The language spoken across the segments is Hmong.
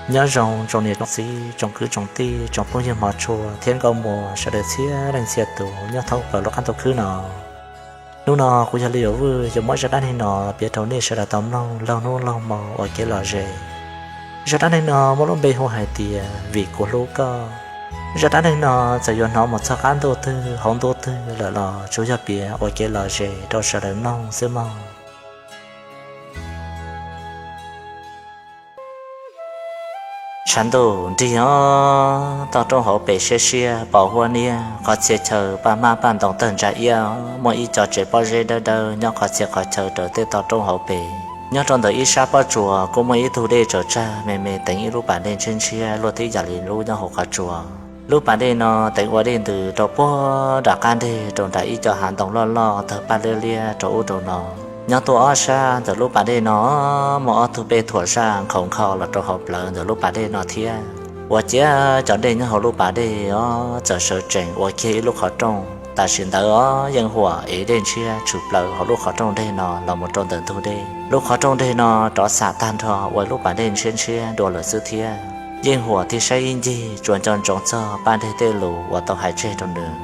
Nyob zoo tsoom niam tsoom txiv, tsoom kwv tsoom tij, tsoom phooj ywg hmov tshua thiab nkauj muam sawv daws txhia leej txhia tus nyob thoob plaws lub qab ntuj khwb no. Hnub no kuv yog Li Yuav Vwj yuav muab zaj dab neeg no piav rau nej sawv daws tau mloog laug hnub laug hmo ua kev lom zem. Zaj dab neeg no muaj lub npe hu hais tias Vim Kuv Hlub Koj. Zaj dab neeg no txawm yuav hnov mus txog qab ntuj twg hauv ntuj twg lawm los tsuas yog piav ua kev lom zem rau sawv daws mloog xwb mog. Tshav ntuj nrig os, toj roob hauv pes siab siab pos huab niab, qhov txhia chaw paj hmab paj ntoos tawg ntsa iab, muaj ib co tsev pob zeb dawb dawb nyob qhov txhia qhov chaw raws tej toj roob hauv pes. Nyob rau ntawm ib sab pob tsuas kuj muaj ib tug dej tsaws tsag me me teev ib lub pas dej ntshiab ntshiab luaj tib yam li lub nyob hauv qhov tsua. Lub pas dej no teev ua dej ntws rau puag nram qab deg rau nram ib co hav ntoo loj loj tawg paj liab liab rau ub rau no. Nyob tuaj ob sab ntawm lub pas dej no muaj ob tug pej thuam zaj nkhaus nkho los rau hauv plawv ntawm lub pas dej no thiab. Ua ciav cov dej nyob hauv lub pas dej os txawm sawv tsees ua kiag ib lub qhov rooj, tam sim ntawd os Yeej Huam ev dej ntshiab tshwm plaws hauv lub qhov rooj deg no los mus rau ntawm ntug dej. Lub qhov rooj deg no rov xam tag nrho ua lub pas dej ntshiab ntshiab dua lawm xwb thiab. Yeej Huam thiaj saib ib ncig tsuas nco ntsoov txog Paj Dej tej lus uas tau hais tseg rau nws.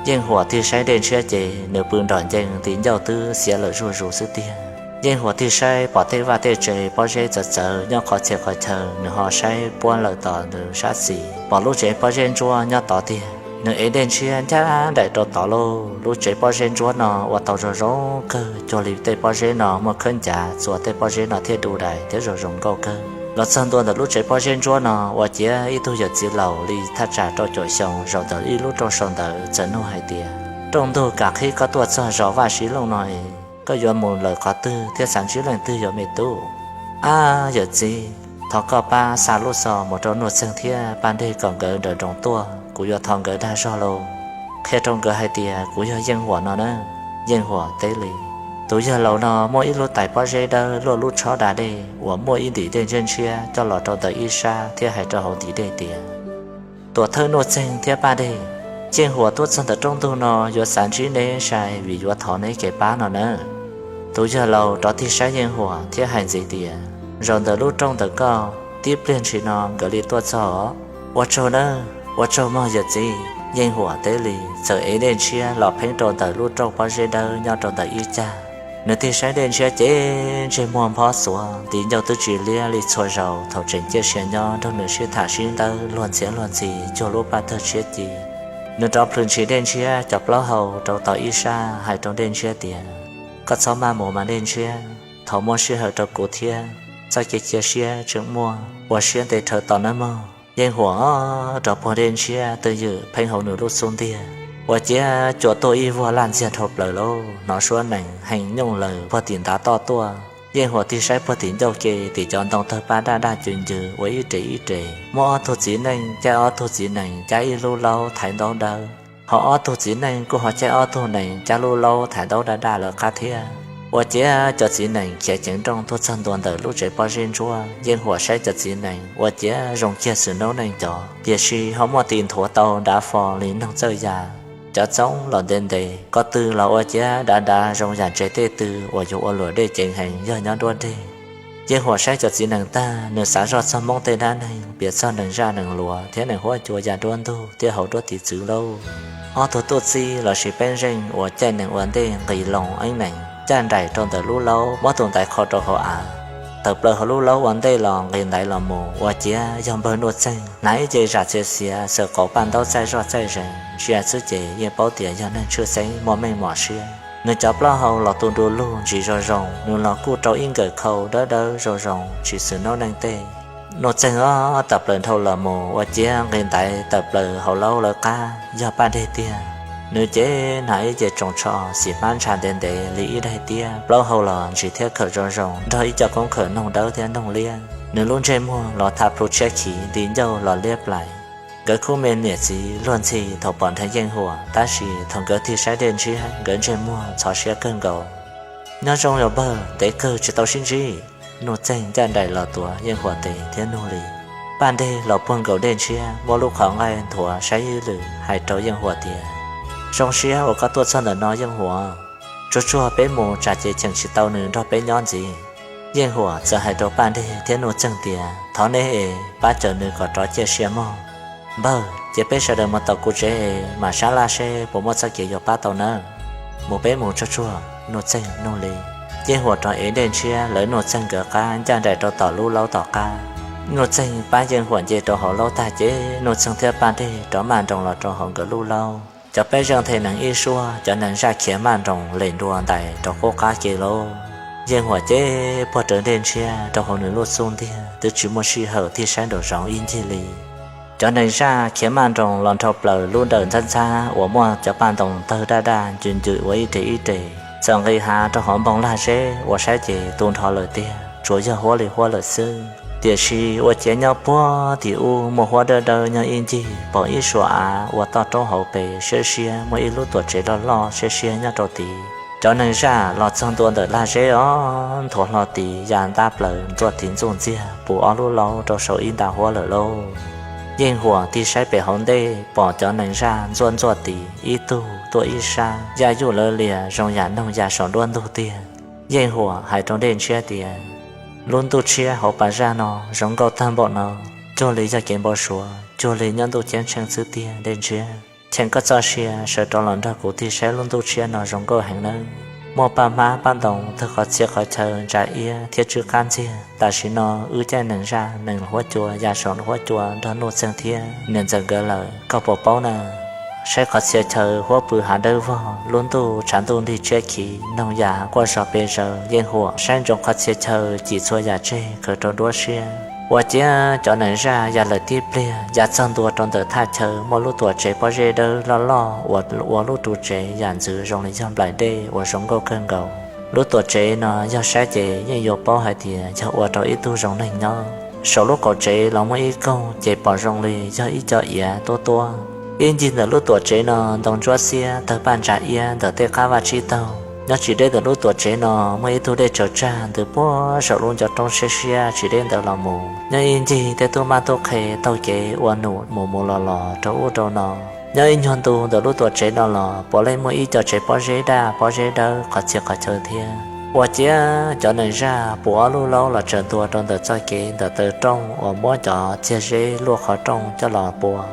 Yeej Huam thiaj saib dej ntshiab ces nws pw nrom ncees nti ncauj twb xiav lawm zuj zus xwb tiag. Yeej Huam thiaj saib pom tej vaj tej tsev pob zeb txawv txawv nyob qhov txhia qhov chaw, nws ho saib puab lawm tom nws sab xis pom lub tsev pob zeb ntsuab nyob tod tiag. Nws ev dej ntshiab ncaj nraim rau tod lauj. Lub tsev pob zeb ntsuab no ua tau zoo zoo kawg cuag li tej pob zeb no muaj khawb ncav txua tej pob zeb no thiaj du dais thiab zoo zoo nkauj kawg. Los txog ntua ntawm lub tsev pob zeb ntsuab no ua ciav ib tug yawm txiv laus li thaj tsam rau caum xyoo zaum ntawm ib lub rooj sau ntawv txawm nug hais tias, Rooj ntug kam qhib koj tuaj txog zos Vaj Siv Looj no es koj yuav mus lawm qhov twg thiab xav ntsib leej twg yuav me tub? Ab yawm txiv, thov koj pab xa lub xov mus rau Nuj Txeeg thiab Paj Dej kom nkawd nrawm nroos tuaj, kuv yuav thov nkawd dag zog lauj. Qhia rau nkawd hais tias kuv yog Yeej Huam no na. Yeej Huam teb li, Tus yawg laus no muaj ib lub tais pob zeb dawb luaj lub tshob da dej uas muaj ib ntim dej ntshiab ntshiab coj los rau ntawm ib sab thiab hais rau hauv ntim dej tias, Tuam thawj Nuj Txeeg thiab Paj Dej, Yeej Huam tuaj txog ntawm rooj ntug no yuav xav ntsib neb sai vim yuav thov neb kev pab no nawb. Tus yawg laus rov tig saib Yeej Huam thiab hais ntxiv tias, Zaum ntawm lub rooj ntawm koj tib pliag ntshis no nkawd li tuaj txog os. Ua tsaug nawb, ua tsaug mog yawm txiv. Yeej Huam teb li txawm ev dej ntshiab los pheeb rau ntawm lub rooj pob zeb dawb nyob rau ntawm ib cag. Nws tig saib dej ntshiab ces ntsej muag nphob xuav nti ncauj twb tsis liab li txhua zaus thaum tseem ciaj sia nyob nrog nws sib tham sib ntawb luag ntxhiav luag ntxhi cuag lub paj tawg tshiab ci. Nws rov plhws ntshis dej ntshiab cov plaub hau rau tom ib sab hais rau dej ntshiab tias, Koj txhob maj mus mas dej ntshiab, thov muab sij hawm rau kuv thiab, txoj kev cia siab tseem muaj, ua siab ntev dhawv tos nawb mog. Yeej Huam rov puag dej ntshiab twj ywm pheeb hauv nws lub xub ntiag, ua ciav cua tuaj ib vuag laj ntxiag dhau plaws lauj. Hnov suab nees hees nyooj laws puag tim ntav toj tuaj. Yeej Huam tig saib puag tim ncauj ke tim cov ntoo tawg paj daj daj cws ncws ua ib res ib res, muaj ob tug txiv neej caij ob tug txiv nees cab ib lub laub thaiv ntaub dawb. Ho ob tug txiv neej kuj ho caij ob tug nees cab lub laub thaiv ntaub daj daj lawv qab thiab. Ua ciav cov txiv nees khiav ceev nrooj tuaj txog ntua ntawm lub tsev pob zeb ntsuab. Yeej Huam saib cov txiv nees ua ciav zoo kiag xwm noob neej cov, tiam sis ho muaj tis nthuav tau dav fo li noog txawj ya. Cov txoob los ntev ntev, ko tw los ua ciav dav dav zoo yam ntses tej tw uas yus ua luam dej ceev heev yog nyob nruab deg. Yeej Huam saib cov txiv nees tag, nws xav zoj txog Hmoob tej dab neeg piav txog nees zaj nees luas thiab nees huab cua ya nruab ntug thiab hauv nruab tiv txwv lauj. Ob tug tub txib lossis peb zeej uas caij nees ua ntej nqis loo eeb nees ncaj nraim rau ntawm lub laub muab tus ntaiv qho rau hauv av. Tawm plaws hauv lub laub ua ntej los nqis ntaiv los mus ua ciav yog npawg Nuj Txeeg hnav ib ce zam txiav xiav xaws qauv paj ntaub txaij zoj txaij zees, ntsia xwb ces yeej paub tias yog neeg tshwj xeeb muaj meej mom siab. Nws cov plaub hau los tu du lug ntsis zoo zoo, nws los kuj rau ib nkawm khau dawb dawb zoo zoo tsis xwm noob neej tej. Nuj Txeeg ob tawm plaws dhau los mus ua ciav nqis ntaiv tawm plaws hauv laub lawv qab yog Paj Dej tiag. Nws ces hnav ib ce tsoos tsho xim hmab ntsha ntev ntev li ib daim tiab, plaub hau los ntsis thiab khawm zoo zoo nrog ib co koob khawm noog dawb thiab noog liab. Nws lub ntsej muag los tham plhu tshiab khiv nti ncauj los liab plaim. Nkawd khub me niam txiv luag ntxhi thaum pom nrheev Yeej Huam, tab sis thaum nkawd tig saib dej ntshiab nkawd ntsej muag ntxhov siab kawg nkaus. Nyob zoo yog npawg, tev kawg tsis tau sib ntsib. Nuj Txeeg ncaj nraim los tuav Yeej Huam tes thiab nug li. Paj Dej los puag nkaus dej ntshiab muab lub qhov nqaij nthuav saib ib lwm hais rau Yeej Huam tias, Zoo siab uas koj tuaj txog ntawm no Yeej Huam. Tsuag tsuag peb mus tsam ces cheem tsis tau nws nrog peb nyob ntxiv. Yeej Huam txawm hais rau Paj Dej thiab Nuj Txeeg tias, Thov nej es pab caw nws kom rov ciaj sia mog. Npawg, cia peb sawv daws mus tom kuv tsev es mam sab laj seb puas muaj txoj kev yuav pab tau nawb. Mus peb mus tsuag tsuag. Nuj Txeeg nug li. Yeej Huam rov ev Dej Ntshiab lawv Nuj Txeeg nkawd qab ncaj nraim rau tom lub laub tom qab. Nuj Txeeg pab Yeej Huam nce rau hauv laub tag ces Nuj Txeeg thiab Paj Dej rov maj nroos los rau hauv nkawd lub laub. Cov pej zeej them nees ib suab, cov nees zaj khiav maj nroos lem ntua ntais rau qub qab ke lauj. Yeej Huam ces puag rawv Dej Ntshiab rau hauv nws lub xub ntiag twb tsis muaj sij hawm tig saib nraum zoov ib ncig li. Cov nees zaj khiav maj nroos los nrhau plaws lub dawm ntxhab ntxhab uas muaj cov paj ntoos tawg daj daj ncws ncws ua ib res ib res, txawm nqis hav rau hauv npoo lag zeb uas saib ces tu nrho lawm tiag, tsuas yog huab li huab lawm xwb. Tiam sis ua ciav nyob puag tim ub muaj huab dawb dawb nyob ib ncig, pom ib suas av ua toj roob hauv pes siab siab, muaj ib lub tuam tsev loj loj siab siab nyob rau tid. Cov nees zaj los txog ntua ntawm lag zeb os, nthuav hlo tid ya ntab plaws ntxuaj tid ntxuj ntxiag puv ob lub laub rau saum ib nta huab lawm lauj. Yeej Huam tig saib pem hauv ntej pom cov nees zaj ntxuaj ntxuaj tid, ib tug tuaj ib sab, ya yuj lawv lias zoo yam noog ya saum nruab ntug tiag. Yeej Huam hais rau Dej Ntshiab tias, Lub ntuj tshiab hauv pas zaj no zoo nkauj tag npaum no, cuag li yog kev npau suav, cuag li nyob ntuj ceeb tsheej xwb tiag Dej Ntshiab. Cheem koj txoj sia sawv rov los nrog kuv tig saib lub ntuj tshiab no zoo nkauj heev nawb. Muaj paj hmab paj ntoos tawg qhov txhia qhov chaw ntsa iab thiab tsw qab ntxiag. Tam sim no wb caij nees zaj nees huab cua ya saum huab cua nrog Nuj Txeeg thiab niam ntxawm nkawd lawm, koj puas paub na? Saib qhov txhia chaw huab pw hav dawb vog, lub ntuj tshav ntuj nrig tshiab khiv, noog ya quaj zog pe zaws. Yeej Huam saib ntsoov qhov txhia chaw cim txhua yam tseg khaws rau nruab siab. Ua ciav cov nees zaj ya lawm tib pliag ya txog ntua rau ntawm thaj chaw muaj lub tuam tsev pob zeb dawb loj loj uas ua lub ru tsev yam ntxwv zoo li yog nplaim dej uas zoo nkauj kawg nkaus. Lub tuam tsev no yog saib ces yeej yuav paub hais tias yog ua rau ib tug zoo neeg nyob. Saum lub qaum tsev los muaj ib koog ces pom zoo li yog ib co iav tuab tuab. Ib ncig ntawm lub tuam tsev no ntoo ntsuab xiab tawg paj ntsa iab ntawm tej qab vaj tsib taug. Nyob tsis deb ntawm lub tuam tsev no muaj ib tug dej tsaws tsag ntws puag saum lub ncov roob siab siab tsis deb ntawd los mus. Nyob ib ncig tej tub mab tub qhe taug kev ua num mus mus los los rau ub rau no. Nyob ib nyuag ntu ntawm lub tuam tsev no los puav leej muaj ib co tsev pob zeb daj pob zeb dawb qhov txhia qhov chaw thiab. Ua ciav cov nees zaj puv ob lub laub los tsaws ntua rau ntawm txoj kev ntawm taw rooj uas muab cov txiag zeb luaj qhov rooj coj los pua.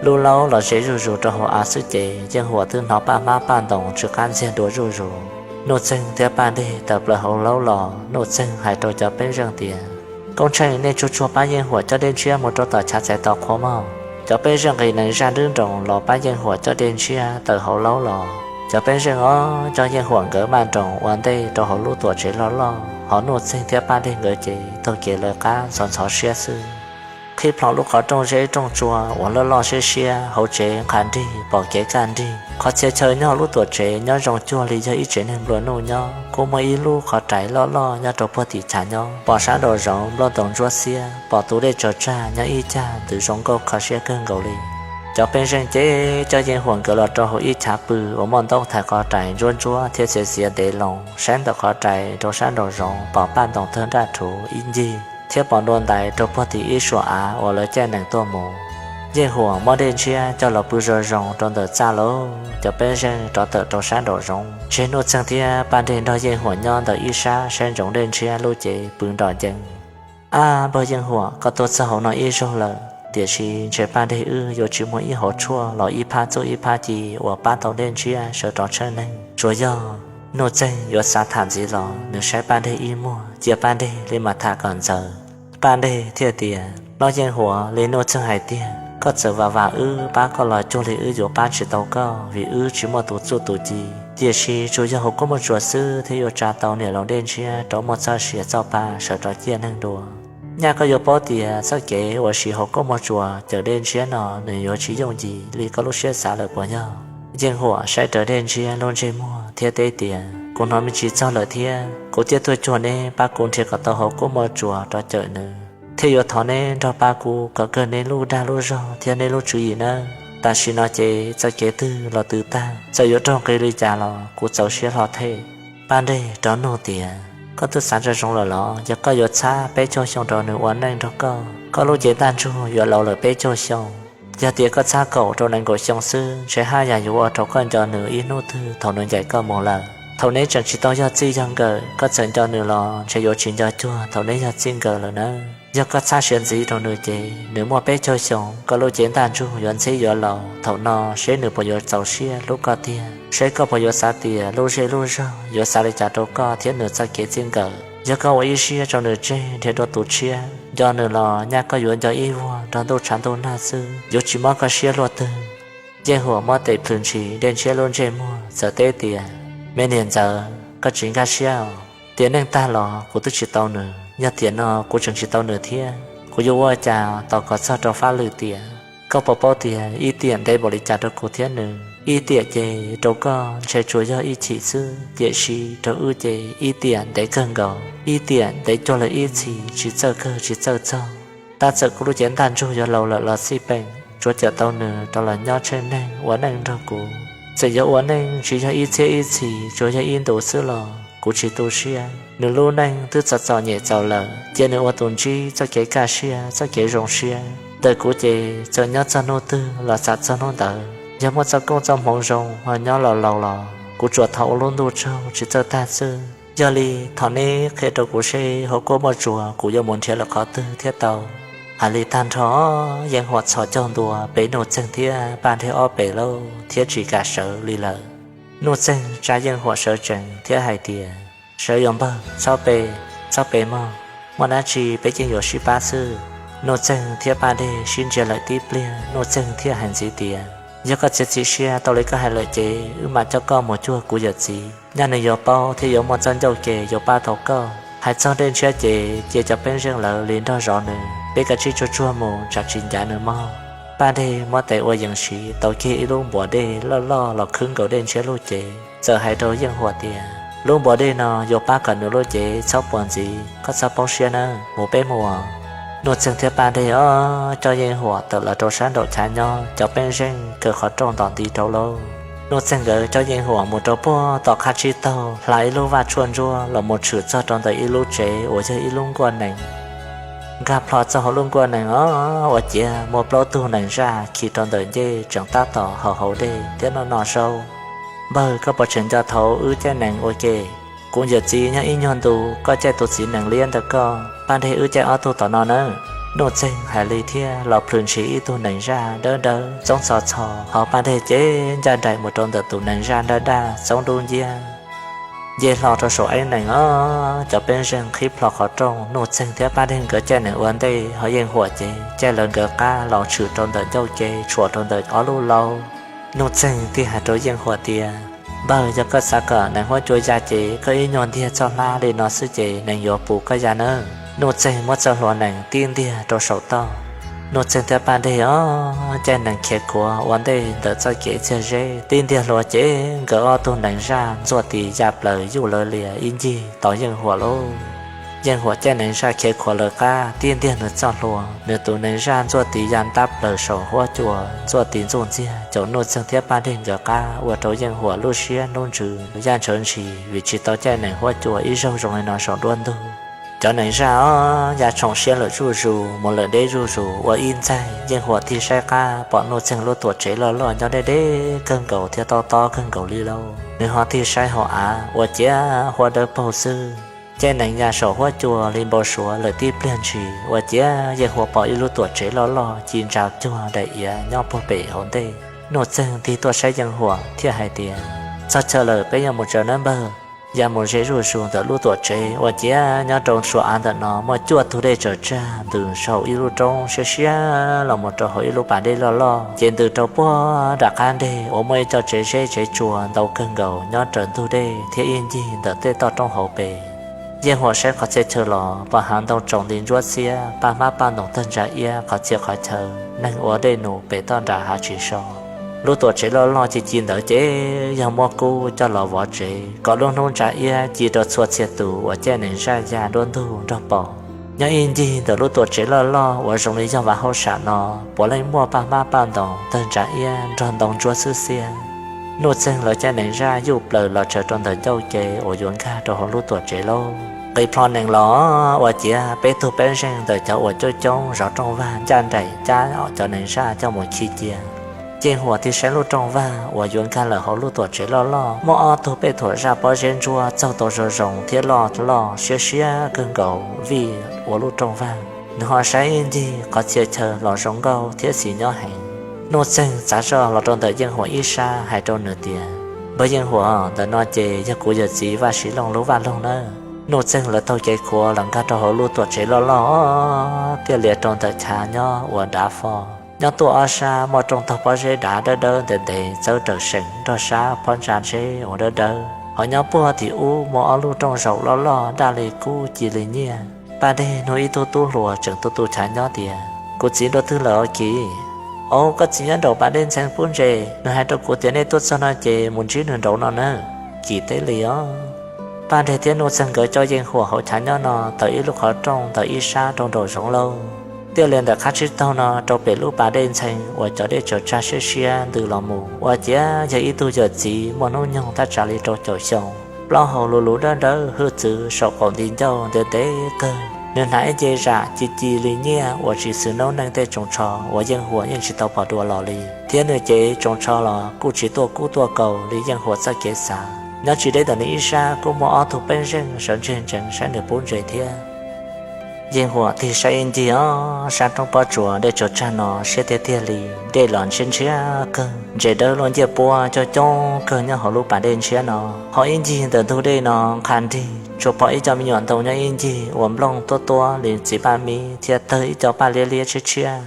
Lub laub los ze zuj zus rau hauv av xwb ces Yeej Huam twb hnov paj hmab paj ntoos tsw qab ntxiag dua zuj zus. Nuj Txeeg thiab Paj Dej tawm plaws hauv laub los, Nuj Txeeg hais rau cov pej zeej tias, Koob tsheej, nej tsuag tsuag pab Yeej Huam coj Dej Ntshiab mus rau tom chav txais tos qhua mog. Cov pej zeej nqis nees zaj nrwb nroos los pab Yeej Huam coj Dej Ntshiab tawm hauv laub los. Cov pej zeej ob coj Yeej Huam nkawd maj nroos ua ntej rau hauv lub tuam tsev loj loj, ho Nuj Txeeg thiab Paj Dej nkawd ces taug kev lawv qab ntxhov ntxhov siab xwb. Qhib plho lub qhov rooj zeb rooj tsua uas loj loj siab siab, hauv tsev nqha nrig pom kev kaj nrig. Qhov txhia chaw nyob hauv lub tuam tsev nyob zoo cuag li yog ib tsev neeg nplua nuj nyob, kuj muaj ib lub qhov rais loj loj nyob rau puag tim chav nyob. Pom sab nraum zoov nplooj ntoo ntsuab xiab, pom tus dej tsaws tsag nyob ib cag ntws zoo nkauj kho siab kawg nkaus li. Cov pej zeej ces coj Yeej Huam nkawd los rau hauv ib chav pw uas muaj ntaub thaiv qhov rais ntsuab ntsuab thiab txiav txiav ntev loo. Saib ntawm qhov rais rau sab nraum zoov pom paj ntoos tawg nraj rhuv ib ncig, thiab pom dua ntais rau puag tim ib suam av uas lawv caij nees tuaj mus. Yeej Huam muab Dej Ntshiab coj los pw zoo zoo rau ntawm txaj lauj. Cov pej zeej rov tawm rau sab nraum zoov, tseg Nuj Txeeg thiab Paj Dej nrog Yeej Huam nyob ntawm ib sab saib ntsoov Dej Ntshiab lub cev pw nrom ncees. Ab, npawg Yeej Huam, koj tuaj txog hauv no ib zaug lawm, tiam sis ntshe Paj Dej wb yuav tsis muaj ib hauv tshuaj los ib phab txuj ib phab ci uas pab tau Dej Ntshiab sawv rov tshawb neeg. Tsuas yog Nuj Txeeg yuav xav tham ntxiv los nws saib Paj Dej ib muag, cia Paj Dej li mam tham kom ntxaws. Paj Dej thiaj tias, Hlob Yeej Huam, li Nuj Txeeg hais tiag, koj txawm vam vam wb pab koj los cuag li wb yuav pab tsis tau koj, vim wb tsis muaj tus txuj tus ci. Tiam sis tsuas yog hauv koob muaj tsuas xwb thiaj yuav tsa tau niam laus Dej Ntshiab rov muaj txoj sia txoj pa sawv rov ciaj neeg dua. Nyaj koj yuav paub tias txoj kev uas siv hauv koob muaj tsuas cawm Dej Ntshiab no nws yuav tsis yooj yim li koj lub siab xav lawm puas yog? Yeej Huam saib raws Dej Ntshiab lub ntsej muag thiab teb tias, Kuv hnov me ntsis txog lawm thiab, kuv thiaj tuaj cuag neb pab kuv nrhiav kom tau hauv koob muaj tsuas rov cawm nws, thiaj yuav thov neb nrog pab kuv kom kawg neb lub dag lub zog thiab neb lub tswv yim nawb. Tam sim no ces txoj kev twg los twb tag, txawm yuav raug nqi li cas los kuv txaus siab hlo thiab. Paj Dej rov nug tias, Koj twb xav zoo zoo lawm los? Yog koj yuav txhab peb caug xyoo rau nws ua neej nrog koj, koj lub cev ntaj ntsug yuav laus lawm peb caug xyoo. Yog tias koj txhab kaum rau nees nkaum xyoo xwb, ntshe haj yam yuav ua rau koj nco nws ib hnub twg thaum nws ncaim koj mus lawm. Thaum neb tseem tsis tau yog txij yog nkawm, koj txawm nco nws los ntshe yuav tsis nco cuag thaum neb yog txij nkawm lawm nawb. Yog koj txhaj siav ntxiv rau nws ces nws muaj peb caug xyoo, koj lub cev ntaj ntsug yuav ntxhib yuav laus. Thaum no seb nws puas yuav txaus siab hlub koj tiag, seb koj puas yuav xav tias lub zej lub zog yuav xav li cas rau koj thiab nws txoj kev txij nkawm. Yog koj ua ib siab tso nws tseg nrhiav dua tus tshiab, nco nws los nyaj koj yuav nco ib vuag nrog ntuj tshav ntuj nag xwb, yuav tsis mob koj siab luaj twg. Yeej Huam muab tes plhws ntshis Dej Ntshiab lub ntsej muag txawm teb tias, Me niam ntxawm, koj tsis nkag siab os. Tiam neej tag los kuv twb tsis tau nws, yog tiam no kuv tseem tsis tau nws thiab, kuv yuav ua cas tos kom txog rau fab lwm tiam? Koj puas paub tias ib tiam ntev npaum li cas rau kuv thiab nws? Ib tiam ces rau koj ntshe tsuas yog ib chim xwb, tiam sis rau wb ces ib tiam ntev kawg nkaus, ib tiam ntev cuag lawv ib txhis tsis txawj kawg tsis txawj txog. Tab txawm kuv lub cev ntaj ntsug yuav laus lawm los xij peem, tsuav cawm tau nws rov los nyob tsheej neeg ua neej nrog kuv. Txawm yuav ua neej tsis yog ib txhiab ib txhis, tsuas yog ib ntus xwb los kuv tsis tu siab. Nws lub neej twb txom txom nyem txaus lawm, cia nws ua tus ntsib txoj kev kaj siab txoj kev zoo siab. Ntawm kuv ces txawm nyob txog hnub twg los xam txog hnub ntawd. Yog muaj txoj koob txoj hmoov zoo ho nyob laus laus los kuv tsuas thov ua lub ntuj tsaug tsis txawj tag xwb. Yog li, thov neb qhia rau kuv seb hauv kuab muaj tsuas kuv yuav mus nrhiav lawm qhov twg thiaj tau. Hais li tag nrho, Yeej Huam txhos caug ntua pem Nuj Txeeg thiab Paj Dej ob pem lauj thiab tsis kam sawv li lawm. Nuj Txeeg tsa Yeej Huam sawv tsees thiab hais tias, Sawv yuav npawg, txhob pe, txhob pe mog, muaj dab tsi peb yeej yuav sib pab xwb. Nuj Txeeg thiab Paj Dej sib ntsia lawm tib pliag, Nuj Txeeg thiaj hais ntxiv tias, Yog koj txiav txim siab tau li koj hais lawm ces wb mam coj koj mus cuag kuv yawm txiv, nyaj nws yuav paub thiab yuav muaj txoj ncauj ke yuav pab tau koj. Hais txog Dej Ntshiab ces cia cov pej xeem lawv li nrog zov nws, peb kav tsij tsuag tsuag mus tsam tsis ncav nws mog. Paj Dej muab tes ua yees siv tau kiag ib lub npuas dej loj loj los khwb nkaus Dej Ntshiab lub cev, txawm hais rau Yeej Huam tias, Lub npuas dej no yuav pab kom nws lub cev txhob puas ntxiv, koj txhob poob siab nawb, mus peb mus. Nuj Txeeg thiab Paj Dej ob coj Yeej Huam tawm los rau sab nraum chav nyob, cov pej xeem kaw qhov rooj ntom nti rau lauj. Nuj Txeeg nkawd coj Yeej Huam mus rau puag tom qab tsib taug, hla ib lub vaj tshuaj ntsuab los mus tshwm txog rau ntawm ib lub tsev uas yog ib lub nkuaj nees. Nkag plho txog hauv lub nkuaj nees os, ua ciav muaj plaub tug nees zaj khi rau ntawm ncej tseem tab tom haus haus dej thiab noj noj zaub. Npawg, koj puas tseem nco thaum wb caij nees ua ke? Kuv yawm txiv nyob ib nyuag ntu, koj caij tus txiv nees liab ntawm koj, Paj Dej wb caij ob tug tom no nawb. Nuj Txeeg hais li thiab los plhws ntshis ib tug nees zaj dawb dawb txoob txho txho, ho Paj Dej ces ncaj nraim mus rau ntawm tus nees zaj daj daj txoob dub nciab. Nce hlo rau saum eeb nees os, cov pej xeem qhib plho qhov rooj, Nuj Txeeg thiab Paj Dej nkawd caij nees ua ntej, ho Yeej Huam ces caij lawv nkawd qab los tshwm rau ntawm ncauj ke tshuam rau ntawm ob lub lauv. Nuj Txeeg thiaj hais rau Yeej Huam tias, Npawg, yog koj xav kom nees huab cua ya ces koj ib nyuag ntiag txoj hlab li no xwb ces nees yuav pum koj ya nawb. Nuj Txeeg muab txoj hlua nees tib ntiag rau saum toj. Nuj Txeeg thiab Paj Dej os, caij nees khiav khuav ua ntej ntawm txoj kev txiag zeb, tib ntiag hlua ces nkawd ob tug nees zaj ntxuaj tis ya plaws yuj lawv lias ib ncig tos Yeej Huam lauj. Yeej Huam caij nees zaj khiav khuav lawv qab, tib ntiag nws txoj hlua, nws tus nees zaj ntxuaj tis ya ntab plaws saum huab cua, ntxuaj tis ntxuj ntxiag caum Nuj Txeeg thiab Paj Dej nkawd qab, ua rau Yeej Huam lub siab hnub ntsws yaj ntshawv ntshis vim tsis tau caij nees huab cua ib zaug zoo li no saum nruab ntug. Cov nees zaj os ya tshoom siab lawm zuj zus, mus lawm deb zuj zus, ua ib ntxaig Yeej Huam tig saib qab pom Nuj Txeeg lub tuam tsev loj loj nyob deb deb kawg nkaus thiab tob tob kawg nkaus li lauj. Nws ho tig saib hauv av, ua ciav huab dawb paug xwb. Caij nees ya saum huab cua li npau suav lawm tib pliag ntshis, ua ciav Yeej Huam pom ib lub tuam tsev loj loj ci ntsa cuag daim iav nyob puag pem hauv ntej. Nuj Txeeg tig tuaj saib Yeej Huam thiaj hais tias, Txog chaw lawm, peb yuav mus tsev nawb npawg. Ya mus ze zuj zus ntawm lub tuam tsev, ua ciav nyob rau suav av ntawm no muaj cuaj tug dej tsaws tsag ntws saum ib lub roob siab siab los mus rau hauv ib lub pas dej loj loj, ces ntws rau puag nram qab dej uas muaj ib co tsev zeb tsev tsua ntau kawg nkaus nyob raws ntug dej thiab ib ncig ntawm tej toj roob hauv pes. Yeej Huam saib qhov txhia chaw los pom hav ntoo tsaus nti ntsuab xiab, paj hmab paj ntoos tawg ntsa iab qhov txhia qhov chaw, neeg ua dej num pem toj nram hav tsis so. Lub tuam tsev loj loj ci ci ntawd ces yog muab kub coj los vov tsev kom lub hnub ntsa iab ci rau txhua txhia tus uas caij nees zaj ya nruab ntug nrog pom. Nyob ib ncig ntawm lub tuam tsev loj loj uas zoo li yog vaj hauj sam no, puav leej muaj paj hmab paj ntoos tawg ntsa iab nrog ntoo ntsuab xwb xiab. Nuj Txeeg lawv caij nees zaj yuj plaws los tsaws rau ntawm ncauj ke uas yuav nkag rau hauv lub tuam tsev lauj. Nqis plho nees los ua ciav peb tug peb zeej ntawm cov uas coob coob zov rooj vag ncaj nraim cab cov nees zaj coj mus khi cia. Yeej Huam tig saib lub rooj vag uas yuav nkag lawm hauv lub tuam tsev loj loj, muaj ob tug pej thuam zaj pob zeb ntsuab txaug tau zoo zoo thiab loj loj siab siab kawg nkaus vij ua lub rooj vag. Nws ho saib ib ncig qhov txhia chaw los zoo nkauj thiab xis nyob heev. Nuj Txeeg txav zoj los rau ntawm Yeej Huam ib sab hais rau nws tias, Npawg Yeej Huam, ntawm no ces yog kuv yawm txiv Vaj Siv Looj lub vaj loog nawb. Nuj Txeeg lawv taug kev khuav los nkag rau hauv lub tuam tsev loj loj, tiaj lias rau ntawm chav nyob uas dav fo. Nyob tuaj ob sab muaj rooj tog pob zeb dav dawb dawb ntev ntev txawb raws seem nrog sab phab ntsa tsheb uas dawb dawb. Ho nyob puag tim ub muaj ob lub rooj zaum loj loj daj li kub ci li nyiaj. Paj Dej nug ib tug tub hluas tseem tu tu chav nyob tias, Kuv txiv nraum twg lawm os Kim? Au, koj txiv nyob nraum Paj Dej Ntxhee pub ntses, nws hais rau kuv tias nej tuaj txog no ces mus ntsib nws nraud no nawb. Kim teb li os. Paj Dej thiab Nuj Txeeg nkawd coj Yeej Huam hauv chav nyob no tawm ib lub qhov rooj ntawm ib sab rau nraum zoov lauj. Tiaj lias ntawm qab tsib taug no rau pem lub Pas Dej Ntxhee uas cov dej tsaws tsag siab siab ntws los mus ua ciav yog ib tug yawm txiv muaj hnub nyoog thaj tsam li rau caum xyoo, plaub hau luv luv dawb dawb hwj txwv saum qaum nti ncauj ntev ntev kawg. Nws hnav ib ce zam ci ci li nyiaj uas tsis xws noob neej tej tsoos tsho uas Yeej Huam yeej tsis tau pom dua los li, thiab nws cev tsoos tsho los kuj tsis tuaj kub tuaj kaus li Yeej Huam txoj kev xav. Nyob tsis deb ntawm nws ib sab kuj muaj ob tug pej xeem sawv ntseg ntsees saib nws pub ntses thiab. Yeej Huam tig saib ib ncig ob sab roob pob tsuas dej tsaws tsag no siab tiag tiag li, dej los ntshiab ntshiab kawg, ntses dawb luaj ncej puab coob coob kawg nyob hauv lub pas dej ntshiab no. Ho ib ncig ntawm ntug dej no nqha nrig tsuas pom ib co me nyuam ntoo nyob ib ncig uas nplooj tuab tuab li txiv paj mib thiab tawg ib co paj liab liab tshiab tshiab.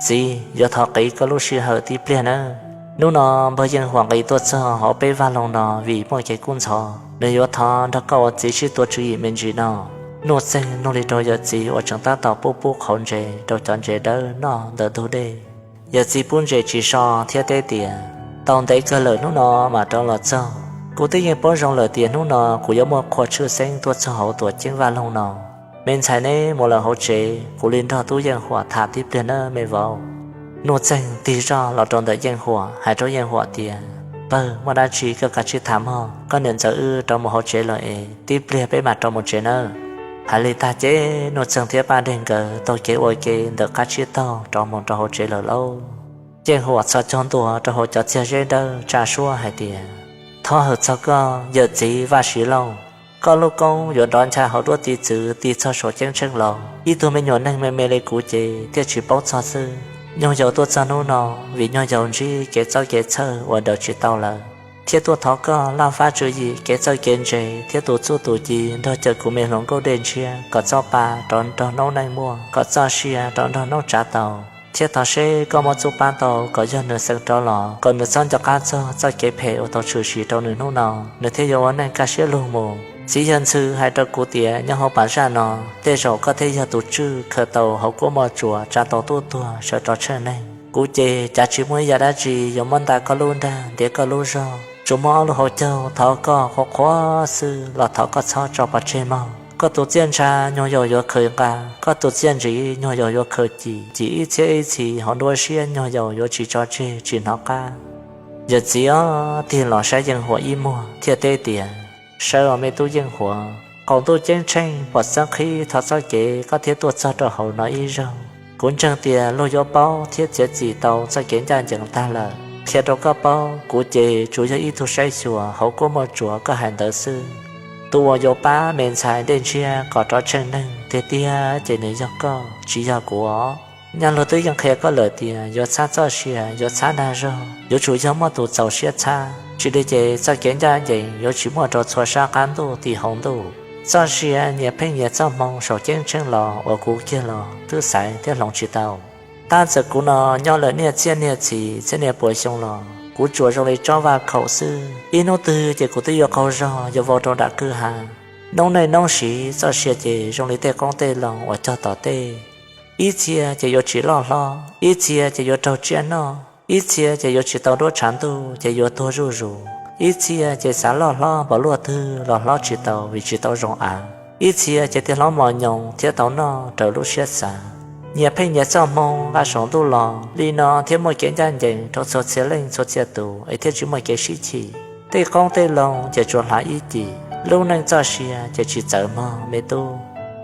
Txiv, yuav thov qiv koj lub sij hawm tib pliag nawb. Hnub no npawg Yeej Huam nqis tuaj txog hauv peb vaj loog no vim muaj kev kub ntxhov, nws yuav thov nrog koj ua txiv sib tuav tswv yim me ntsis no. Nuj Txeeg nug li rau yawm txiv uas tseem tab tom pub pub qhauv ntses rau cov ntses dawb noj ntawm ntug dej. Yawm txiv pub ntses tsis so thiab teb tias, Tau ntev kawg lawm hnub no mam rov los txog. Kuv twb yeej paub zoo lawm tias hnub no kuv yuav muaj qhua tshwj xeeb tuaj txog hauv tuam ceeb vaj loog no. Me ntxhais neb mus lawm hauv tsev, kuv li nrog tub Yeej Huam tham tib pliag nawb me vauv. Nuj Txeeg tig zoj los rau ntawm Yeej Huam hais rau Yeej Huam tias, Pawg, muaj dab tsi koj kav tsij tham mog, koj niam ntxawm wb rov mus hauv tsev lawm es tib pliag peb mam rov mus tsev nawb. Hais li tag ces Nuj Txeeg thiab Paj Dej nkawd taug kev ua ke ntawm qab tsib taug rov mus rau hauv tsev lawm lauj. Yeej Huam txhos caug ntua rau hauv cov txiag zeb dawb tsa suab hais tias, Thov hawm txog koj yawm txiv Vaj Siv Lauj, koj lub koob yuav dov ncha hauv duab tiv txwv tig txog saum ceeb tsheej los. Ib tug me nyuam neeg me me li kuv ces thiaj tsis paub txog xwb. Nyuag yaus tuaj txog hnub no vim nyuag yaus ntsib kev txob kev txhawj uas daws tsis tau lawm, thiaj tuaj thov koj laj fab tswv yim kev txawj kev ntse thiab tus txuj tus ci nrog cawm kuv me hluas nkauj Dej Ntshiab kom txoj pa rov nrog noob neej muaj, kom txoj sia rov nrog noob tsav tau. Thiab thov seb koj muaj txuj pab tau kom yog nws xeev rov los, kom nws txhob nco qab txog txoj kev phem uas tau tshwm sim rau nws hnub no, nws thiaj yuav ua neej kaj siab lug mus. Txiv yawg ntxhw hais rau kuv tias nyob hauv pas zaj no, tej zaum koj thiaj yog tus tswj khaws tau hauv kuab moj tsuas tsa tau tub tuag sawv rov tsheej neeg. Kuv ces cav tsis muaj ib yam dab tsi yuav muab nta koj lub nrag ntiav koj lub zog, tsuas muaj ob lub hauv caug thov koj qhuav qhuav xwb los thov koj txhob tso pov tseg mog. Koj tus txiaj ntsha nyuag yaus yuav khaws nqa, koj tus txiaj ntsim nyuag yaus yuav khaws cim, cim ib txhiab ib txhis hauv nruab siab nyuag yaus yuav tsis tso tseg tsis hnov qab. Yawm txiv ob tig los saib Yeej Huam ib muag thiaj teb tias, Sawv os me tub Yeej Huam, qaum ntuj ceeb tsheej pom xeeb qhib thov txoj kev koj thiaj tuaj txog rau hauv no ib zaug. Kuv ntseeg tias luag yuav paub thiab txiav txim tau txoj kev ncaj ncees tag lawm. Qhia rau koj paub, kuv ces tsuas yog ib tug saib xyuas hauv kuab moj tsuas koj hais ntawd xwb. Tus uas yuav pab me ntxhais Dej Ntshiab kom rov tsheej neeg tiag tiag ces nws yog koj tsis yog kuv os. Nyaj luag twb yeej qhia koj lawm tias yuav txhab txoj sia yuav txhab dag zog, yuav tsum yog muaj tus txaus siab txhab, tsis li ces txoj kev ncaj ncees yuav tsis muaj rau txhua sab qab ntuj tim hauv ntuj. Txoj sia nyias pheej nyias txoj hmoo saum ceeb tsheej los uas kuv kiag los twb xaiv thiab hloov tsis tau. Tab txawm kuv no nyob lawm niaj txhiab niaj txhis txhiab niaj puas xyoo los kuv tsuas zoo li tsob vaj khaum xwb, ib hnub twg ces kuv twb yuav qaug zog yuav vau rau nram kwj ha. Noob neej noob siv txoj sia ces zoo li tej qoob tej loo uas cog tom tej, ib txhia ces yuav tsis loj hlob, ib txhia ces yuav raug tsiaj noj, ib txhia ces yuav tsis tau duab tshav ntuj ces yuav tuag zuj zus, ib txhia ces xav loj hlob npaum luaj twg los hlob tsis tau vim tsis tau zoo av, ib txhia ces thiaj hlob mos nyoos thiab tau noj raws lub siab xav. Nyias pheej nyias txoj hmoo nqa saum ntuj los li no thiaj muaj kev ncaj ncees rau txhua txhia leej txhua txhia tus es thiaj tsis muaj kev sib chim. Tej qoob tej loo ces tsuas hlav ib cim, lub neej txoj sia ces tsis txawv mog me tub.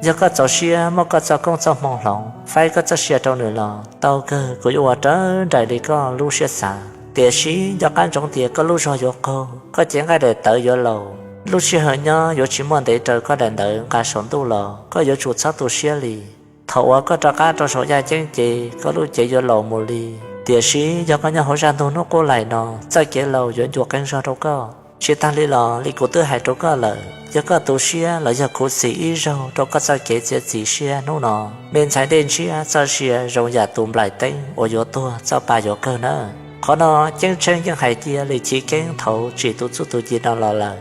Yog koj txaus siab muab koj txoj koob txoj hmoo hloov, faib koj txoj sia rau nws los tau kawg, kuv yuav ua raws nraim li koj lub siab xav. Tiam sis nco qab ntsoov tias koj lub zog yuav qaug, koj cev nqaij daim tawv yuav laus, lub sij hawm nyob yuav tsis muaj ntev raws koj daim ntawv nqa saum ntuj los, koj yuav tsum txhob tu siab li. Thaum uas koj rov qab rau saum yaj ceeb ces koj lub cev yuav laus mus li. Tiam sis yog koj nyob hauv zaj ntug hnub qub laim no, txoj kev laus yuav ncua qeeb zog rau koj. Tsis tag li los li kuv twb hais rau koj lawm, yog koj tu siab los yog khuv xim ib zaug rau koj txoj kev txiav txim siab hnub no, me ntxhais Dej Ntshiab txoj sia zoo yam tus nplaim teeb uas yuav tuag txoj pa yuav kawg nawb. Qhov no ceeb tsheej yeej hais cia li chiv keeb thaum tsim tus txuj tus ci no los lawm.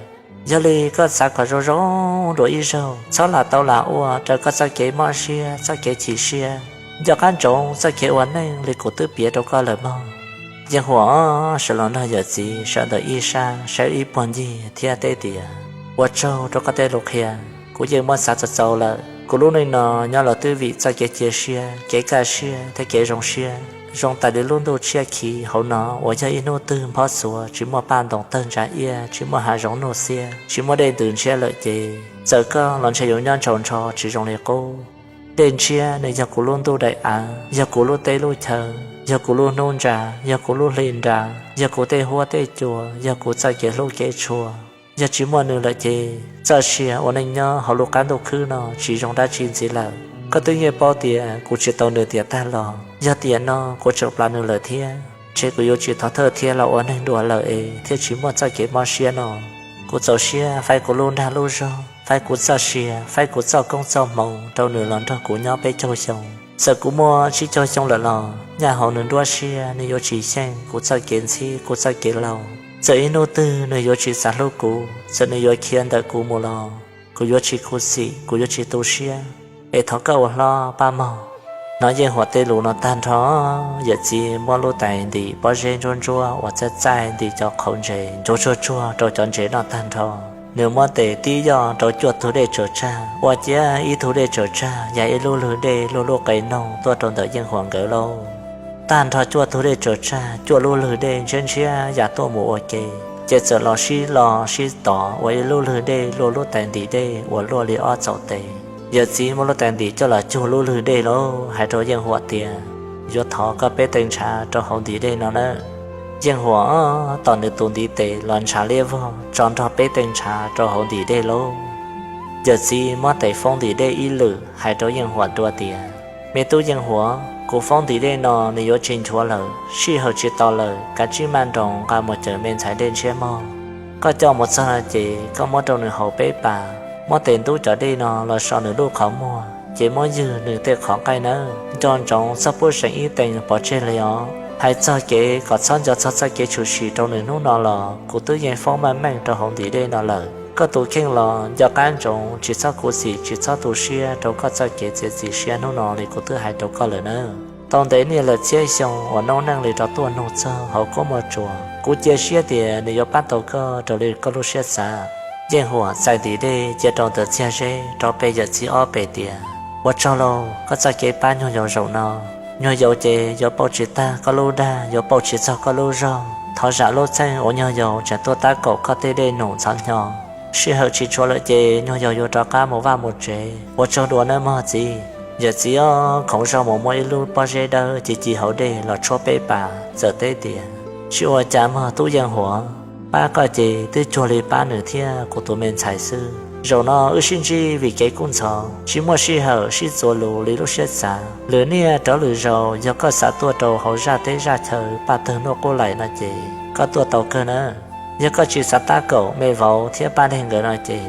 Yog li koj xav kom zoo zoo dua ib zaug, txhob lam tau lam ua raws koj txoj kev mob siab txoj kev chim siab. Nco qab ntsoov txoj kev ua neej li kuv twb piav rau koj lawm mog. Yeej Huam sawv los nrog yawm txiv sawv ntawm ib sab saib ib puag ncig thiab teb tias, ua tsaug rau koj tej lus qhia, kuv yeej muab xav txaus txaus lawm. Kuv lub neej no nyob los twb vim txoj kev cia siab, kev kaj siab thiab kev zoo siab. Zoo tas li lub ntuj tshiab khiv hauv no uas yog ib hnub twg nphob xuav tsis muaj paj ntoos tawg ntsa iab, tsis muaj hav zoov nuj xiab, tsis muaj dej ntws ntshiab lawm ces txawm koj los ntshe yuav nyob ntshaus ntsho tsis zoo li qub. Dej Ntshiab nws yog kuv lub ntuj daim av, yog kuv lub teb lub chaw, yog kuv lub hnub nra, yog kuv lub hli nra, yog kuv tej huab tej cua, yog kuv txoj kev hlub kev tshua. Yog tsis muaj nws lawm ces txoj sia ua neej nyob hauv lub qab ntuj khwb no tsis zoo dab tsi ntxiv lawm. Koj twb yeej paub tias kuv tsis tau nws tiam tag los, yog tiam no kuv tseem plam nws lawm thiab, ntshe kuv yuav tsis thov thawj thiab los ua neeg dua lawm es thiaj tsis muaj txoj kev mob siab no. Kuv txaus siab faib kuv lub nrag lub zog, faib kuv txoj sia, faib kuv txoj koob txoj hmoov rau nws los nrog kuv nyob peb caug xyoo. Txawm kuv muaj tsib caug xyoo lawm los nyaj hauv nws nruab siab nws yuav tsis xyeej kuv txoj kev ntxhib kuv txoj kev laus. Txawm ib hnub twg nws yuav tsis xav hlub kuv, txawm nws yuav khiav ntawm kuv mus los kuv yuav tsis khuv xim, kuv yuav tsis tu siab. Es thov koj ua hlob pab mog. Hnov Yeej Huam tej lus no tag nrho, yawm txiv muab lub tais ntim pob zeb ntsuab ntsuab uas txaij txaij ntim cov qhauv ntses ntsuag tsuag tsuag rau cov ntses noj tag nrho. Nws muab tes tib yoj rau cuaj tug dej tsaws tsag, ua ciav ib tug dej tsaws tsag ya ib lub lwg dej luaj lub qe noog tuaj rau ntawm Yeej Huam nkawd lauj. Tag nrho cuaj tug dej tsaws tsag, cuaj lub lwg dej ntshiab ntshiab ya tuaj mus ua ke, ces txawm los sib lo sib tov ua ib lub lwg dej luaj lub tais ntim dej uas luaj li ob txaum tes. Yawm txiv muab lub tais ntim coj los cug lub lwg dej lauj, hais rau Yeej Huam tias, yuav thov koj peb tee ntshav rau hauv ntim dej no nawb. Yeej Huam tos nws tus ntiv tes los ntshav liab vog tso nrog peb tee ntshav rau hauv ntim dej lauj. Yawm txiv muab tes foob ntim dej ib lwm hais rau Yeej Huam dua tias, me tub Yeej Huam, kuv foob ntim dej no nws yuav tsis nchuav lawm, sij hawm tsis tau lawm, kav tsij maj nroos nqa mus cawm me ntxhais Dej Ntshiab mog. Koj coj mus txog no ces koj muab rau nws haus peb pas, muab tes ntub cov dej no los so nws lub qhov muag ces muab ywg nws tej qhov nqaij nawb. Nco ntsoov txhob pub seem ib tees pov tseg li os. Hais txog kev kom txhob nco txog txoj kev tshwm sim rau nws hnub no los kuv twb yeej foob meej meej rau hauv ntim dej no lawm. Koj tus kheej los nco qab ntsoov tsis txhob khuv xim tsis txhob tu siab rau koj txoj kev txiav txim siab hnub no li kuv twb hais rau koj lawm nawb. Tau ntev niaj lawm txhiab xyoo uas noob neej li rov tuaj nug txog hauv koob mos tsuas, kuv cia siab tias nws yuav pab tau koj raws li koj lub siab xav. Yeej Huam txais ntim dej cia rau ntawm txiag zeb rov pe yawm txiv ob pem tias, ua tsaug lauj, koj txoj kev pab nyuag yaus zaum no. Nyuag yaus ces yuav pauj tsis tag koj lub dag, yuav pauj tsis txog koj lub zog. Thov zam lub txheej uas nyuag yaus tseem tuaj tab kaum koj tej dej num ntxhov hnyo. Sij hawm tsis tshuav lawm ces nyuag yaus yuav rov qab mus vaj mus tsev. Ua tsaug dua nawb mog txiv. Yawm txiv ob khoov zog mus muab ib lub pob zeb dawb ci ci hauv dej los tshuab peb pas txawm teb tias, tsis ua cas mog tub Yeej Huam, pab koj ces twb cuag li pab nws thiab kuv tus me ntxhais xwb. Zaum no wb sib ntsib vim kev kub ntxhov, tsis muaj sij hawm sib txuas lus li lub siab xav. Lwm niaj rov lwm zaus yog koj xav tuaj rau hauv zaj teb zaj chaw paj tawg hnub qub laim no ces koj tuaj tau kawg nawb. Yog koj tsis xav tab kaum me vauv thiab Paj Dej nkawd no ces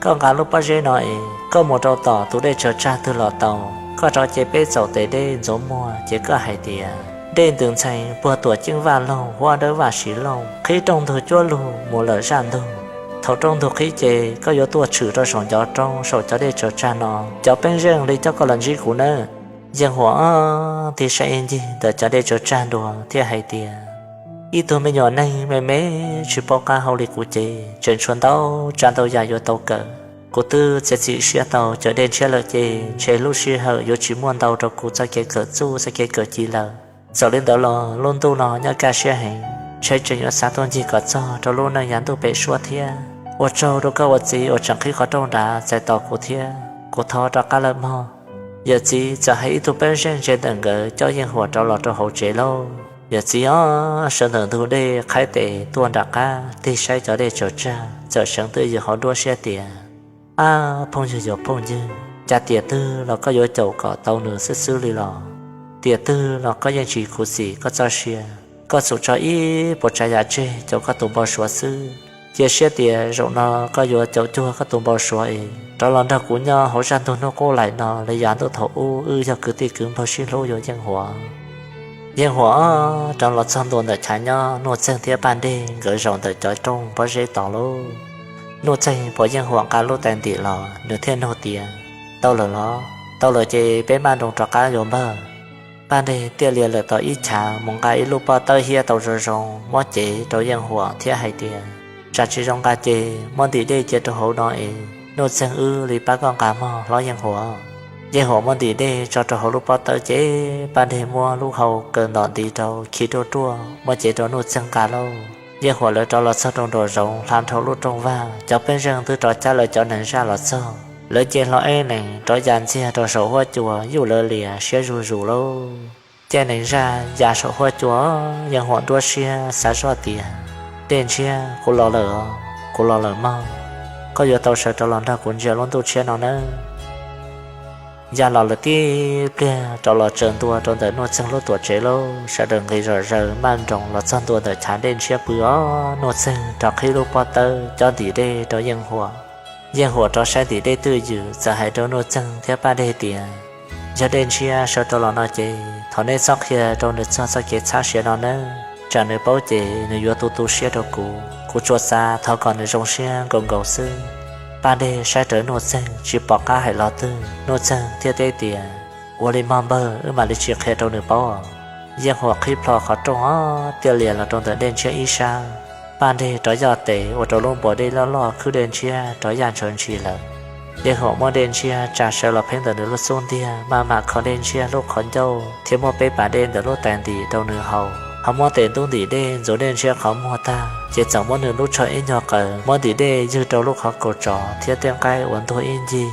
koj nqa lub pob zeb no es koj mus rau tom tus dej tsaws tsag twg los tau. Koj rov ce peb txaum tes dej ntxuav muag ces koj hais tias, dej ntws ntxhee puag Tuam Ceeb Vaj Loog, huab dawb Vaj Siv Looj, qhib rooj ntug cuab lug mus lawm zaj ntug. Thaum rooj ntug qhib ces koj yuav tuaj tshwm rau saum ncov roob saum cov dej tsaws tsag no, cov peeb zeej li coj koj los ntsib kuv nawb. Yeej Huam tig saib ib ncig ntawm cov dej tsaws tsag dua thiab hais tias, ib tug me nyuam neeg me me tsis paub qab hau li kuv ces tseem tshuav ntau tsav ntau yam yuav tau kawm. Kuv twb txiav txim siab tau cawm Dej Ntshiab lawm ces ntshe lub sij hawm yuav tsis muaj ntau rau kuv txoj kev kawm txuj txoj kev kawm ci lawm. Txawm li ntawd los lub ntuj no nyob kaj siab heev, ntshe tseem yuav xav tuaj ncig kom txog rau lub neej yav ntuj pem suab thiab. Ua tsaug rau koj ua txiv uas tseem qhib qhov rooj nrad txais tos kuv thiab. kuv thov rov qab lawm mog. Yawm txiv txawm hais ib tug pej xeem ntse ntawm nkawd coj Yeej Huam rov los rau hauv tsev lauj. Yawm txiv o, sawv ntawm ntug dej qhaib tes tuaj nram qab tig saib cov dej tsaws tsag, txawm seev twj ywm hauv nruab siab tias, Ab phooj ywg yuav phooj ywg, cas tiam twg los koj yuav caum kom tau nws xwb xwb li los? Tiam twg los koj yeej tsis khuv xim koj txoj sia, koj tsuas tso ib puas tsav yam tseg caum koj tus npau suav xwb. Cia siab tias zaum no koj yuav caum cuag koj tus npau suav es rov los nrog kuv nyob hauv zaj ntug hnub qub laim no li yav ntuj thaum ub wb yog kwv tij kwv npawg sib hlub yuav Yeej Huam. Yeej Huam rov los txog ntua ntawm chav nyob, Nuj Txeeg thiab Paj Dej nkawd zaum ntawm cov rooj pob zeb tos lauj. Nuj Txeeg pom Yeej Huam nqa lub tais ntim los nws thiaj nug tias, Tau lawm los? Tau lawm ces peb maj nroos rov qab yuav npawg. Paj Dej thiaj li lawm tom ib chav mus nqa ib lub pob tawb hiab tau zoo zoo muab cev rau Yeej Huam thiab hais tias, Tsam tsis zoo nqa ces muab ntim dej cia rau hauv no es Nuj Txeeg wb li pab koj nqa mog hlob Yeej Huam. Yeej Huam muab ntim dej tso rau hauv lub pob tawb ces Paj Dej muab lub hau kaw ntom nti rau khi ruaj ruaj muab cev rau Nuj Txeeg nqa lauj. Yeej Huam lawv rov los txog rau nraum zoov hla nrhau lub rooj vag, cov pej xeem twb rov cab lawv cov nees zaj los txog. Lawv ces hlo eb nees rov ya ntxiag rau saum huab cua yuj lawv lias siab zuj zus lauj. Caij nees zaj ya saum huab cua, Yeej Huam nruab siab xav zoj tias, Dej Ntshiab, kuv los lawm, kuv los lawm mog. Koj yuav tau sawv rov los nrog kuv ntsia lub ntuj tshiab no nawb. Ya los lawm tib pliag rov los tsaws ntua rau ntawm Nuj Txeeg lub tuam tsev lauj, sawv daws nqis zom zaws maj nroos los txog ntua ntawm chav Dej Ntshiab pw os. Nuj Txeeg rov qhib lub pob tawb coj ntim dej rau Yeej Huam. Yeej Huam rov saib ntim dej twj ywm txawm hais rau Nuj Txeeg thiab Paj Dej tias, Yog Dej Ntshiab sawv rov los no ces thov neb txhob qhia rau nws txog txoj kev txhab siav no nawb, tsam nws paub ces nws yuav tu tu siab rau kuv. Kuv tsuas xav thov kom nws zoo siab nkaus nkaus xwb. Paj Dej saib rawv Nuj Txeeg tsis pom qab hais lo twg, Nuj Txeeg thiaj teb tias, Ua li mog npawg, wb mam li tsis qhia rau nws paub. Yeej Huam qhib plho qhov rooj os, thiaj li los rau ntawm Dej Ntshiab ib sab. Paj Dej rov yoj tes ua rau lub npuas dej loj loj khwb Dej Ntshiab rov yaj ntshawv ntshis lawm. Yeej Huam muab Dej Ntshiab tsa sawv los pheeb ntawm nws lub xub ntiag, maj mam kho Dej Ntshiab lub qhov ncauj thiab muab peb pas dej ntawm lub tais ntim rau nws haus, ho muab tes ntub ntim dej ntxuav Dej Ntshiab qhov muag tag, ces txawm muab nws lub tsho ib nyuag qaws muab ntim dej ywg rau lub qhov kaus tsov thiab tej nqaij uas ntuag ib ncig.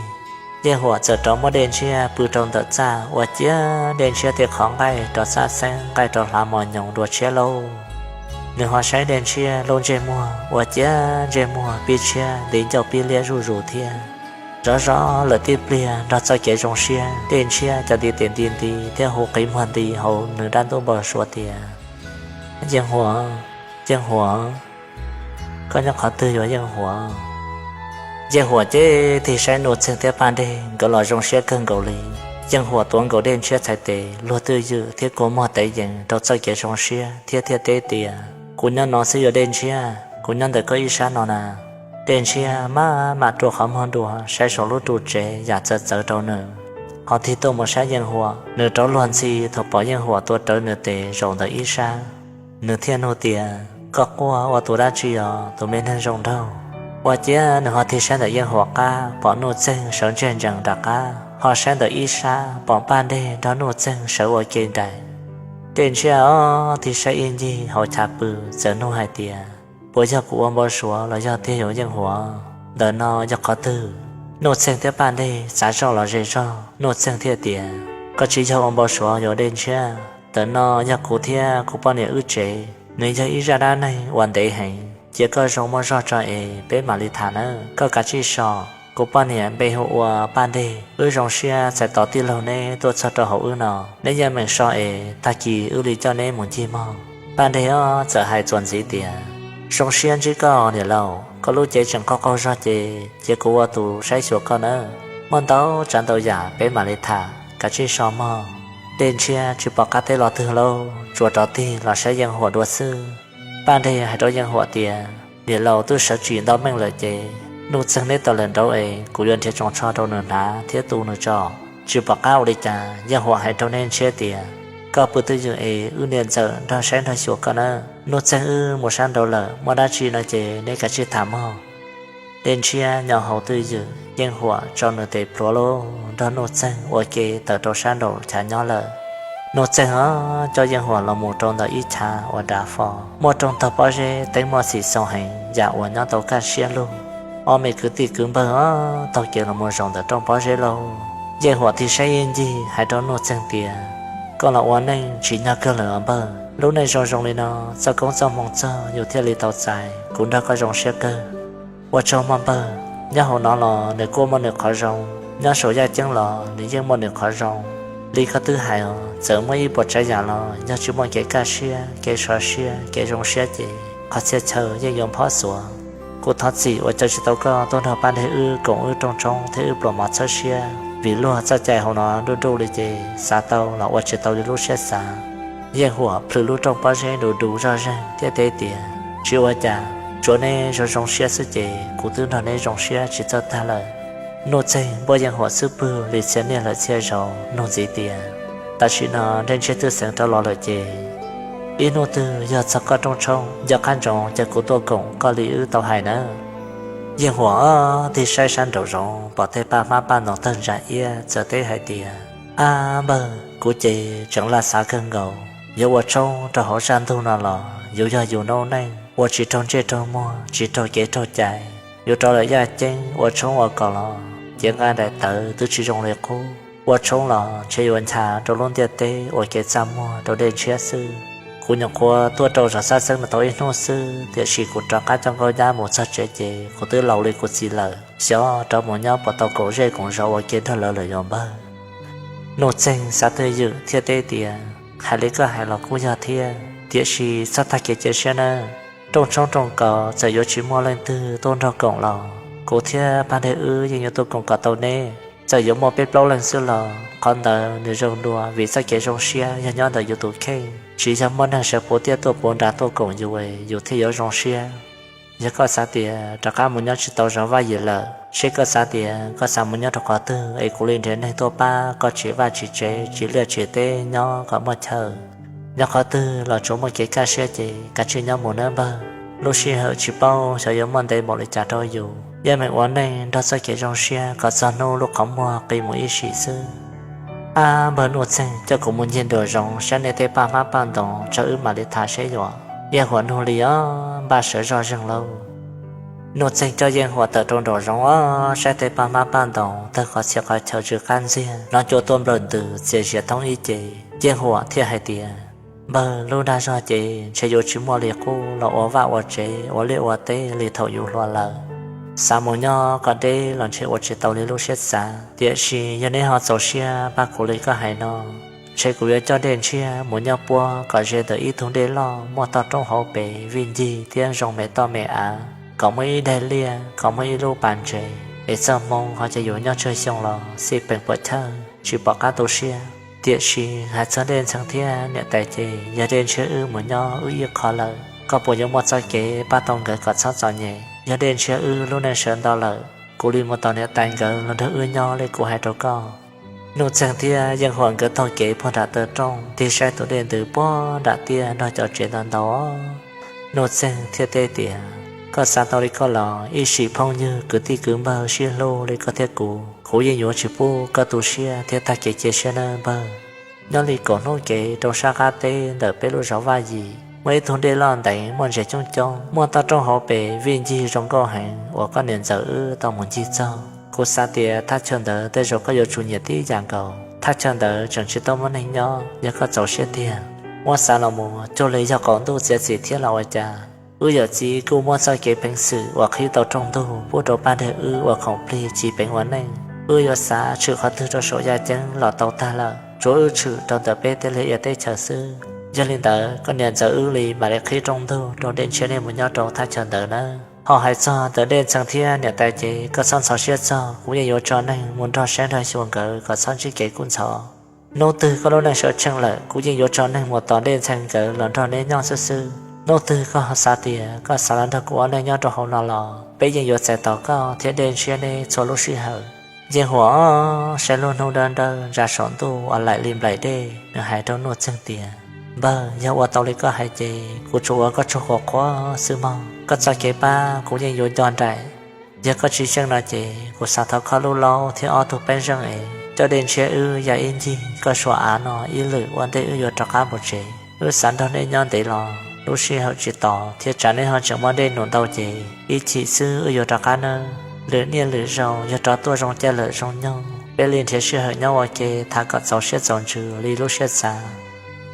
Yeej Huam txawm rov muab Dej Ntshiab pw rau ntawm txaj, ua ciav Dej Ntshiab tej qhov nqaij rov txaj xeeb, nqaij rov hlav mos nyoos dua tshiab lauj. Nws ho saib Dej Ntshiab lub ntsej muag, ua ciav ntsej muag pib tshiab nti ncauj pib liab zuj zus thiab. Zov zov lawm tib pliag, nrog txoj kev zoo siab, Dej Ntshiab cov ntiv tes nti nti thiab hu qiv muag nti hauv nws dab ntub npau suav tias, Yeej Huam, Yeej Huam, koj nyob qhov twg yuav Yeej Huam? Yeej Huam ces tig saib Nuj Txeeg thiab Paj Dej, nkawd los zoo siab kawg nkaus li. Yeej Huam tuav nkaus Dej Ntshiab txhais tes, luag twj ywm thiab kua muag tev yees rau txoj kev zoo siab thiab thiaj teb tias, Kuv nyob no xwb yuav Dej Ntshiab, kuv nyob ntawm koj ib sab no na. Dej Ntshiab maj mam rua qhov muag dua saib saum lub ru tsev yam txawv txawv rau nws, ho tig tuaj mus saib Yeej Huam. Nws rov luag ntxhi thaum pom Yeej Huam tuav rawv nws tes zaum ntawm ib sab. Nws thiaj nug tias, Koj quaj ua tus dab tsi os tus me neeg zoo nraug? Ua ciav nws ho tig saib ntawm Yeej Huam qab, pom Nuj Txeeg sawv ntseg ntsees nram qab, ho saib ntawm ib sab pom Paj Dej nrog Nuj Txeeg sawv ua ke nraim. Dej Ntshiab os tig saib ib ncig hauv chav pw, txawm nug hais tias, Puas yog kuv ua npau suav los yog tiag yuav Yeej Huam? Ntawm no yog qhov twg? Nuj Txeeg thiab Paj Dej xav zoj los ze zog, Nuj Txeeg thiaj tias, Koj tsis yog ua npau suav yuav Dej Ntshiab. Ntawm no yog kuv thiab kuv poj niam wb tsev, nws yog ib zaj dab neeg uas ntev heev. Cia koj zoo muaj zog tso es peb mam li tham nawb. Koj kav tsij so. Kuv poj niam npe hu ua Paj Dej, wb zoo siab txais tos tij laug neb tuaj txog rau hauv wb no. Neb yeej meem so es tag kis wb li coj neb mus ncig mog. Paj Dej os txawm hais txuas ntxiv tias, Zoo siab ntsib koj niam laus, koj lub cev tseem qaug qaug zog ces cia kuv ua tus saib xyuas koj nawb. Muaj ntau tsav ntau yam peb mam li tham, kav tsij so mog. Dej Ntshiab tsis pom qab teb lo twg lauj, tsuas rov tig los saib Yeej Huam dua xwb. Paj Dej hais rau Yeej Huam tias, Niam laus twb sawv tsim ntau meej lawm ces Nuj Txeeg neb tawm lawm nraud es kuv yuav nrhiav tsoos tsho rau nws hnav thiab tu nws tso. Tsis pom qab ua li cas, Yeej Huam hais rau Dej Ntshiab tias, Koj pw twj ywm es wb niam ntxawm nrog saib nrog xyuas koj nawb. Nuj Txeeg wb mus sab nraud lawm, muaj dab tsi no ces neb kav tsij tham mog. Dej Ntshiab nyo hauv twj ywm, Yeej Huam tso nws tes plhuav lauj, nrog Nuj Txeeg ua ke tawm rau sab nraum chav nyob lawm. Nuj Txeeg os coj Yeej Huam los mus rau ntawm ib chav uas dav fo, muaj rooj tog pob zeb, teeb muaj xim xoo heev yam uas nyob tau kaj siab lug. Ob me kwv tij kwv npawg taug kev los mus zaum ntawm rooj pob zeb lauj. Yeej Huam tig saib ib ncig hais rau Nuj Txeeg tias, Koj los ua neej tsim nyog kawg lawm os npawg. Lub neej zoo zoo li no, txoj koob txoj hmoo txog yus thiaj li tau txais, kuv nrog koj zoo siab kawg. Ua tsaug mog npawg. Nyob hauv no los nws kuj muaj nws qhov zoo, nyob saum yaj ceeb los nws yeej muaj nws qhov zoo. Li koj twb hais os, txawm muaj ib puas tsav yam los yog tsis muaj kev kaj siab, kev sov siab, kev zoo siab ces qhov txhia chaw yeej yuav phob xuav. Kuv thov txim uas caw tsis tau koj tuaj nrog pab deg wb koom wb rooj tshoob thiab wb pluas mov txhawb siab, vim luag txoj cai hauv no nruj nruj li ces xav tau los ua tsis tau li lub siab xav. Yeej Huam plhws lub rooj pob zeb du du zoj zeeg thiab teb tias, Tsis ua cas, tsuav neb zoo zoo siab xwb ces kuv twb nrog neb zoo siab tsis txawj tag lawm. Nuj Txeeg npuab Yeej Huam xub pwg li txhia niaj hlawv txhia zaus nug ntxiv tias, Tam sim no Dej Ntshiab twb xeev rov los lawm ces ib hnub twg yog txog koj rooj tshoob nco qab ntsoov caw kuv tuaj koom koj li wb tau hais nawb. Yeej Huam tig saib sab nraum zoov pom tej paj hmab paj ntoos tawg ntsa iab txawm teb hais tias, Ab npawg, kuv ces tseem laj xav kawg nkaus, yuav ua tshoob rau hauv zaj ntug no los yus yog yus noob neej ua tsis raug ntsej raug muag tsis raug kev raug cai. Yuav rov lawm yaj ceeb ua tshoob ua kos los cev nqaij daim tawv twb tsis zoo li qub. Ua tshoob los ntshe yuav ncha rau lub ntiaj teb ua kev txaj muag rau Dej Ntshiab xwb. Kuv nyuam qhuav tuaj rau zos Xab Xeeb no tau ib hnub xwb, tiam sis kuv rov qab coj Nkauj Nyab mus txog tsev ces kuv twb laus li kuv txiv lawm, xyov rov mus nyob puas tau koom zej koom zos ua ke nrog lawv lawm yos npawg. Nuj Txeeg xav twj ywm thiaj teb tias, Hais li koj hais los kuj yog thiab, tiam sis txhob tag kev cia siab nawb. Rooj tshoob rooj kos txawm yuav tsis muaj leej twg tuaj nrog koom los kuv thiab pab deg wb yeej yuav tuaj koom kom tau neb. Txawm yuav muaj peb plaub leeg xwb los qhov ntawd nws zoo dua vim txoj kev zoo siab yog nyob ntawm yus tus kheej, tsis yog muaj neeg sawv puv tiaj tuaj puv nrad tuaj koom yus, yus thiaj yuav zoo siab. Yog koj xav tias rov qab mus nyob tsis tau zov Vaj Yim lawm, seb koj xav tias koj xav mus nyob rau qhov twg es kuv li nrhiav neeg tuaj pab koj tsim vaj tsim tsev tsim liaj tsim teb nyob kom muaj chaw. Nyob qhov twg los tsuas muaj kev kaj siab ces kav tsij nyob mus nawb npawg. Lub sij hawm tsis paub xyov yuav muaj ntev npaum li cas rau yus, yeej meem ua neej nrog txoj kev zoo siab kom txog hnub lub qhov muag qi mus ib sim xwb. Ab npawg, Nuj Txeeg coj kuv mus ncig nraum zoov saib nej tej paj hmab paj ntoos tso wb mam li tham seb yuav. Yeej Huam nug li os, npaj sawv zoj zeeg lauj. Nuj Txeeg coj Yeej Huam tawm rau nraum zoov os, saib tej paj hmab paj ntoos tawg qhov txhia qhov chaw tsw qab ntxiag, hnov cua tuaj nplawm ntws txias zias thoob ib ce. Yeej Huam thiaj hais tias, Npawg, lub dag zog ces ntshe yuav tsis muaj li qub los ua vaj ua tsev ua liaj ua teb li thaum yus hluas lawm. Xav mus nyob kom deb los ntshe ua tsis tau li lub siab xav, tiam sis yog neb ho txaus siab pab kuv li koj hais no, ntshe kuv yuav coj Dej Ntshiab mus nyob puab kom ze ntawm ib tug dej loj muaj toj roob hauv pes vij ncig thiab zoo me toj me av, kom muaj ib daim liaj, kom muaj ib lub pas ntses, es txoj hmoo ho ces yus nyob tsawg xyoo los xij peem puas chawj tsis pom qab tu siab. Tiam sis hais txog Dej Ntxhee thiab niam tais ces yog Dej Ntshiab wb mus nyob wb ib qho lawm, koj puas yuav muaj txoj kev pab tau nkawd kom txhob txom nyem? Yog Dej Ntshiab wb lub neej sawv ntau lawm, kuv li mus tos niam tais nkawd los nrog wb nyob li kuv hais rau koj. Nuj Txeeg thiab Yeej Huam nkawd taug kev puag nram taw rooj tig saib tus dej ntws puag nram tiaj nrog cov tsev ntau ntau. Nuj Txeeg thiaj teb tias, Koj xav tau li koj los ib sim phooj ywg kwv tij kwv npawg sib hlub li koj thiab kuv, kuv yeej yuav tsis pub koj tu siab thiab tag kev cia siab nawb npawg. Nyob li kaum hnub kev rau sab qab teb ntawm peb lub zos Vaj Yim, muaj ib tug dej loj ntev muaj ntses coob coob, muaj toj roob hauv pes vij ncig zoo nkauj heev uas koj niam ntxawm wb tau mus ncig txog. Kuv xav tias thaj chaw ntawd tej zaum koj yuav tsum nyiam tib yam nkaus. Thaj chaw ntawd tseem tsis tau muaj neeg nyob, yog koj txaus siab tiag, muab xav los mus cuag li yog qaum ntuj txiav txim thiab los ua cas. Wb yawm txiv kuj muab txoj kev peev xwm uas qhib tau rooj ntug pub rau pab deg wb ua khoom plig ci peev ua neej. Wb yuav xav tshwm qhov twg rau saum yaj ceeb los tau tag lawm, tsuav wb tshwm rau ntawm peb tej liaj ia teb chaws xwb. Yog li ntawd koj niam ntxawm wb li mam li qhib rooj ntug rau Dej Ntshiab nej mus nyob rau thaj chaw ntawd nawb. Ho hais txog ntawm Dej Ntxhee thiab niam tais ces koj txhob ntxhov siab txog, kuv yeej yuav tso neeg mus nrog saib nrog xyuas nkawd kom txhob ntsib kev kub ntxhov. Hnub twg koj lub neej sawv tsheej lawm, kuv yeej yuav tso neeg mus tos Dej Ntxhee nkawd los nrog neb nyob xwb xwb. Hnub twg koj xav tias koj xav los nrog kuv ua neej nyob rau hauv no los peb yeej yuav txais tos koj thiab Dej Ntshiab neb txhua lub sij hawm. Yeej Huam saib lub hnub dawb dawb ntsa saum ntuj uas laim li nplaim dej, nws hais rau Nuj Txeeg tias, Npawg, yog ua tau li koj hais ces kuv tsuas ua koj tsaug quas quas xwb mog. Koj txoj kev pab kuv yeej yuav nco nraim. Yog koj tsis xyeej no ces kuv xav thov koj lub laub thiab ob tug peb zeej es coj Dej Ntshiab wb ya ib ncig koj suas av no ib lwm ua ntej wb yuav rov qab mus tsev. Wb xav nrog neb nyob ntev los lub sij hawm tsis tos thiab tsam neb ho tseem muab dej num ntau ces ib chim xwb wb yuav rov qab nawb. Lwm niaj lwm zaus yog rov tuaj zoo caij lawm zoo nyoog peb li nrhiav sij hawm nyob ua ke tham kom txaus siab txaus ntsws li lub siab xav.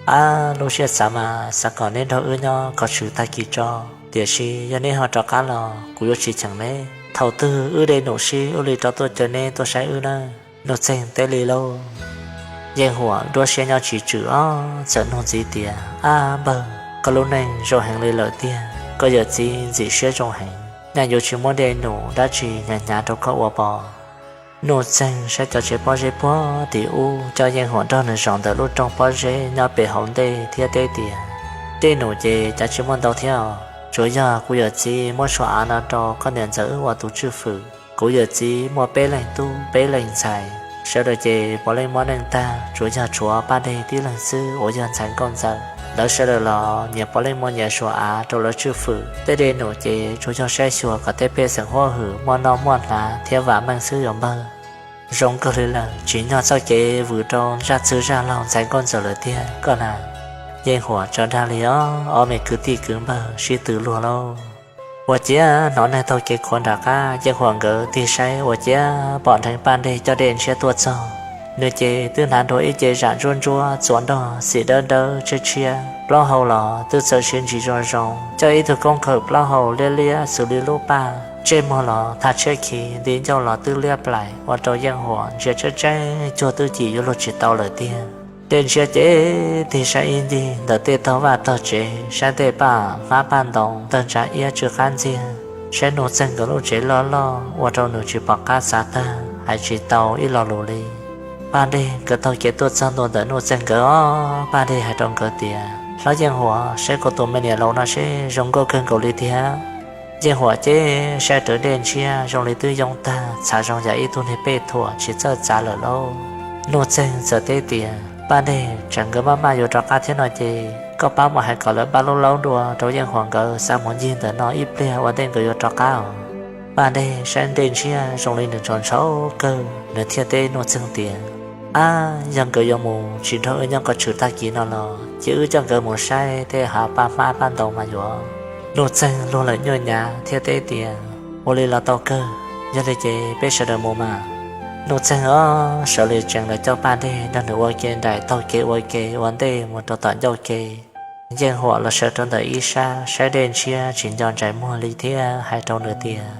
Ab, lub siab xav mas xav kom neb nrog wb nyob kom tshwm tag kis tso, tiam sis yog neb ho rov qab los kuv yuav tsis cheem neb. Thaum twg wb dej num sib wb li rov tuaj caw neb tuaj saib wb nawb. Nuj Txeeg teb li lauj. Yeej Huam nruab siab nyob tsis tswm os, txawm nug ntxiv tias, Ab npawg, koj lub neej zoo heev li lawm tiag, koj yawm txiv ntxim siab zoo heev, nyaj yuav tsis muab dej num dab tsi hnyav hnyav rau koj ua pov. Nuj Txeeg saib cov tsev pob zeb puag tim ub, coj Yeej Huam nrog nws zaum ntawm lub rooj pob zeb nyob pem hauv ntej thiab teb tias, Dej num ces cav tsis muaj ntau thiab os, tsuas yog kuv yawm txiv muab sua av no rau koj niam ntxawm wb ua tus tswj fwm. Kuv yawm txiv muaj peb leeg tub peb leeg ntxhais, sawv daws ces puav leej muaj neej tag, tsuas yog tshuav Paj Dej tib leeg xwb uas yog ntxhais nkauj ntxawm. Lawv sawv daws los nyias puav leej muaj nyias sua av rau lawv tswj fwm. Tej dej num ces tsuas yog saib xyuas kom tej pej xeem huab hwm muaj noj muaj hnav thiab vam meej xwb yom npawg. Zoo kawg li lawm, tsim nyog txoj kev vwm rau zaj txwg zaj laug ntxhais nkauj ntxawm lawm tiag koj na. Yeej Huam tso dag li os, ob me kwv tij kwv npawg sib tw luag lauj. Ua ciav hnov neeg taug kev qhuav nram qab, Yeej Huam nkawd tig saib ua ciav pom dheev Paj Dej coj Dej Ntshiab tuaj txog. Nws ces twb hnav nrua ib ce zam ntsuab ntsuab txuas nrog xim dawb dawb tshiab tshiab, plaub hau los twb txawm siav ntsis zoo zoo, coj ib tug koob khawm plaub hau liab liab xws li lub paj, ntsej muag los thaj tshiab khiv, nti ncauj los twb liab plaim ua rau Yeej Huam ntsia tseeb tseeb cuag twb cim yuav luag tsis tau lawm tiag. Dej Ntshiab ces tig saib ib ncig ntawm tej tog vaj tog tsev, saib tej paj hmab paj ntoo tawg ntsa iab tsw qab ntxiag, saib Nuj Txeeg nkawd lub tsev loj loj ua rau nws tsis pom qab xav tag hais tsis tau ib lo lus li. Paj Dej nkawd taug kev tuaj txog ntua ntawm Nuj Txeeg nkawd os, Paj Dej hais rau nkawd tias, Hlob Yeej Huam, saib kuv tus me niam laus no seb zoo nkauj kawg nkaus li tiag. Yeej Huam ces saib rawv Dej Ntshiab zoo li twb yoo tag, txhav zoo yam ib tug niag pej thuam tsis txawj txav lawm lauj. Nuj Txeeg txawm teb tias, Paj Dej, tsam nkawd maj maj yuav rov qab thiab no ces koj pab mus hais kom lawv npaj lub laub dua rau Yeej Huam nkawd xav mus ncig ntawm no ib pliag ua ntej nkawd yuav rov qab os. Paj Dej saib Dej Ntshiab zoo li nws ntshau ntshau kawg, nws thiaj teb Nuj Txeeg tias, Ab, yog nkawd yuav mus tsis nrog wb nyob kom tshwm tag kis no los cia wb coj nkawd mus saib tej hav paj hmab paj ntoo mas yuav. Nuj Txeeg luag lawm nyuaj nyav thiab teb tias, Ua li los tau kawg, yog li ces peb sawv daws mus mas. Nuj Txeeg os, sawv li tsees lawv coj Paj Dej nrog nws ua ke nraim taug kev ua ke ua ntej mus rau tom ncauj ke. Yeej Huam los sawv rau ntawm ib sab saib Dej Ntshiab tsis nco ntsais muag li thiab hais rau nws tias,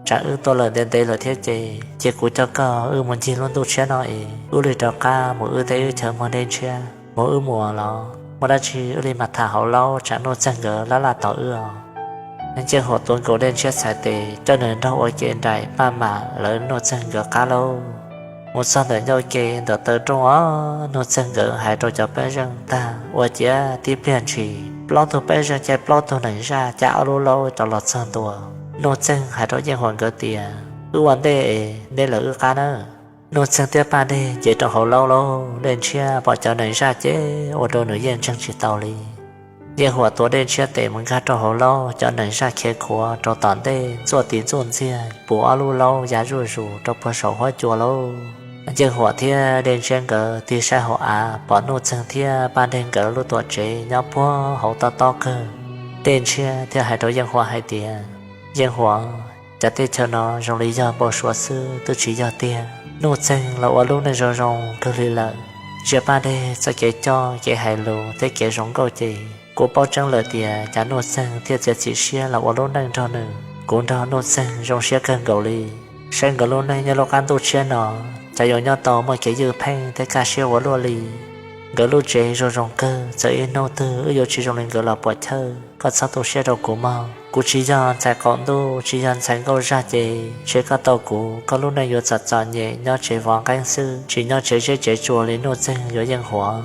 Tsam wb tuaj lawm ntev ntev lawm thiab ces cia kuv coj koj wb mus ncig lub ntuj tshiab no es wb li rov qab mus wb teb wb chaw muag Dej Ntshiab. Mus wb mus los muaj dab tsi wb li mam tham hauv laub tsam Nuj Txeeg nkawd laj laj tos wb os. Yeej Huam tuav nkaus Dej Ntshiab txhais tes coj nws nrog ua ke nraim maj mam lawv Nuj Txeeg nkawd qab lauj. Mus txog ntawm ncauj ke ntawm taw rooj os, Nuj Txeeg nkawd hais rau cov pej xeem tag ua ciav tib pliag ntshis plaub tug pej xeem caij plaub tug nees zaj cab ob lub laub rov los txog ntua. Nuj Txeeg hais rau Yeej Huam nkawd tias, Wb ua ntej es neb lawv wb qab nawb. Nuj Txeeg thiab Paj Dej nce rau hauv laub lauj, Dej Ntshiab pom cov nees zaj ces ua rau nws yeej ntseeg tsis tau li. Yeej Huam tuav Dej Ntshiab tes mus nkag rau hauv laub, cov nees zaj khiav khuav rau tom ntej ntxuaj tis ntxuaj ntxiag puv ob lub laub ya zuj zus rau puag saum huab cua lauj. Yeej Huam thiab Dej Ntshiab nkawd tig saib hauv av pom Nuj Txeeg thiab Paj Dej nkawd lub tuam tsev nyob puag hauv tob tob kawg. Dej Ntshiab thiaj hais rau Yeej Huam hais tias, Yeej Huam, cov teb chaws no zoo li yog npau suav xwb twb tsis yog tiag. Nuj Txeeg los ua lub neej zoo zoo kawg li lawm. Ntsia Paj Dej txoj kev coj kev hais lus thiab kev zoo nkauj ces kuv paub tseeb lawm tias cas Nuj Txeeg thiaj txiav txim siab los ua lub neej nrog nws. Kuv nrog Nuj Txeeg zoo siab kawg nkaus li. Saib nkawd lub neej nyob lub qab ntuj tshiab no, cas yuav nyob tau muaj kev ywj pheej thiab kaj siab ua luaj li. Nkawd lub tsev zoo zoo kawg, txawm ib hnub twg wb yuav tsis zoo li nkawd los puas chawj, koj txhob tu siab rau kuv mog. Kuv tsis yog ntxhais qaum ntuj, tsis yog ntxhais nkauj zaj ces ntshe koj tau kuv, koj lub neej yuav txom txom nyem nyob tsev vov nqeeb xwb, tsis nyob tsev zeb tsev tsuas li Nuj Txeeg yuav Yeej Huam.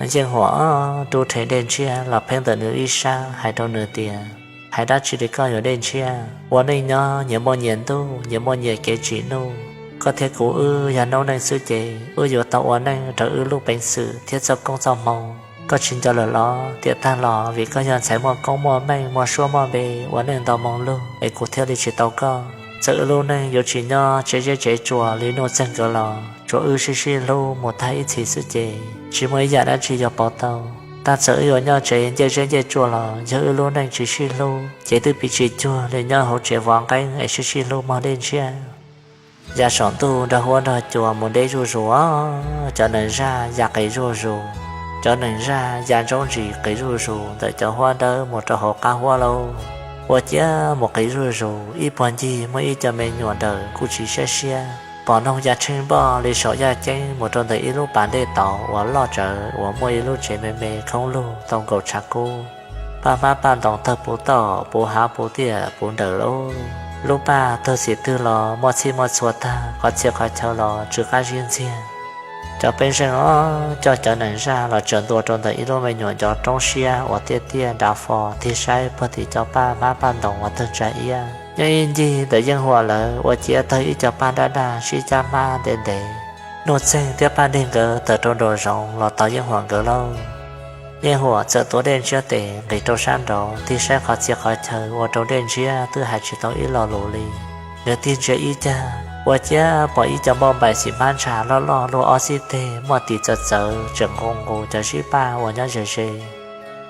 Yeej Huam rub rhe Dej Ntshiab los pheeb ntawm nws ib sab hais rau nws tias, Hais dab tsi li koj yuav Dej Ntshiab? Ua neej nyob nyias muaj nyias ntuj, nyias muaj nyias kev tsim nuj. Koj thiab kuv wb yog noob neej xwb ces wb yuav tau ua neej raws wb lub peev xwm thiab txoj koob txoj hmoo. Koj tsis nco lawm los tiam tag los vim koj yog ntxhais muaj koob muaj meej, muaj suab muaj npe, ua neej nto moo lug es kuv thiaj li tsis tau koj. Txawm wb lub neej yuav tsis nyob tsev zeb tsev tsuas li Nuj Txeeg nkawd los tsuav wb sib sib hlub mus tag ib txhis xwb ces tsis muaj ib yam dab tsi yuav pauv tau. Tab txawm wb yuav nyob tsev ncej zeb ncej tsuag los yog wb lub neej tsis sib hlub ces twb piv tsis cuag li nyob hauv tsev vov nqeeb es sib sib hlub mog Dej Ntshiab. Ya saum ntuj nrog huab nrog cua mus deb zuj zus, cov nees zaj ya qis zuj zus, cov nees zaj ya ntsoov ntsis qis zuj zus ntawm cov huab dawb mus rau hauv qab huab lauj. Ua ciav mus qis zuj zus, ib puag ncig muaj ib co me nyuam dawm kuj tsis siab siab, pom noog ya tsheej npoj li saum yaj ceeb mus rau ntawm ib lub pas dej tauv uas loj tsawv uas muaj ib lub tsev me me khoob lug tau nkaus tshav kub. Paj hmab paj ntoos tawg puv toj puv hav puv tiaj puv nrawm lauj. Lub paj tawg xim twg los muaj txhij muaj txhua tag, qhov txhia qhov chaw los tsw qab zib ntxiag. Cov pej xeem os coj cov nees zaj los tsaws ntua rau ntawm ib lub me nyuam ncov roob siab uas tiaj tiaj nrav fo tig saib puag tim cov paj hmab paj ntoos uas tawg ntsa iab. Nyob ib ncig ntawm Yeej Huam lawv ua ciav tawg ib co paj daj daj sib cab hmab ntev ntev. Nuj Txeeg thiab Paj Dej nkawd tawm rau nraum zoov los tos Yeej Huam nkawd lauj. Yeej Huam txawm tuav Dej Ntshiab tes nqis rau sab nraud tig saib qhov txhia qhov chaw ua rau Dej Ntshiab twb hais tsis tau ib lo lus li. Nkawd tig ntsia ib cag ua ciav pom ib co npauj npaim xim hmab ntsha loj loj luaj ob xib teg muaj tis txawv txawv tseem nqus nqus cov zib paj uas nyob ze ze.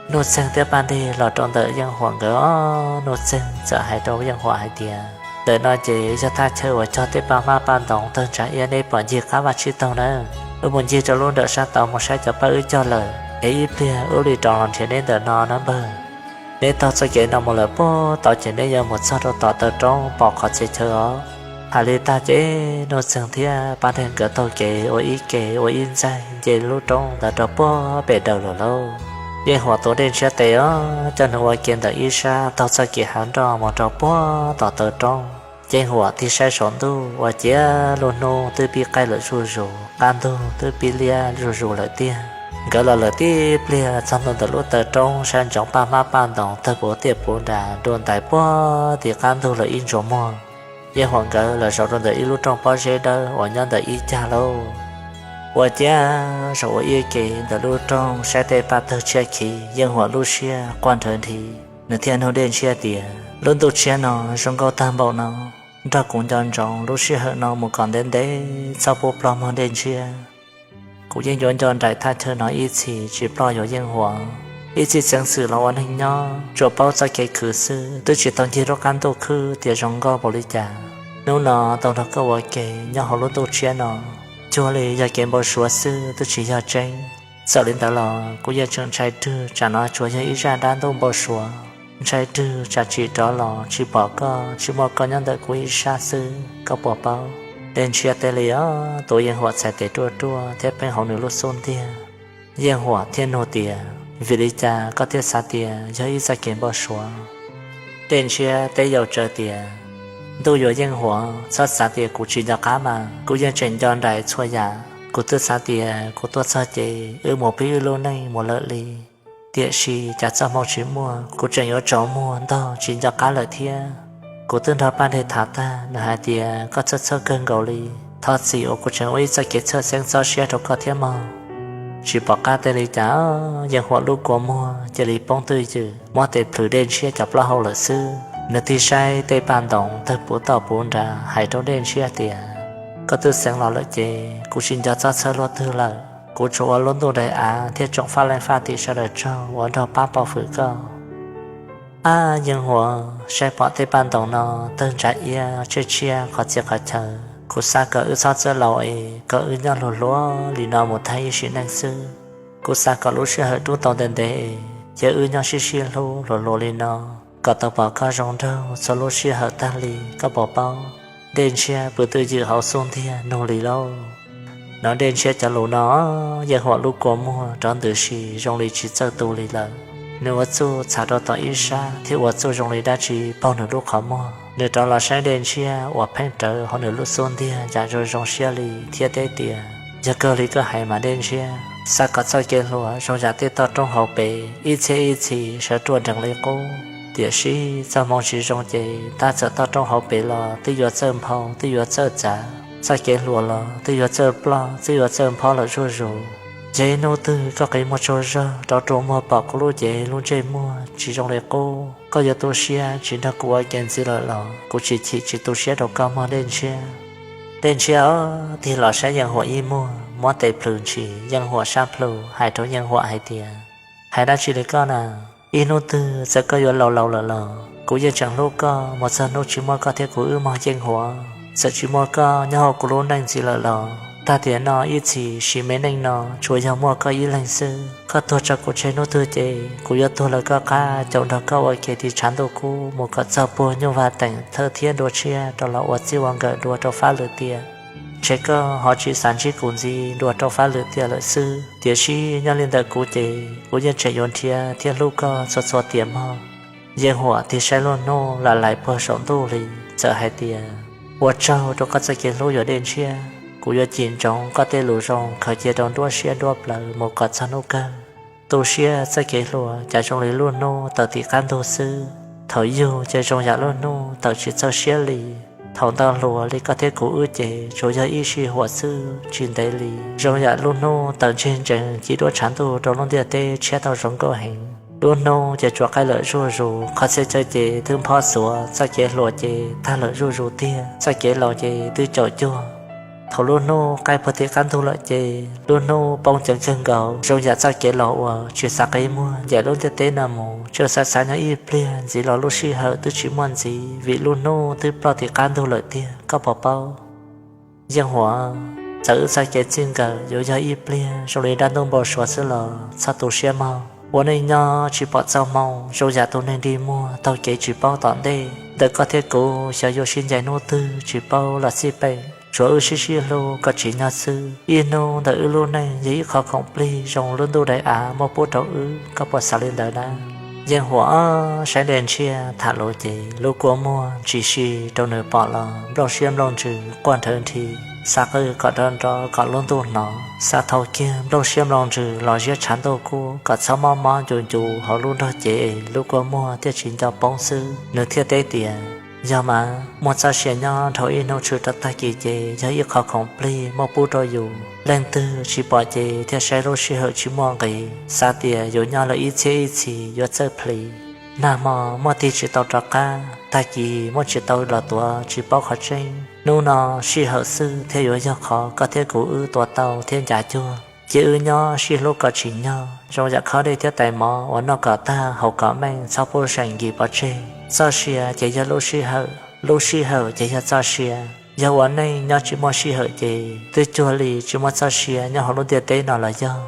Nuj Txeeg thiab Paj Dej los rau ntawm Yeej Huam nkawd os, Nuj Txeeg txawm hais rau Yeej Huam hais tias, ntawm no ces yog thaj chaw uas cog tej paj hmab paj ntoos tawg ntsa iab, neb pom ncig qab vaj tsib taug nawb. Wb mus ncig rau lub nram sab tod mus saib cov paj wb cog lawm es ib pliag wb li rov los nrhiav neb ntawm no nawb npawg. Neb taug txoj kev no mus lawm puag tod ces neb yuav mus txog rau tom taw roob pom qhov txhia chaw os. Hais li tag ces Nuj Txeeg thiab Paj Dej nkawd taug kev ua ib ke ua ib ntxaig nce lub roob ntawd rau puag pem daws lawm lauj. Yeej Huam tuav Dej Ntshiab tes os coj nws ua ke ntawm ib sab taug txoj kev hav nroj mus rau puag tom taw roob. Yeej Huam tig saib saum ntuj ua ciav lub hnub twb pib qaij lawm zuj zus, qab ntug twb pib liab zuj zus lawm tiag. Nkawd los lawm tib pliag txog ntua ntawm lub taw roob sab ntsoov paj hmab paj ntoos tawg puv tiaj puv nras dua ntais puag tim qab ntug lawm ib ntsuas muag. Yeej Huam nkawd los zaum rau ntawm ib lub rooj pob zeb dawb uas nyob ntawm ib cag lauj. Ua ciav zaum ua ib ke ntawm lub rooj saib tej paj tawg tshiab khiv, Yeej Huam lub siab quaj nrhawv nthi. Nws thiaj nug Dej Ntshiab tias, lub ntuj tshiab no zoo nkauj tag npaum no, nrog kuv nco ntsoov lub sij hawm no mus kom ntev ntev txhob pub ploj mog Dej Ntshiab. Kuv yeej yuav nco nraim thaj chaw no ib txhis tsis ploj yuav Yeej Huam. Ib txhij xeeb xwm los ua neeg nyob tsuas paub txoj kev khwv xwb twb tsis tau ncig lub qab ntuj khwb tias zoo nkauj npaum li cas. Hnub no tau nrog koj ua ke nyob hauv lub ntuj tshiab no, cuag li yog kev npau suav xwb twb tsis yog tseeb. Txawm li ntawd los kuv yeej tseem ntshai rwg tsam no tsuas yog ib zaj dab ntuj npau suav, ntshai rwg tsam tsim rov los tsis pom koj, tsis muaj koj nyob ntawm kuv ib sab xwb, koj puas paub? Dej Ntshiab teb li os, tuav Yeej Huam txhais tes ruaj ruaj thiab pheej hauv nws lub xub ntiag. Yeej Huam thiaj nug tias, vim li cas koj thiaj xav tias yog ib txoj kev npau suav? Dej Ntshiab teb yau tsawv tias, ntuj yuav Yeej Huam, txhob xav tias kuv tsis nco qab mas, kuv yeej tseem nco nraim txhua yam. Kuv twb xav tias kuv tuaj txog ces wb mus pib wb lub neej mus lawm li. Tiam sis cas txoj hmoo tsis muaj, kuv tseem yuav tsaus muag ntog tsis nco qab lawm thiab. Kuv twb nrog Paj Dej tham tag, nws hais tias koj txhawj txhawj kawg nkaus li. Thov txim uas kuv tseem ua ib txoj kev txhawj xeeb txob siab rau koj thiab mog. Tsis pom qab tej li cas, Yeej Huam lub kua muag cia li poob twj ywm, muab tes plhws Dej Ntshiab cov plaub hau lawm xwb. Nws tig saib tej paj ntoos tawg puv toj puv nrad hais rau Dej Ntshiab tias, koj twb xeev los lawm ces kuv tsis nco txob txhawj luaj twg lawm. Kuv tsuas ua lub ntuj daim av thiab tsoom faj leej faj tim sawv daws tsaug uas nrog pab pov hwm koj. Ab Yeej Huam, saib pom tej paj ntoos no tawg ntsa iab tshiab tshiab qhov txhia qhov chaw, kuv xav kom wb txhob txawj laus es kom wb nyob hluas hluas li no mus tag ib sim neej xwb. Kuv xav kom lub sij hawm rub tau ntev ntev, cia wb nyob sib sib hlub hluas hluas li no, kom tau pom koj zoo nraug txhua lub sij hawm tag li, koj puas paub? Dej Ntshiab pw twj ywm hauv xub ntiag nug li lauj. Hnov Dej Ntshiab cov lus no, Yeej Huam lub kua muag rov ntws si zoo li tsis txawj tu li lawm. Nws ua txuj txhav rau tom ib sab thiab ua txuj zoo li dab tsi paug nws lub qhov muag. Nws rov los saib Dej Ntshiab uas pheej rawv hauv nws lub xub ntiag yam zoo zoo siab li thiab teb tias, yog kawg li koj hais mas Dej Ntshiab, xav kom txoj kev hluas zoo yam tej toj roob hauv pes ib txhiab ib txhis sawv ruaj nrees li qub. Tiam sis txoj hmoo tsis zoo ces tab txawm toj roob hauv pes los twb yuav txawj nphau twb yuav txawj txav, txoj kev hluas los twb yuav txawj ploj twb yuav txawj nphob lawm zuj zus. Yog ib hnub twg koj qiv muag tsaug zog rov rua muag pom kuv lub cev lub ntsej muag tsis zoo li qub, koj yuav tu siab tsis nrog kuv ua ke ntxiv lawm los kuv tsis chim tsis tu siab rau koj mog Dej Ntshiab. Dej Ntshiab tig los saib Yeej Huam ib muag, muab tes plhws ntshis Yeej Huam sab plhu hais rau Yeej Huam hais tias, Hais dab tsi li koj na? Ib hnub twg txawm koj yuav laus laus lawm los kuv yeej tseem hlub koj mus txog hnub tsis muaj koj thiab kuv wb mog Yeej Huam. Txawm tsis muaj koj nyob hauv kuv lub neej ntxiv lawm los tag tiam no ib txhis sim me neej no tsuas yog muaj koj ib leeg xwb. Koj tuag tso kuv tseg hnub twg ces kuv yuav tuag lawv koj qab caum nrog koj ua ke tiv tshav ntuj kub mus kom txog puag nyuj vaj teem thawj thiab nruab tshiab rau los ua txij ua nkawm dua rau fab lwm tiam. Ntshe koj ho tsis xav ntsib kuv ntxiv dua rau fab lwm tiam lawm xwb, tiam sis nyob li ntawm kuv ces kuv yeej tseem yuav nrhiav thiab hlub koj txhua txhua tiam mog. Yeej Huam tig saib lub hnub lam lais puag saum ntuj li, txawm hais tias, ua tsaug rau koj txoj kev hlub yuav Dej Ntshiab, kuv yuav cim ntsoov koj tej lus zoo khaws cia rau nruab siab nruab plawv mus kom txog hnub kawg. Tu siab txoj kev hluas cas zoo li lub hnub tawm tim qab ntug xwb, thaum yug ces zoo yam lub hnub tawm tsis txawj siab li. Thaum ntau hluas li koj thiab kuv wb ces tsuas yog ib sij huam xwb tsis ntev li, zoo yam lub hnub tawm ntseg ntsees ci duab tshav ntuj rau lub ntiaj teb tshiab tau zoo nkauj heev. Lub hnub ces tsuas qaij lawm zuj zus, qhov txhia chaw ces twb nphob xuav, txoj kev hluas ces tag lawm zuj zus tiag, txoj kev laus ces twb caum cuag. Thaum lub hnub qaij puag tim qab ntug lawm ces lub hnub poob ceev kawg nkaus, zoo yam txoj kev laus uas tsis xav qi muag ncaim lub ntiaj teb no mus, tsuas xav xav nyob ib pliag ntxiv los lub sij hawm twb tsis muaj ntxiv vim lub hnub twb ploj tim qab ntug lawm tiag, koj puas paub? Yeej Huam, txawm wb txoj kev txij nkawm yuav yog ib pliag zoo li dab ntuj npau suav xwb los txhob tu siab mog. Ua neej nyob tsis pom txoj hmoo, zoo yam tus neeg dig muag taug kev tsis paub tom ntej. Ntawm koj thiab kuv xyov yuav sib ncaim hnub twg tsis paub los xij peem, tsuav wb sib sib hlub kom tsim nyog xwb. Ib hnub ntawm wb lub neej yog ib qho khoom plig zoo lub ntuj daim av muab pub rau wb, koj puas xav li ntawd na? Yeej Huam saib Dej Ntshiab tham lus ces lub kua muag tsis si rau nws pom los nplooj siab nplooj ntsws quaj nrhawv nthi, xav qw kom nrov nrov kom lub ntuj hnov, xav thau kiag nplooj siab nplooj ntsws los ziab tshav ntuj kub kom txhob mob mob ncu ncu hauv lub nrog cev es lub kua muag thiaj tsis nco poob xwb. Nws thiaj teb tias, yog mas, muaj txoj sia nyob dhau ib hnub tshwm rau tag kis ces yog ib qho khoom plig muab pub rau yus. Leej twg tsis pom ces thiaj saib lub sij hawm tsis muaj nqis, xav tias yus nyob lawm ib txhiab ib txhis yuav txawj plhis. Nag hmo muaj tig tsis tau rov qab, tag kis muaj tsis tau los tuav tsis paub qhov tseeb. Hnub no sij hawm xwb thiaj yuav yog qhov koj thiab kuv wb tuav tau thiab ncav cuag. Cia wb nyob sib hlub kom tsim nyog zoo yam khob dej thiab tais mov uas noj kom tag haus kom meej txhob pub seem nkis pov tseg. Txoj sia ces yog lub sij hawm, lub sij hawm ces yog txoj sia. Yog ua neej nyob tsis muaj sij hawm ces twb cuag li tsis muaj txoj sia nyob hauv lub ntiaj teb no los yog.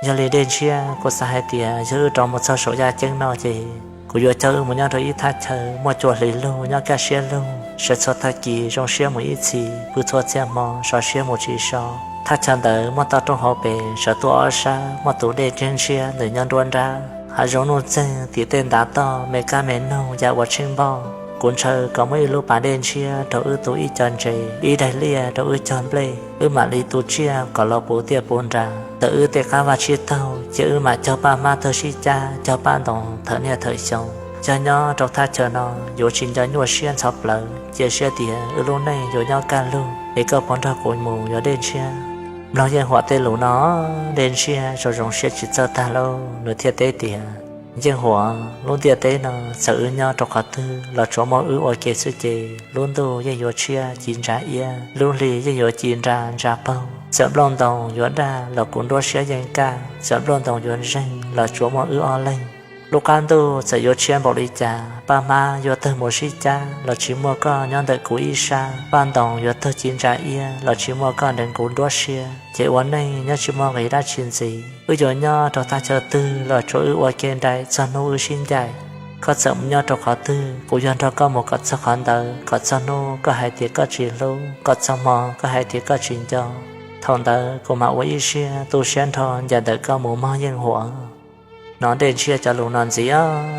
Yog li Dej Ntshiab, kuv xav hais tias yog wb rov mus txog saum yaj ceeb no ces kuv yuav coj wb mus nyob rau ib thaj chaw muaj cua hlis lug nyob kaj siab lug, sawv txhua tag kis zoo siab mus ib txhis, pw txhua txhia hmo so siab mus tsis so. Thaj chaw ntawd muaj toj roob hauv pes sawv tuaj ob sab, muaj tus dej ntshiab ntshiab ntws nyob nruab nrab. Hav zoov nuj txeeg tim tej ntav toj me kab me noog ya ua tsheej npauj. Kuv ntshaw kom muaj ib lub pas dej ntshiab rau wb tu ib co ntses, ib daim liaj rau wb cog nplej, wb mam li tu tsiaj kom los puv tiaj puv nras. Tawm wb tej qab vaj tsib taug ces wb mam cog paj hmab tawg sib cab, cog paj ntoos thawm niaj thawm xyoo. Yog nyob rau thaj chaw no yuav tsis nco nyuaj siab ntxhov plawv, cia siab tias wb lub neej yuav nyob kaj lug es koj puas nrog kuv mus yuav Dej Ntshiab. Mloog Yeej Huam tej lus no, Dej Ntshiab zoo zoo siab tsis txawj tag lauj, nws thiaj teb tias, Yeej Huam, lub ntiaj teb no txawm wb nyob rau qhov twg los tsuav muaj wb ua ke xwb ces lub ntuj yeej yuav tshiab ci ntsa iab, lub hli yeej yuav ci nra ntsa paug. Txawm nplooj ntoos yuav daj los kuv nruab siab yeej kaj, txawm nplooj ntoos yuav zeeg los tsuav muaj wb ob leeg. Lub qab ntuj txawm yuav tshiab npaum li cas, paj hmab yuav tawg mus sib cab los tsis muaj koj nyob ntawm kuv ib sab, paj ntoos yuav tawg ci ntsa iab los tsis muaj koj nreev kuv nruab siab, ces ua neej nyob tsis muaj nqis dab tsi ntxiv. Wb yuav nyob rau thaj chaw twg los tsuav wb ua ke nraim txog hnub wb sib ncaim. Koj txawm mus nyob rau qhov twg, kuv yuav nrog koj mus kom txog qhov ntawd, kom txog hnub koj hais tias koj tsis hlub, kom txog hmo koj hais tias koj tsis nco. Thaum ntawd kuv mam ua ib siab tu siab nrho ncaim ntawm koj mus mog Yeej Huam. Hnov Dej Ntshiab cov lus no ntxiv,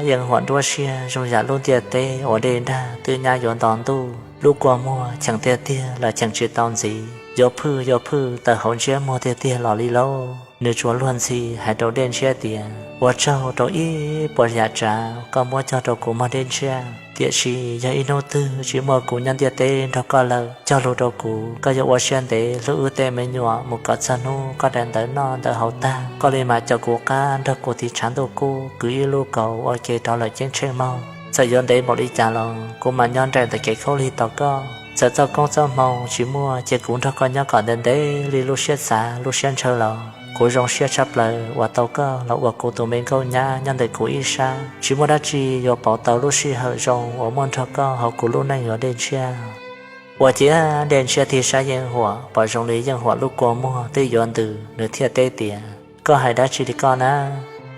Yeej Huam nruab siab zoo yam lub ntiaj teb uas dej dag twb nyab yuav nto ntuj, lub kua muag cheem tiag tiag los cheem tsis tau ntxiv, yuav phwj yuav phwj tawm hauv ntsiab muag tiag tiag los li lauj. Nws tsuas luag ntxhi hais rau Dej Ntshiab tias, ua tsaug rau ib puas yam tsav koj muab cog rau kuv mog Dej Ntshiab, tiam sis yog ib hnub twg tsis muaj kuv nyob ntiaj teb nrog koj lawm cog lus rau kuv, koj yuav ua siab ntev hlub wb tej me nyuam mus kom txog hnub koj daim ntawv noj ntawv haus tag, koj li mam caum kuv qab nrog kuv tiv tshav ntuj kub kwv ib lub kaus ua ke rov lawm ceeb tsheej mog. Txawm yuav ntev npaum li cas los kuv mam nyob nraim ntawm kev khaub lig tos koj. Txawm txoj koob txoj hmoo tsis muaj, cia kuv nrog koj nyob kom ntev ntev li lub siab xav lub siab ntshaw los Kuv zoo siab tshaj plaws uas tau koj los ua kuv tus me nkauj nyab nyob ntawm kuv ib sab. Tsis muaj dab tsi yuav pauv tau lub sij hawm zoo uas muaj nrog koj hauv kuv lub neej yuav Dej Ntshiab. Ua ciav Dej Ntshiab tig saib Yeej Huam pom zoo li Yeej Huam lub kua muag twb yuav ntws, nws thiaj teb tias, Koj hais dab tsi li koj na?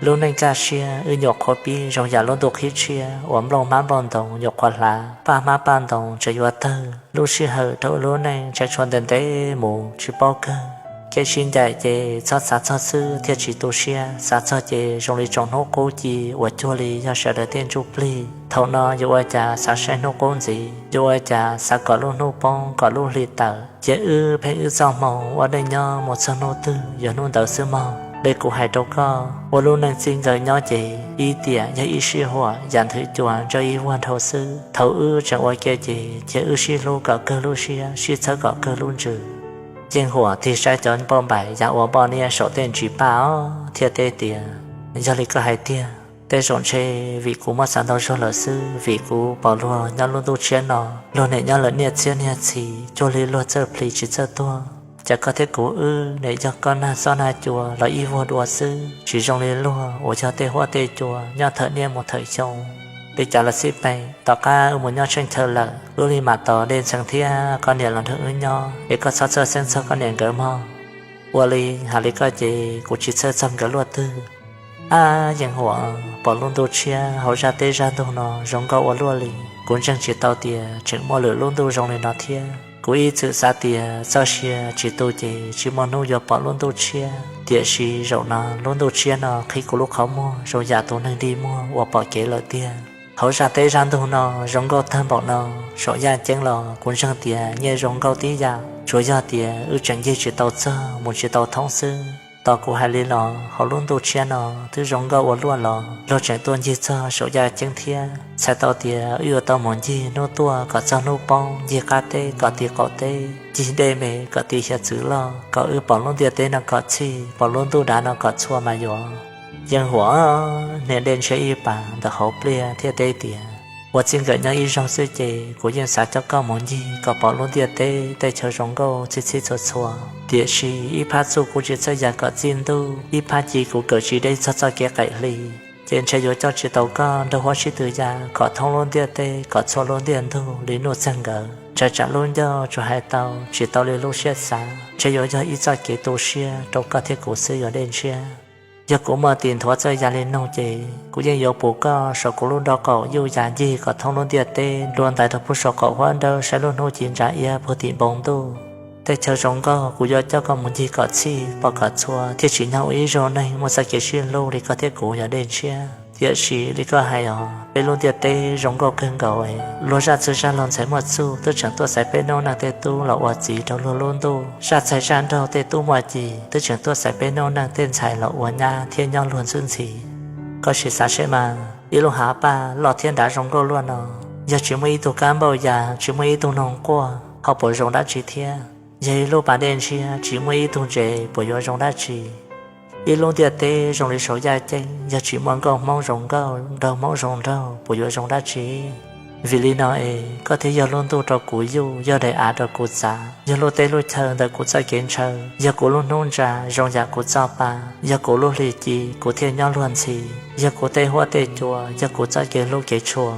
Lub neej kaj siab wb nyuam qhuav pib zoo yam lub ntuj qhib tshiab uas nplooj hmab nplooj ntoo nyuam qhuav hlav, paj hmab paj ntoo tseem yuav tawg. Lub sij hawm rau wb lub neej tseem tshuav ntev ntev mus tsis paub kawg. Kev sib ncaim ces txhob xav txog xwb thiaj tsis tu siab, xav txog ces zoo li tsoom hnub qub ci uas cuag li yog sawv daws tej ntsuj plig. Thaum no yuav ua cas xav saib hnub qub ntxiv, yuav ua cas xav kom lub hnub poob kom lub hli tawm. Cia wb pheej wb txoj hmoo ua neej nyob mus txog hnub twg yog hnub ntawd xwb mog. Li kuv hais rau koj, ua lub neej txij nkawm nyob ces ib tiam yog ib sij huam yam nthwv cua ntsawj ib vuag nrhau xwb. Thaum wb tseem ua ke ces cia wb sib hlub kom kawg lub siab, sib txhawb kom kawg lub ntsws. Yeej Huam tig saib cov npauj npaim yam ua npoj niab saum tej ntsis paj os thiaj teb tias, Yog li koj hais tiag, tej zaum ntshe vim kuv muab xav ntau zog lawm xwb, vim kuv pom luag nyob lub ntuj tshiab no, luag niam nyob lawm niaj txhiab niag txhis cuag li luag txawj plis tsis txawj tuag. Ces koj thiab kuv wb niam yog koj nag xob nag cua los ib vuag dua xwb, tsis zoo li luag uas yog tej huab tej cua nyob thawm niaj mus thawm xyoo. Li cas los xij peem, tom qab wb mus nyob tsheej chaw lawm, wb li mam tos Dej Ntxhee thiab koj niam los nrog wb nyob, es koj txhob txhawj xeeb txog koj niam nkawd mog. Ua li hais li koj ces kuv tsis txhawj txog nkawd luaj twg. Ab Yeej Huam, pom lub ntuj tshiab hauv zaj teb zaj ntug no zoo nkauj ua luaj li. Kuv ntseeg tsis tau tias tseem muaj lwm lub ntuj zoo li no thiab. Kuv ib txwm xav tias txoj sia tsis tu ces tsis muaj hnub yuav pom lub ntuj tshiab, tiam sis zaum no lub ntuj tshiab no qhib kuv lub qhov muag zoo yam tus neeg dig muag uas pom kev lawm tiag. Hauv zaj teb zaj ntug no zoo nkauj tag npaum no, saum yaj ceeb los kuv ntseeg tias nyiaj zoo nkauj tib yam, tsuas yog tias wb tseem ncig tsis tau txog mus tsis tau thoob xwb. Tos kuv hais li los hauv lub ntuj tshiab no twb zoo nkauj ua luaj los luag tseem tuaj ncig txog saum yaj ceeb thiab. Txhais tau tias wb yuav tau mus ncig hnub tuaj kom txog hnub poob, ncig qab teb kom ti qaum teb, ncig dej me kom ti hiav txwv loj, kom wb pom lub ntiaj teb no kom txhij, pom lub ntuj dav no kom txhua mas yuav. Yeej Huam, niam Dej Ntshiab ib pas ntawm hauv pliaj thiaj teb tias, Ua txij nkawm nyob ib zaug xwb ces kuv yeej xav coj koj mus ncig kom pom lub ntiaj teb tej chaw zoo nkauj txhij txhij txhua txhua. Tiam sis ib phab txuj kuv tsis txawj ya kom txij ntuj, ib phab ci kuv kawm tsis deb txog txoj kev qaim hli, ces ntshe yuav coj tsis tau koj nrog huab sib tw ya kom thoob lub ntiaj teb kom txhua lub ntiaj ntug li Nuj Txeeg nkawd. Ntshai tsam lub ncauj tsuas hais tau tsis tau li lub siab xav, ntshe yuav yog ib txoj kev tu siab rau koj thiab kuv xwb yuav Dej Ntshiab. Yog kuv muaj tis nthuav txawj ya li noog ces kuv yeej yuav pus koj saum kuv lub nraub qaum yuj ya ncig kom thoob lub ntiaj teb, nplua ntais rau puag saum qaum huab nrawb saib lub hnub ci ntsa iab puag tim npoo ntuj. Tej chaw zoo nkauj kuv yuav coj koj mus ncig kom txhij pom kom txhua thiaj tsis nyob ua ib zaug neeg muaj txoj kev sib hlub li koj thiab kuv yuav Dej Ntshiab. Tiam sis li koj hais os, peb lub ntiaj teb zoo nkauj kawg nkaus, luag zaj txwg zaj laug ntxhais muaj txuj twb tseem tuaj xaiv peb noob neej tej tub los ua txiv rau luag lub ntuj, zaj txhais zaj nraug tej tub muaj ci twb tseem tuaj xaiv peb noob neej tej ntxhais los ua nyab thiab nyob luag ntxwb ntxhi. Koj sim xav seb mas, ib lub hav paj loj thiab nrad zoo nkauj luaj no, yog tsis muaj ib tug kab npauj ya, tsis muaj ib tug noog quaj ho puas zoo dab tsi thiab? Yog ib lub pas dej ntshiab tsis muaj ib tug ntses puas yuav zoo dab tsi? Ib lub ntiaj teb zoo li saum yaj ceeb yog tsis muaj nkauj Hmoob zoo nkauj, nraug Hmoob zoo nraug puas yuav zoo dab tsi? Vim li no es koj thiaj yog lub ntuj rau kuv yuj, yog daim av rau kuv txav, yog lub teb lub chaw ntawm kuv txoj kev ntshaw, yog kuv lub hnub ntsa zoo yam kuv txoj pa, yog kuv lub hli ci kuv thiaj nyob luag ntxhi, yog kuv tej huab tej cua yog kuv txoj kev hlub kev tshua.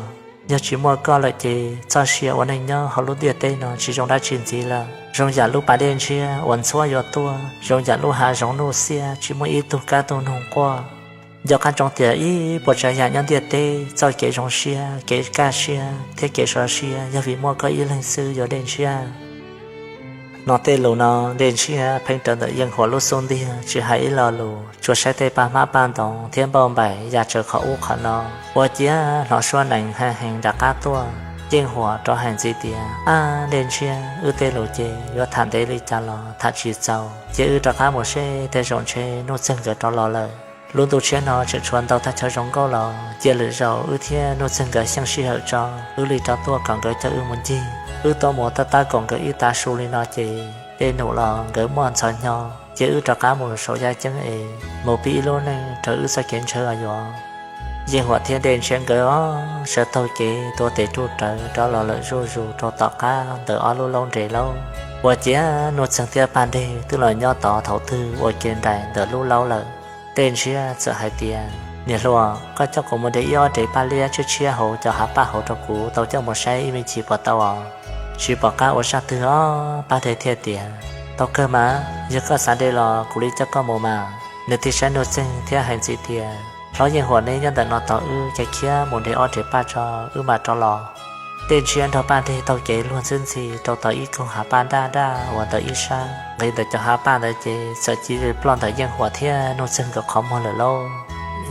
Yog tsis muaj koj lawm ces txoj sia ua neej nyob hauv lub ntiaj teb no tsis zoo dab tsi ntxiv lawm. Zoo yam lub pas dej ntshiab uas ntxhuab yuav tuaj, zoo yam lub hav zoov nuj xiab tsis muaj ib tug kab tug noog quaj. Nco qab ntsoov tias ib puas tsav yam nyob ntiaj teb txoj kev zoo siab, kev kaj siab thiab kev sov siab yog vim muaj koj ib leeg xwb yuav dej ntshiab. Hnov tej lus no, dej ntshiab pheej raws ntawm Yeej Huam lub xub ntiag tsis hais ib lo lus, tsuas saib tej paj hmab paj ntoos thiab npauj npaim ya tsaws qhov ub qhov no. Ua ciav hnov suab nees heev heev nram qab tuaj. Yeej Huam rov hais ntxiv tias, Ab dej ntshiab, wb tej lus ces yuav tham ntev li cas los tham tsis txaus, cia wb rov qab mus seb tej zaum ntshe Nuj Txeeg nkawd rov los lawm. Lub ntuj tshiab no tseem tshuav ntau thaj chaw zoo nkauj los cia lwm zaus wb thiab Nuj Txeeg nkawd xyeej sij hawm tso, wb li rov tuaj kom nkawd coj wb mus ncig. Wb tuaj mus tab tab kaum nkawd ib tav su li no ces dej num los nkawd muaj ntxhov hnyo, cia wb rov qab mus saum yaj ceeb es mus pib ib lub neej raws wb txoj kev ntshaw os yuav. Yeej Huam thiab dej ntshiab nkawd sawv taug kev tuav tes ruj rawv rov los lawm zuj zus rau tom qab ntawm ob lub laub nres lauj. Ua ciav Nuj Txeeg thiab Paj Dej twb los nyob tod thaum twg ua ke nraim ntawm lub laub lawm. Dej Ntshiab txawm hais tias, Niam hluas, koj coj kuv mus de ib ob rev paj liab tshiab tshiab hauv cov hav paj hauv rau kuv tau coj mus saib ib me chim puas tau os? Tsis pom qab ua zaj twg os. Paj Dej thiaj tias, Tau kawg mas, yog koj xav de los kuv li coj koj mus mas. Nws thiaj saib Nuj Txeeg thiab hais ntxiv tias, Hlob Yeej Huam, neb nyob ntawm no tos wb, cia khiav mus de ob rev paj tso wb mam rov los. Dej Ntshiab nrog Paj Dej taug kev luag ntxhwb ntxhi rau tom ib koog hav paj daj daj uas ntawm ib sab. Nqis ntawm cov hav paj ntawd ces txawm cia li ploj ntawm Yeej Huam thiab Nuj Txeeg nkawd qhov muag lawm lauj.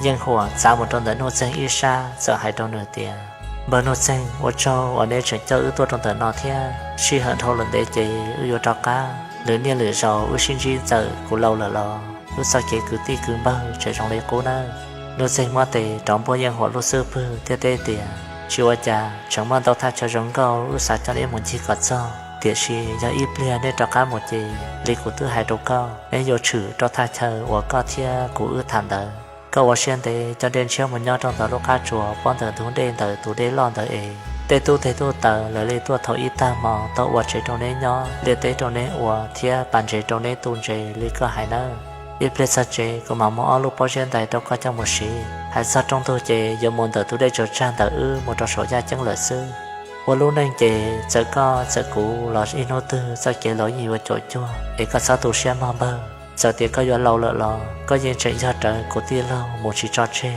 Yeej Huam txav mus rau ntawm Nuj Txeeg ib sab txawm hais rau nws tias, Npawg Nuj Txeeg, ua tsaug uas neb tseem coj wb tuaj rau ntawm no thiab. Sij hawm dhau lawm ntev ces wb yuav rov qab. Lwm niaj lwm zaus wb sib ntsib txawm kuv laus lawm los wb txoj kev kwv tij kwv npawg tseem zoo li qub nawb. Nuj Txeeg muab tes rov npuab Yeej Huam lub xub pwg thiab teb tias, Tsis ua cas, tseem muaj ntau thaj chaw zoo nkauj wb xav coj neb mus ncig kom txog, tiam sis yog ib pliag neb rov qab mus ces li kuv twb hais rau koj, neb yuav tshwm rau thaj chaw uas koj thiab kuv wb tham ntawd. Koj ua siab ntev coj Dej Ntshiab mus nyob rau ntawm lub qab tsuas pob ntawm ntug dej ntawm tus dej loj ntawd es tej tub teg tub taws lawv li tuaj thaum ib tag hmo tuaj ua tsev rau neb nyob, liaj teb rau neb ua thiab pas ntsev rau neb tu ntses li koj hais nawb. Ib pliag txog tsev kuv mam muab ob lub pob zeb ntais rau koj coj mus siv. Hais txog rooj ntug ces yuav mus ntawm tus dej tsaws tsag ntawm wb mus rau saum yaj ceeb lawm xwb. Ua lub neej ces txawm koj txawm kuv los ib hnub twg txoj kev laus yeej yuav caum cuag es koj txhob tu siab mog npawg. Txawm tias koj yuav laus lawm los koj yeej tseem yog rawv kuv tij laug mus tsis tso tseg.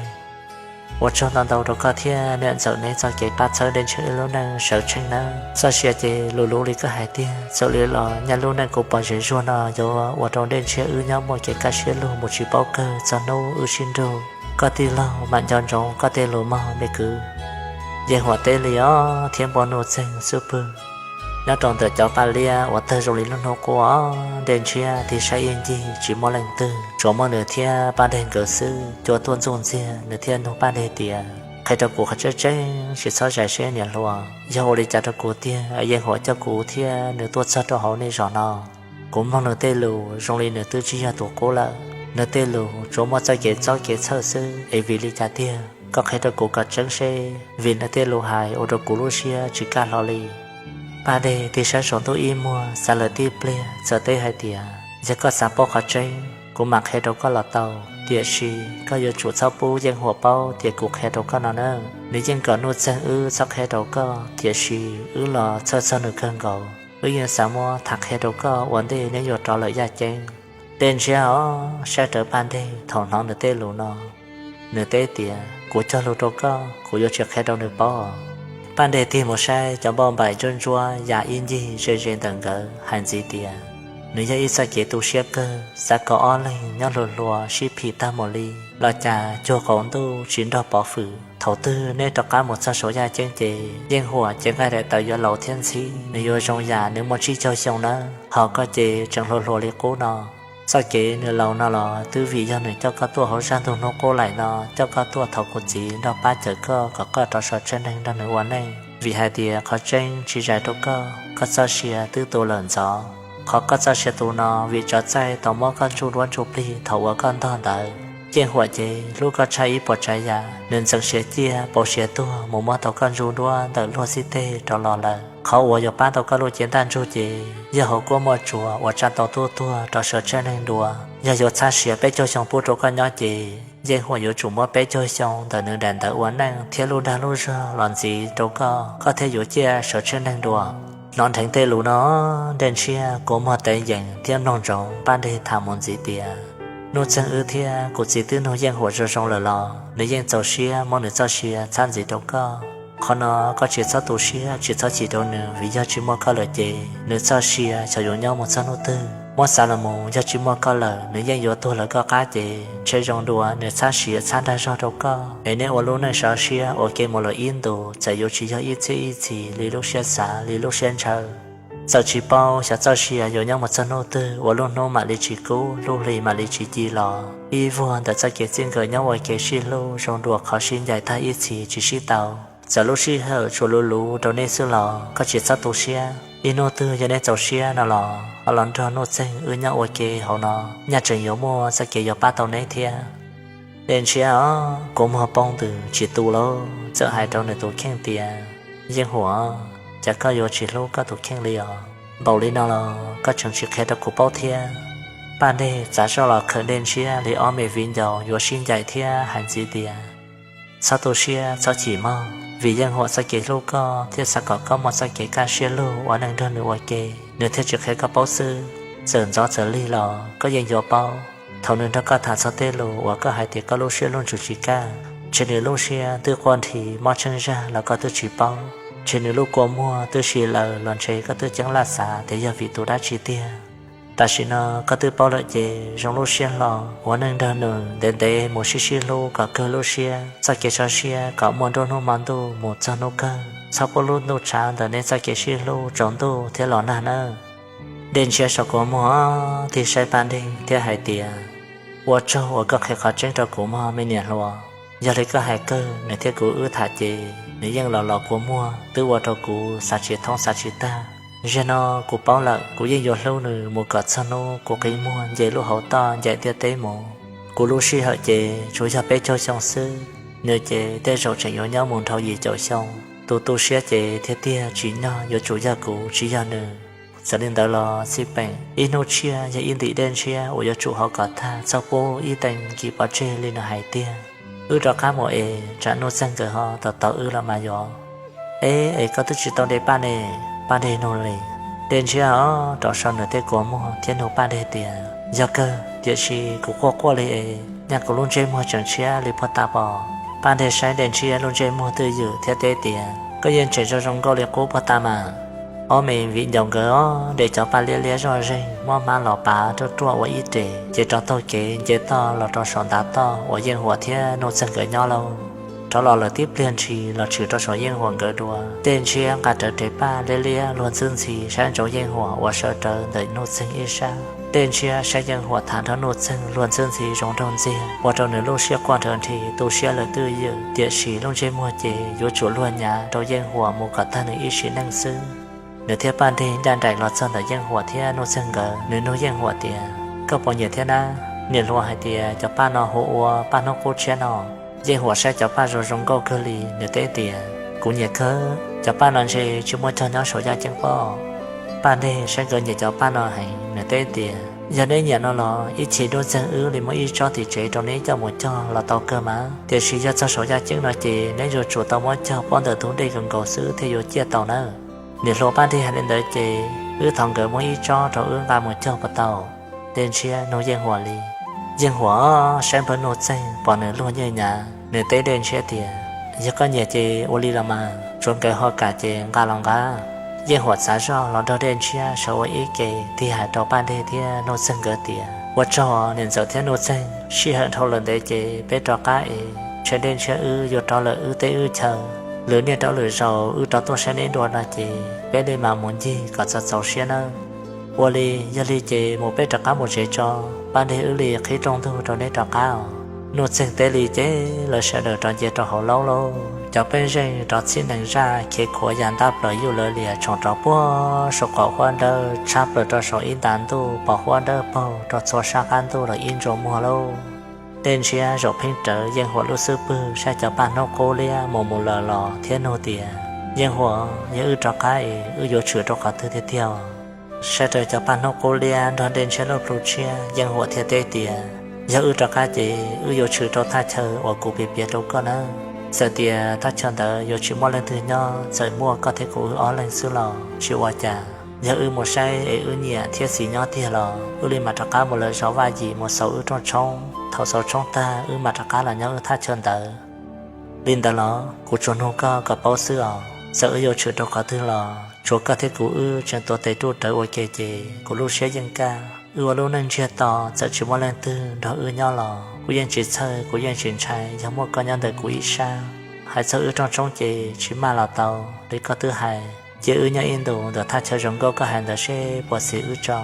Ua tsaug ntau ntau rau koj thiab niam ntxawm neb txoj kev pab txhawb Dej Ntshiab wb lub neej sawv tsheej nawb. Txoj sia ces lus luv li koj hais tiag, txawm li los nyaj lub neej kuv pom zem zuag no yuav ua rau Dej Ntshiab wb nyob muaj kev kaj siab lug mus tsis paub kawg txog hnub wb sib nrug. Koj tij laug mam nco ntsoov koj tej lus mog me kwv. Yeej Huam teb li os thiab npuab Nuj Txeeg xub pwg. Nyob rau ntawm cov paj liab uas tawg zoo li lub hnub quab, Dej Ntshiab tig saib ib ncig tsis muaj leej twg, tsuas muaj nws thiab Paj Dej nkawd xwb. Cua tuaj ntxuj ntxiag, nws thiaj nug Paj Dej tias, Qhia rau kuv qhov tseeb tseeb, tsis txhob zais seb niam hluas, yog ua li cas rau kuv tiag es Yeej Huam coj kuv thiab nws tuaj txog rau hauv nej zos no? Kuv mloog nws tej lus zoo li nws twb tsis yog tus qub lawm. Nws tej lus tsuas muaj txoj kev txob kev txhawj xwb es vim li cas tiag? Koj qhia rau kuv kom tseeb seb, vim nws tej lus hais ua rau kuv lub siab tsis kaj hlo li. Paj Dej tig saib saum ntuj ib muag xav lawm tib pliag txawm teb hais tias, Yog koj xav paub qhov tseeb, kuv mam qhia rau koj los tau, tiam sis koj yuav tsum txhob pub Yeej Huam paub tias kuv qhia rau koj no nawb. Nws yeej kom Nuj Txeeg wb txhob qhia rau koj, tiam sis wb los txhawj txog nws kawg nkaus. Wb yeej xav muab tham qhia rau koj ua ntej neb yuav rov lawm yaj ceeb. Dej Ntshiab os, saib rawv Paj Dej thaum hnov nws tej lus no, nws teb tias, Kuv cog lus rau koj, kuv yuav tsis qhia rau nws paub. Paj Dej tig mus saib cov npauj npaim ntsuab ntsuab ya ib ncig ze ze ntawm nkawd hais ntxiv tias, Nws yog ib txoj kev tu siab kawg, xav kom ob leeg nyob hluas hluas sib phim tag mus li los cas cuag qaum ntuj tsis nrog pov fwm. Thaum twg neb rov qab mus txog saum yaj ceeb ces Yeej Huam cev nqaij daim tawv yuav laus thiab ntxhib, nws yuav zoo yam nws muaj tsib caug xyoo nawb, ho koj ces tseem hluas hluas li qub no. Txoj kev nws laus no los twb vim yog nws coj koj tuaj hauv zaj ntug hnub qub laim no, coj koj tuaj thov kuv txiv nrog pab cawm koj kom koj rov sawv tsheej neeg nrog nws ua neej. Vim hais tias qhov tseeb tsis zais rau koj, koj txoj sia twb tu lawm ntxov. Qhov koj txoj sia tu no vim tso txaij tau muab koj ntsuj duab ntsuj plig thaum uas koj ntog ntawd. Yeej Huam ces hlub koj tshaj ib puas tsav yam, nws ntxeev siav ciaj pauv siav tuag mus muab tau koj ntsuj duab ntawm luag xib teg rov los lawm. Qhov uas yuav pab tau koj lub cev ntaj ntsug ces yog hauv kuab muaj tsuas uas tsa tau tub tuag rov sawv tsheej neeg dua. Yog yuav txhab siav peb caug xyoo pub rau koj nyob ces Yeej Huam yuav tsum muab peb caug xyoo ntawm nws daim ntawv ua neej thiab lub dag lub zog los ntxiv rau koj, koj thiaj yuav ciaj sawv tsheej neeg dua. Hnov dheev tej lus no, Dej Ntshiab kua muag tev yees thiab mloog ntsoov Paj Dej tham mus ntxiv tias, Nuj Txeeg wb thiab kuv txiv twb nug Yeej Huam zoo zoo lawm los nws yeej txaus siab muab nws txoj sia txhab ntxiv rau koj. Qhov no koj tsis txhob tu siab tsis txhob chim rau nws, vim yog tsis muaj koj lawm ces nws txoj sia xyov yuav nyob mus txog hnub twg. Muab xav los mus yog tsis muaj koj lawm nws yeej yuav tuag lawv koj qab ces ntshe zoo dua nws txhab siav txhab dag zog rau koj es neb ua lub neej sov siab ua ke mus lawm ib ntus txawm yuav tsis yog ib txhiab ib txhis li lub siab xav li lub siab ntshaw. Txawm tsis paub xyov txoj sia yuav nyob mus txog hnub twg uas lub hnub mam li tsis kub lub hli mam li tsis ci los ib vuag ntawm txoj kev txij nkawm nyob ua ke sib hlub zoo dua qhov sib ncaim tag ib txhis tsis sib tau. Txawm lub sij hawm tsuas luv luv rau neb xwb los koj tsis txhob tu siab. Ib hnub twg yog neb txaus siab no los ho los nrog Nuj Txeeg wb nyob ua ke hauv no, nyaj tseem yuav muaj txoj kev yuav pab tau neb thiab. Dej Ntshiab os, kua muag poob ntws tsis tu lauj, txawm hais rau nws tus kheej tias, Yeej Huam, cas koj yuav tsis hlub koj tus kheej li os? Npaum li no los koj tseem tsis qhia rau kuv paub thiab. Paj Dej txav zoj los khawm Dej Ntshiab li ob me viv ncaus yuav sib ncaim thiab hais ntxiv tias, txhob tu siab txhob chim mog, vim Yeej Huam txoj kev hlub koj thiab xav kom koj muaj txoj kev kaj siab lug ua neej nrog nws ua ke, nws thiaj tsis qhia koj paub xwb. Txawm ntxov txawm lig los koj yeej yuav paub. Thaum nws nrog koj tham txog tej lus uas koj hais tias koj lub siab lub ntsws tsis kaj, ntshe nws lub siab twb quaj nthi mob tsheej zag los koj twb tsis paub, ntshe nws lub kua muag twb si lawm los ntshe koj twb ceeb laj xav tias yog vim tus dab tsi tiag. Tam sim no koj twb paub lawm ces zoo lub siab hlo ua neej nrog nws ntev ntev mus sib sib hlub kom kawg lub siab, txoj kev sov siab kom muaj nruab hnub hmo ntuj mus txog hnub kawg, txhob pub lub ntuj tshav ntawm nej txoj kev sib hlub tsaus ntuj thiab los nag nawb. Dej Ntshiab so kua muag tig saib Paj Dej thiab hais tias, ua tsaug uas koj qhia qhov tseeb rau kuv mog me niam hluas. Yog li koj hais kawg nws thiab kuv wb tham ces nws yeej los los kua muag twb ua rau kuv xav tsis thoob xav tsis tag. Zaum no kuv paub lawm, kuv yeej yuav hlub nws mus kom txog hnub kuv qi muag nce lub hauv toj ncaim ntiaj teb mus. Kuv lub sij hawm ces tsuas yog peb caug xyoo xwb, nws ces tej zaum tseem yuav nyob mus dhau yim caum xyoo. Tus tu siab ces thiab tiag tsim nyog yuav tsum yog kuv tsis yog nws. Txawm li ntawd los xij peem ib hnub tshiab yog ib ntim Dej Ntshiab uas yuav tsum haus kom tag txhob pub ib tee kis pov tseg li nws hais tiag. Wb rov qab mus es tsam Nuj Txeeg nkawd ho tos tos wb los mas yuav. Eb, es koj twb tsis tau de Paj Dej? Paj Dej nug li. Dej Ntshiab rov sau nws tej kua muag thiab nug Paj Dej tias, yog kawg, tiam sis kuv quaj quaj li es nyaj kuv lub ntsej muag tseem tshiab li puag ta pom. Paj Dej saib Dej Ntshiab lub ntsej muag twj ywm thiab teb tias, koj yeej tseem zoo zoo nkauj li qub puag ta mas. Ob me viv ncaus nkawd de cov paj liab liab zoj zeeg muab hmab los pav ruaj ruaj ua ib res ces rov taug kev nce toj los rau saum ntav toj uas Yeej Huam thiab Nuj Txeeg nkawd nyob lauj. Rov los lawm tib pliag ntshis los tshwm rau saum Yeej Huam nkawd dua. Dej Ntshiab nqa rawv res paj liab liab luag ntxwb ntxhi saib ntsoov Yeej Huam uas sawv rawv ntawm Nuj Txeeg ib sab. Dej Ntshiab saib Yeej Huam tham nrog Nuj Txeeg luag ntxwb ntxhi zoo nraug ntxiag ua rau nws lub siab quaj nrhawv nrhi tu siab lawm twj ywm, tiam sis lub ntsej muag ces yuav tsum luag nyav rau Yeej Huam mus kom tag nws ib sim neej xwb. Nws thiab Paj Dej ncaj nraim los txog ntawm Yeej Huam thiab Nuj Txeeg nkawd, nws nug Yeej Huam tias, koj puas nyiam thiab nab? Niam hluas hais tias cov paj no hu ua paj hnub qub tshiab no. Yeej Huam saib cov paj zoo zoo nkauj kawg li, nws teb tias, kuv nyiam kawg, cov paj no ntshe tsis muaj cog nyob saum yaj ceeb pob. Paj Dej saib nkawd nyiam cov paj no heev, nws teb tias, yog neb nyiam no los ib chim Nuj Txeeg wb li muab ib tsob tim tsev rau neb coj mus cog los tau kawg mas, tiam sis yog txog saum yaj ceeb no ces neb yuav tsum tau muab cog pob ntawm tus dej nkaus nkaus xwb thiaj yuav ciaj tau nawb. Niam hluas Paj Dej hais li ntawd ces wb thov nkawd muab ib tsob rau wb nqa mus cog puas tau? Dej Ntshiab nug Yeej Huam li. Yeej Huam saib npawg Nuj Txeeg pom nws luag nyiaj nyav, nws teb Dej Ntshiab tias, yog koj nyiam ces ua li los mas, tsuav nkawd ho kam ces nqa los nqa. Yeej Huam txav zoj los nrog Dej Ntshiab sawv ua ib ke tig hais rau Paj Dej thiab Nuj Txeeg nkawd tias, ua tsaug niam ntxawm thiab Nuj Txeeg, sij hawm dhau lawm ntev ces peb rov qab es, ntshe Dej Ntshiab wb yuav rov lawm wb teb wb chaw. Lwm niaj rau lwm zaus wb rov tuaj saib neb dua no ces peb li mam mus ncig kom txaus txaus siab nawb. Ua li, yog li ces mus peb rov qab mus tsev tso, Paj Dej wb li qhib rooj ntug rau neb rov qab os. Nuj Txeeg teb li ces lawv sawv daws rov nce rau hauv laub lauj. Cov pej xeem rov txhib nees zaj khiav khuav ya ntab plaws yuj lawv lias tshoom rov puag saum qaum huab dawb tshab plaws rau saum ib nta ntuj pos huab dawb paug rau txhua sab qab ntuj los ib ntsua muag lauj. Dej Ntshiab zaum pheej rawv Yeej Huam lub xub pwg saib cov paj hnub qub liab mus mus lawm los thiab nug tias, Yeej Huam, yog wb rov qab es wb yuav tshwm rau qhov twg tiag tiag? Saib raws cov paj hnub qub liab nrog Dej Ntshiab lub plhu tshiab, Yeej Huam thiaj teb tias, yog wb rov qab ces wb yuav tshwm rau thaj chaw uas kuv piav piav rau koj nawb. Txawm tias thaj chaw ntawd yuav tsis muaj leej twg nyob, txawm muaj koj thiab kuv wb ob leeg xwb los tsis ua cas. Yog wb mus saib es wb nyiam thiab xis nyob tiag los wb li mam rov qab mus lawm zov vaj yim mus xaus wb rooj tshoob. Thaum xaus tshoob tag wb mam rov qab los nyob wb thaj chaw ntawd. Li ntawd los kuv tsuas nug koj kom paub xwb os. Txawm wb yuav tshwm rau qhov twg los tsuav koj thiab kuv wb tseem tuav tes ruj rawv ua ke ces kuv lub siab yeej kaj. Wb ua lub neej ntsiag to txawm tsis muaj leej twg nrog wb nyob los kuv yeej tsis txhawj kuv yeej tsis ntshai yog muaj koj nyob ntawm kuv ib sab. Hais txog wb rooj tshoob ces tsis maj los tau li koj twb hais, cia wb nyob ib ntus ntawm thaj chaw zoo nkauj koj hais ntawd seb puas xis wb tso.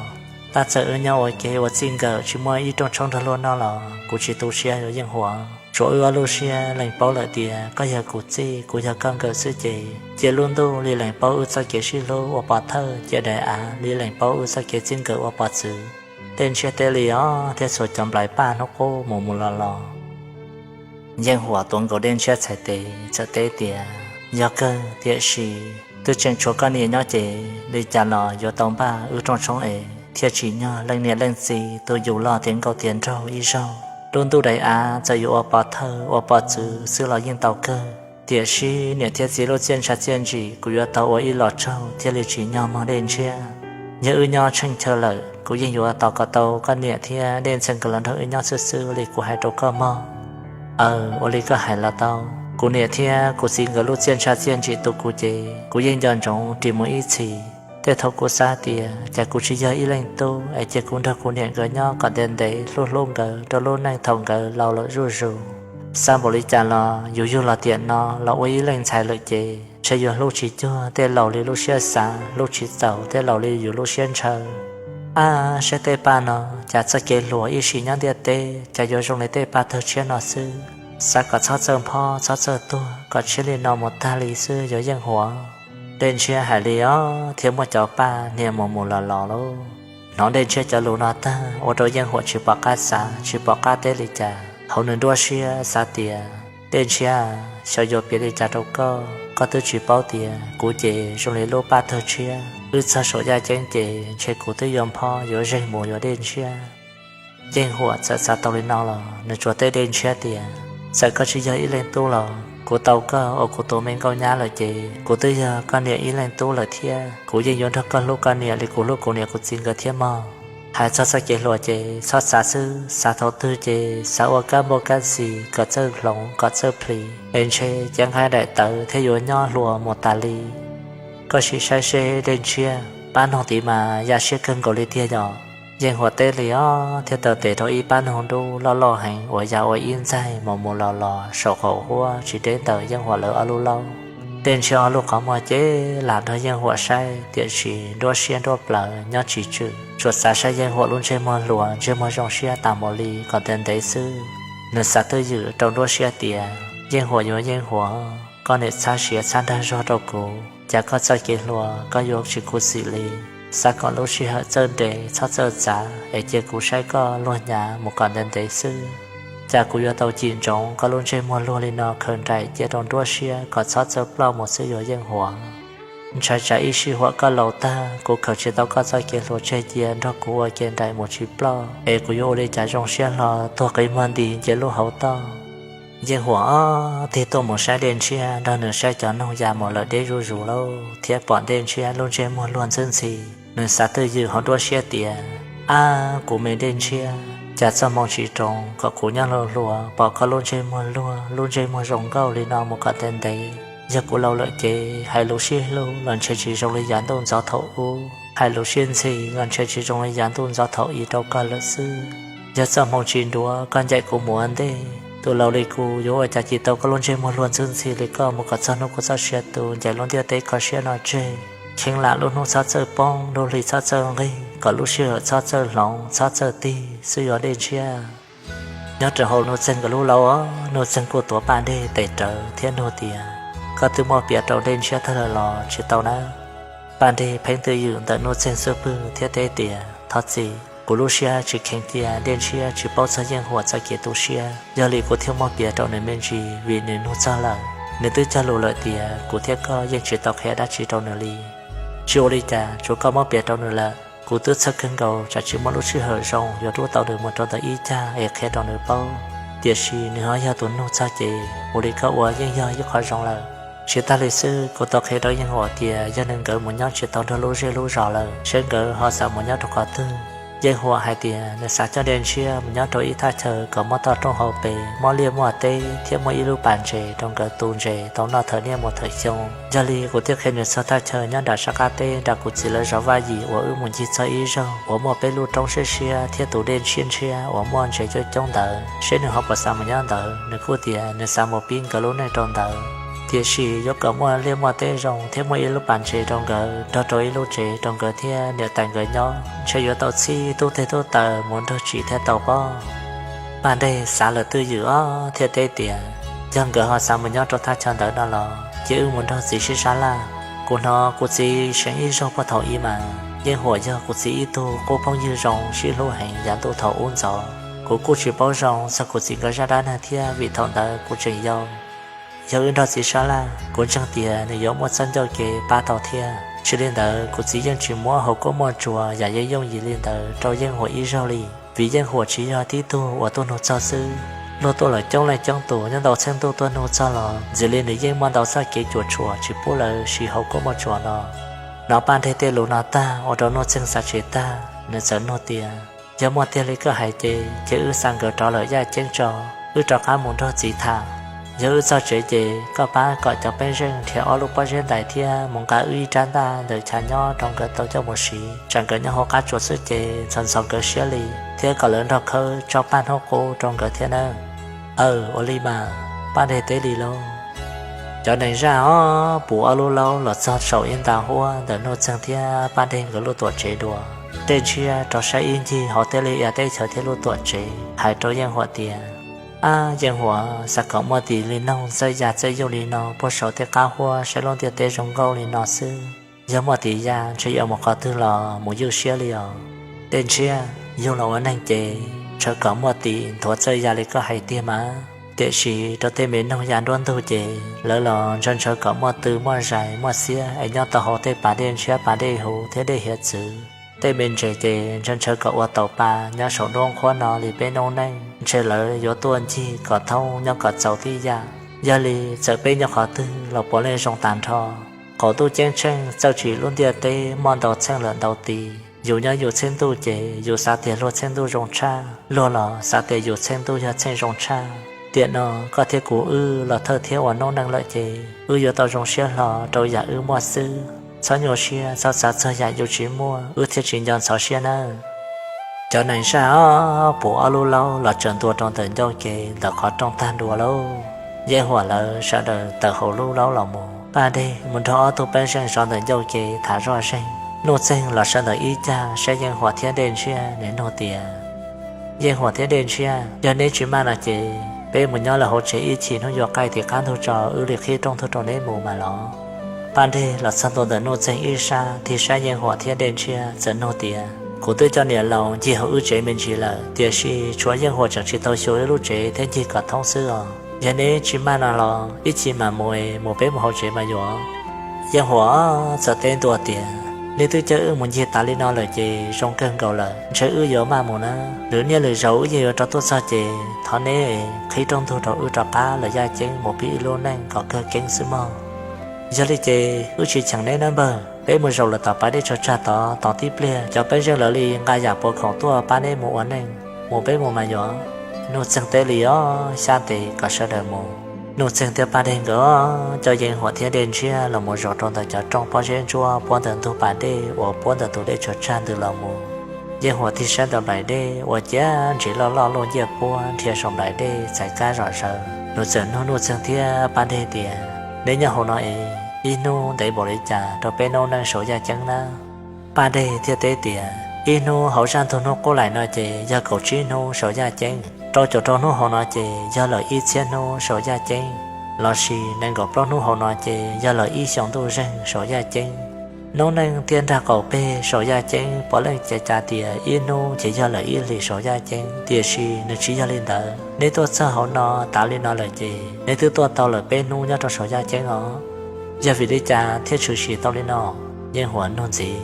Tab txawm wb nyob ua ke ua txij nkawm tsis muaj ib rooj tshoob nrog luag noj los kuv tsis tu siab yuav Yeej Huam. Tsuav wb ob lub siab lees paub lawm tias koj yog kuv txij kuv yog koj nkawm xwb ces cia lub ntuj li lees paub wb txoj kev sib hlub ua pov thawj, cia daim av li lees paub wb txoj kev txij nkawm ua pov txwv. Dej Ntshiab teb li os thiab txhua cov nplais paj hnub qub mus mus los los. Yeej Huam tuav nkaus Dej Ntshiab txhais tes txawm teb tias, yog kawg, tiam sis twb tseem tshuav koj niam nyob ces li cas los yuav tau npaj wb rooj tshoob es thiaj tsim nyog leej niam leej txiv tus yus loj tiav nkauj tiav nraug ib zaug. Lub ntuj daim av txawm yuav ua pov thawj ua pov txwv xwb los yeej tau kawg, tiam sis niam thiab txiv lub txiaj ntsha txiaj ntsim kuv yuav tau ua ib los tsaug thiaj li tsim nyog mog Dej Ntshiab. Yog wb nyob tsheej chaw lawm kuv yeej yuav tos kom tau koj niam thiab Dej Ntxhee nkawd los nrog wb nyob xwb xwb li kuv hais rau koj mog. Aws, ua li koj hais los tau. Kuv niam thiab kuv txiv nkawd lub txiaj ntsha txiaj ntsim tu kuv ces kuv yeej nco ntsoov ris mus ib txhis. Tej thaum kuv xav tias cas kuv tsis yog ib leej tub es cia kuv nrog kuv niam nkawd nyob kom ntev ntev hlub hlub nkawd rau lub neej thaum nkawd laus lawm zuj zus. Xav npaum li cas los yus yug los tiam no los ua ib leej ntxhais lawm ces ntshe yuav hlub tsis cuag tej laus li lub siab xav, hlub tsis txaus tej laus li yus lub siab ntshaw. Ab, saib tej paj no, cas txoj kev hluas ib sim nyob ntiaj teb cas yuav zoo li tej paj tawg tshiab no xwb. Xav kom txhob txawj phob txhob txawj tuag kom tshiab li no mus tag li xwb yuav yeej huam. Dej Ntshiab hais li os thiab muab cov paj hnia mus mus los los lauj. Hnov Dej Ntshiab cov lus no tag ua rau Yeej Huam tsis pom qab xav tsis pom qab teb li cas, hauv nws nruab siab xav tias, Dej Ntshiab, xyov yuav piav li cas rau koj, koj twb tsis paub tias kuv ces zoo li lub paj tawg tshiab, wb txog saum yaj ceeb ces ntshe kuv twb yuav phob yuav zeeg mus yuav Dej Ntshiab. Yeej Huam txawm xav tau li no los nws tsuas teb Dej Ntshiab tias, txawm koj tsis yog ib leej tub los kuv tau koj ua kuv tus me nkauj nyab lawm ces kuv twb yog koj niam ib leej tub lawm thiab, kuv yeej yuav nrog koj hlub koj niam li kuv hlub kuv niam kuv txiv nkawd thiab mog. Hais txog txoj kev hluas ces txhob xav xwb, xav thaum twg ces xav ua kab npauj kab ntxis kom txawj hloov kom txawj plhis es ntshe cev nqaij daim tawv thiaj yuav nyob hluas mus tas li. Koj sim saib seb Dej Ntshiab, pab noog tid mas ya siab kawg nkaus li tiag yom. Yeej Huam teb li os thiab taw tes rau ib pab noog dub loj loj heev uas ya ua ib ntxaig mus mus los los saum qaum huab tsis deb ntawm Yeej Huam lawv ob lub laub. Dej Ntshiab ob lub qhov muag ces lam nrog Yeej Huam saib tiam sis nruab siab nruab plawv nyob tsis tswm, tsuas xav saib Yeej Huam lub ntsej muag hluas ntsej muag zoo siab tas mus li kom ntev ntev xwb. Nws xav twj ywm rau nruab siab tias, Yeej Huam yuav Yeej Huam, koj niam txhab siav txhab nrag zog rau kuv, cas koj txoj kev hluas koj yuav tsis khuv xim li. Xav kom lub sij hawm txawj nres txhob txawj txav es cia kuv saib koj luag hnyav mus kom ntev ntev xwb. Cas kuv yuav tau cim ntsoov koj lub ntsej muag luag li no khaws nraim cia rau nruab siab kom txhob txawj ploj mus xwb yuav Yeej Huam. Ntshai tsam ib sij huam koj laus tag kuv khaws tsis tau koj txoj kev hluas tseg cia nrog kuv ua ke nraim mus tsis ploj es kuv yuav ua li cas zoo siab hlo tuag qiv muag nti nce lub hauv toj. Yeej Huam ob tig tuaj mus saib Dej Ntshiab nrog nws saib cov noog ya mus lawm deb zuj zus lauj thiab pom Dej Ntshiab lub ntsej muag luag ntxhwb ntxhi. Nws xav twj ywm hauv nruab siab tias, ab, kuv me Dej Ntshiab, cas txoj hmoo tsis roos kom kuv nyob hluas hluas pom koj lub ntsej muag luag lub ntsej muag zoo nkauj li no mus kom ntev ntev. Yog kuv laus lawm ces hais lus sib hlub los ntshe tsis zoo li yav ntuj ntxov thaum ub, hais lus sib ntxhi los ntshe tsis zoo li yav ntuj ntxov thaum i rau koj lawm xwb. Yog txoj hmoo tsis nruav koj ncaim kuv mus ua ntej, tus laus li kuv yuav ua cas cim tau koj lub ntsej muag luag ntxhwb ntxhi li koj mus kom txog hnub kuv txoj sia tu ncaim lub ntiaj teb kho siab no tseg. Cheeb lam lub hnub txhob txawj poob lub hli txhob txawj nqig kom lub sij hawm txhob txawj hloov txhob txawj tig xwb yuav Dej Ntshiab. Nyob rau hauv Nuj Txeeg nkawd lub laub, Nuj Txeeg kuj tuav Paj Dej tes rawv thiab nug tias, koj twb muab piav rau Dej Ntshiab tag lawm los tsis tau nawb? Paj Dej pheej twj ywm ntawm Nuj Txeeg xub pwg thiab teb tias, thov txim, kuv lub siab tsis kheev cia Dej Ntshiab tsis paub txog Yeej Huam txoj kev tu siab, yog li kuv thiaj muab piav rau nws me ntsis vim nws nug txog lawm. Nws twb cog lus lawm tias kuv thiab koj yeej tsis tau qhia dab tsi rau nws li. Tsis ua li cas, tsuav koj muab piav rau nws lawm. Kuv twb txhawj kawg nkaus tsam tsis muaj lub sij hawm zoo yuav rub tau nws mus rau ntawm ib cag es qhia rau nws paub, tiam sis nws ho yog tus nug txog ces ua li koj ua yeej yog ib qho zoo lawm. Tsis tag li xwb, kuv tau qhia rau Yeej Huam tias yog nws nkawd mus nyob tsis tau nrog lub zej lub zos lawm, seb nkawd ho xav mus nyob rau qhov twg. Yeej Huam hais tias nws xav coj Dej Ntshiab mus nyob rau ib thaj chaw kom muaj toj roob hauv pes, muaj liaj muaj teb thiab muaj ib lub pas ntses rau nkawd tu ntses tau noj thawm niaj mus thawm xyoo. Yog li kuv thiaj qhia nws txog thaj chaw nyob nram sab qab teb nram kuv txiv lawv zos Vaj Yim uas wb mus ncig txog ib zaug uas muaj peb lub roob siab siab thiab tus dej ntshiab ntshiab uas muaj ntses coob coob ntawd, seb nws ho puas xav mus nyob ntawd. Nws kuj tias nws xav mus pib nkawd lub neej rau ntawd, tiam sis yuav kom muaj liaj muaj teb zoo thiab muaj ib lub pas ntses rau nkawd, nrog rau ib lub tsev rau nkawd thiab niam tais nkawd nyob, ntshe yuav tau txhij tub teg tub taws mus nrog tsim thiaj tau pob. Paj Dej xav lawm twj ywm ob thiaj teb tias, yog nkawd ho xav mus nyob rau thaj chaw ntawd no los cia wb mus nrog txiv sib sab laj. Kuv hnov kuv txiv seev ib zaug puag thaum i mas, Yeej Huam yog kuv txiv ib tug qub phooj ywg zoo sib hlub heev yav ntuj thaum ub ntxov. Kuv kuj tsis paub zoo txog kuv txiv nkawd zaj dab neeg thiab vim thaum ntawd kuv tseem yau. Yog wb nrog txiv sab laj, kuv ntseeg tias nws yuav muaj txoj ncauj kev pab tau thiab. Tsis li ntawd kuv txiv yeej tsis muab hauv kuab muaj tsuas yam yeej yooj yim li ntawd rau Yeej Huam ib zaug li, vim Yeej Huam tsis yog tib tug uas tuaj nug txog xwb. Luag tuaj lawm coob leej coob tus, nyob ntau txheej ntuj tuaj nug txog los ntxim li nws yeej muaj ntau txoj kev cuam tshuam tsis pub lawv siv hauv kuab muaj tsuas no. Hnov Paj Dej tej lus no tag ua rau Nuj Txeeg xav tsis tag, nws txawm nug tias, Yog muaj tiag li koj hais ces, ces wb xa nkawd rov lawm yaj ceeb tso, wb rov qab mus nrog txiv tham. Yog wb txog tsev ces koj pab kom cov pej xeem nrhiav ob lub pob zeb ntais thiab mus nqa wb ib rab ntaj ntawm chav nyob rau nkawd tau coj mus siv, tsam nkawd nyob hauv qab tsuas xwb ces ntxhov ntxhov nkawd siab li, thiab kom lawv nrog khawb tsob paj hnub qub rau nkawd thiab nawb. Aw, ua li mas, Paj Dej teb li lauj. Cov neeg zaj ob puv ob lub laub los txog saum ib nta huab ntawm Nuj Txeeg thiab Paj Dej nkawd lub tuam tsev dua. Dej Ntshiab rov saib ib ncig hauv teb li ia teb chaws thiab lub tuam tsev, hais rau Yeej Huam tias, Ab Yeej Huam, xav kom muaj tis li noog txawj ya txawj yug li no puag saum tej qab huab saib lub ntiaj teb zoo nkauj li no xwb. Yog muaj tis ya ntshe yuav mus qhov twg los mus ywj siab li os. Dej Ntshiab, yug los ua neeg ces ntshaw kom muaj tis nthuav txawj ya li koj hais tiag mas, tiam sis rau tej me noog ya nruab ntug ces lawv los ntshaw ntshaw kom muaj tw muaj zais muaj xiab es nyob tau hauv tej pas dej ntshiab pas dej huv thiab dej hiav txwv. Tej me ntses ces ntshaw ntshaw kom ua taus pa nyob saum nruab nqhuab no li peb noob neej ntshe lawv yuav tuaj ncig kom thoob nyob kom txaus tib yam. Yog li txawm peb nyob qhov twg los puav leej zoo tag nrho. Qaum ntuj ceeb tsheej txawj tsim lub ntiaj teb muaj ntau txheej lawm ntau tis. Yus nyob yus txheej ntuj ces yus xav tias luag txheej ntuj zoo tshaj, luag los xav tias yus txheej ntuj yog txheej zoo tshaj. Tiam no koj thiab kuv wb los thawj thiab ua noob neej lawm ces wb yuav tau zoo siab hlo rau yam wb muaj xwb. Txhob nyuaj siab, txhob xav txog yam yus tsis muaj, wb thiaj tsis nco ntxhov siab nawb. Cov neeg zaj ob puv ob lub laub los tsaws ntua rau ntawm ncauj kev ntawm qhov rooj tag nrho lauj. Yeej Huam lawv sawv daws tawm hauv lub laub los mus. Paj Dej mus nrog ob tug pej xeem zov ntawm ncauj kev tham zoj zeeg. Nuj Txeeg los sawv ntawm ib cag saib Yeej Huam thiab Dej Ntshiab, nws nug tias, Yeej Huam thiab Dej Ntshiab, yog neb tsis maj no ces peb mus nyob lawm hauv tsev ib chim, hnub yuav qaij tim qab ntug tso wb li qhib rooj ntug rau neb mus mas los. Paj Dej los txog ntua ntawm Nuj Txeeg ib sab, tig saib Yeej Huam thiab Dej Ntshiab txawm nug tias, Kuv twb coj niam laus ncig hauv wb tsev me ntsis lawm, tiam sis tshuav Yeej Huam tseem tsis tau xyuas wb lub tsev thiab ncig kom thoob xwb os. Yog neb tsis maj no los ib chim mam mus, mus peb mus hauv tsev mas yuav. Yeej Huam txawm teb ntua tias, Neb twb coj wb mus ncig tas li no lawm ces zoo kawg nkaus lawm, ntshe wb yuav maj mus na. Lwm niaj lwm zaus wb yeej yuav rov tuaj txog ces thov neb qhib rooj ntug rau wb rov qab lawm yaj ceeb mus pib wb lub neej kom kawg keeb xwb mog. Yog li ces wb tsis cheem neb nawb npawg, peb mus zaum lawm tom pas dej tsag tsag tod, tos tib pliag cov pej xeem lawv li nqa yam puav khoom tuaj pab neb mus ua neej, mus peb mus mas yuav. Nuj Txeeg teb li os, xyab tes kom sawv daws mus. Nuj Txeeg thiab Paj Dej nkawd coj Yeej Huam thiab Dej Ntshiab los mus zaum rau ntawm cov rooj pob zeb ntsuab puab ntawm ntug pas dej uas puab ntawm tus dej tsag tsag ntws los mus. Yeej Huam tig saib ntawm nplaim dej uas ciav ntsis loj loj luaj nciaj puab nrhiav saum nplaim dej txais kab zom zaws. Nws txawm nug Nuj Txeeg thiab Paj Dej tias, Neb nyob hauv no es ib hnub ntev npaum li cas rau peb noob neej saum yaj ceeb na? Paj Dej thiaj teb tias, Ib hnub hauv zaj ntug hnub qub laim no ces yog kaum tsib hnub saum yaj ceeb. Rau caum rau hnub hauv no ces yog lawm ib txhiab hnub saum yaj ceeb. Lossis nees nkaum plaub hnub hauv no ces yog lawm ib xyoos ntuj zeeg saum yaj ceeb. Noob neej tiaj nrag qaum peg saum yaj ceeb puav leej cav cav tias ib hnub ces yog lawm ib hlis saum yaj ceeb, tiam sis nws tsis yog li ntawd. Neb tuaj txog hauv no tas li no lawm ces neb twb tuaj tau lawm peb hnub nyob rau saum yaj ceeb os. Yog vim li cas thiaj tshwm sim tau li no? Yeej Huam nug ntxiv.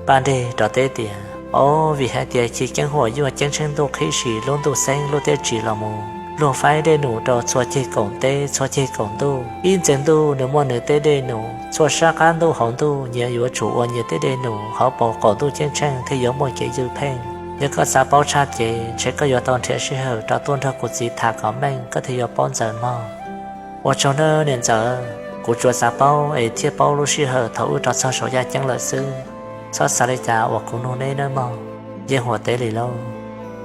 Paj Dej rov teb tias, Au, vim hais tias Chiv Keeb Huam Yuaj ceeb tsheej ntuj qhib sim lub ntuj xeeb lub teb ris los mus, luag faib dej num rau txhua ceg kaum teb txhua ceg kaum ntuj. Ib ntxees ntuj nws muaj nws tej dej num, txhua sab qab ntuj hauv ntuj nyias yuav tsum ua nyias tej dej num, hauv paus qaum ntuj ceeb tsheej thiaj yuav muaj kev ywj pheej. Yog koj xav paub tshaj ces ntshe koj yuav tau nrhiav sij hawm rov tuaj nrog kuv txiv tham kom meej koj thiaj yuav paub ntxaws mog. Ua tsaug nawb niam ntxawm, kuv tsuas xav paub es thiaj paub lub sij hawm thaum wb rov txog saum yaj ceeb lawm xwb. Txhob xav li cas uas kuv nug neb nawb mog. Yeej Huam teb li lauj.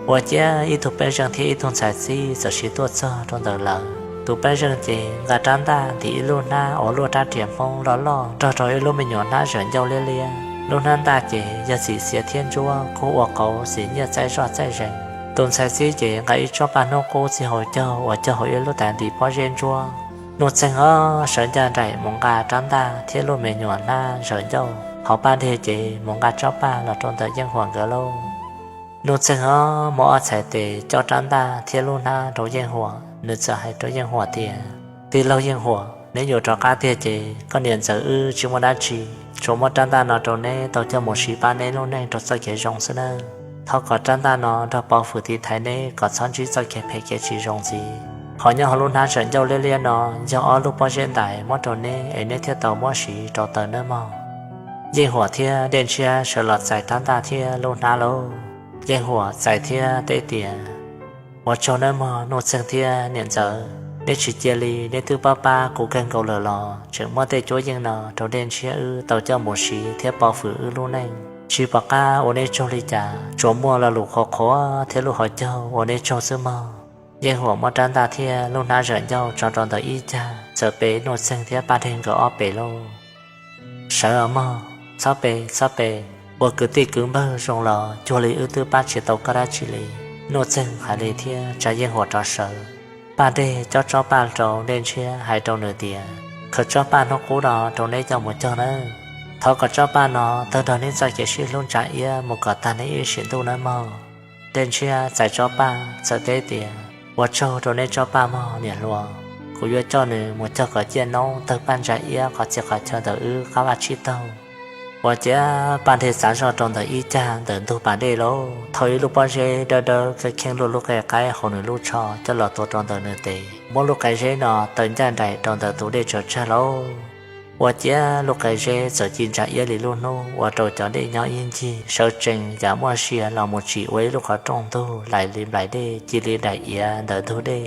Ua ciav ib tug pej xeem thiab ib tug ntxhais txib txawm siv tuaj txog rau ntawm lawv. Tus pej xeem ces nqa rab ntaj ntim ib lub hnab uas luaj rab riam Hmoob loj loj nrog rau ib lub me nyuam hnab zawm ncauj liab liab. Lub hnab ntaj ces yog txim xiav thiab ntsuab kub ua qauv xim nyiaj txaij zoj txaij zees. Tus ntxhais txib ces nqa ib tsob paj hnub qub txij hauv caug uas cog hauv ib lub tais ntim pob zeb ntsuab. Nuj Txeeg ob sawv ncaj nraim mus nqa rab ntaj thiab lub me nyuam hnab zawm ncauj, hos Paj Dej ces mus nqa tsob paj los rau ntawm Yeej Huam nkawd lauj. Nuj Txeeg ob muab ob txhais tes coj rab ntaj thiab lub hnab rau Yeej Huam, nws txawm hais rau Yeej Huam tias, Tij laug Yeej Huam, neb yuav rov qab tiag ces koj niam ntxawm wb tsis muaj dab tsi, tsuas muab rab ntaj no rau neb tau coj mus siv pab neb lub neej rau txoj kev zoo xwb nawb. Thov kom rab ntaj no nrog pov hwm tiv thaiv neb kom txhob ntsib txoj kev phem kev tsis zoo ntxiv. Ho nyob hauv lub hnab zawm ncauj liab liab no yog ob lub pob zeb ntais muab rau neb es neb thiaj tau muab siv rau taws nawb mog. Yeej Huam thiab Dej Ntshiab sawv los txais rab ntaj thiab lub hnab lauj. Yeej Huam txais thiab teb tias, ua tsaug nawb mog Nuj Txeeg thiab niam ntxawm, neb tsis cia li, neb twb pab pab kuv kawg nkaus lawm los tseem muab tej cuab yeej no rau Dej Ntshiab wb tau coj mus siv thiab pov hwm wb lub neej. Tsis pom qab ua neb tsaug li cas, tsuas muaj lo lus qhuav qhuav thiab lub hauv caug ua neb tsaug xwb mog. Yeej Huam muab rab ntaj thiab lub hnab zawm ncauj tso rau ntawm ib cag, txawm pe Nuj Txeeg thiab Paj Dej nkawd ob pem lauj. Sawv os mog, txhob pe, txhob pe. Ua kwv tij kwv npawg zoo los cuag li wb twb pab tsis tau koj dab tsi li. Nuj Txeeg hais li thiab tsa Yeej Huam rov sawv. Paj Dej cob tsob paj rau Dej Ntshiab hais rau nws tias, khaws tsob paj hnub qub no rau neb coj mus cog nawb. Thov kom tsob paj no tawg nrog neb txoj kev sib hlub ntsa iab mus kom tag neb ib sim ntuj nawb mog. Dej Ntshiab txais tsob paj txawm teb tias, ua tsaug rau neb tsob paj mog niam hluas, kuv yuav coj nws mus cog kom ciaj noob tawg paj ntsa iab qhov txhia qhov chaw ntawm wb qab vaj tsib taug. Ua ciav Paj Dej txav zoj rau ntawm ib cag ntawm ntug pas dej lauj, thau ib lub pob zeb dawb dawb kheej kheej luaj lub qe qaib hauv nws lub tsho coj los tuav rau ntawm nws tes, muab lub qe zeb no taw ncaj nraim rau ntawm tus dej tsaws tsag lauj. Ua ciav lub qe zeb txawm ci ntsa iab li lub hnub ua rau cov dej nyob ib ncig sawv tsees yam muaj sia los mus tsim ua ib lub qhov rooj ntug laim li nplaim dej ci li daim iav ntawm ntug dej.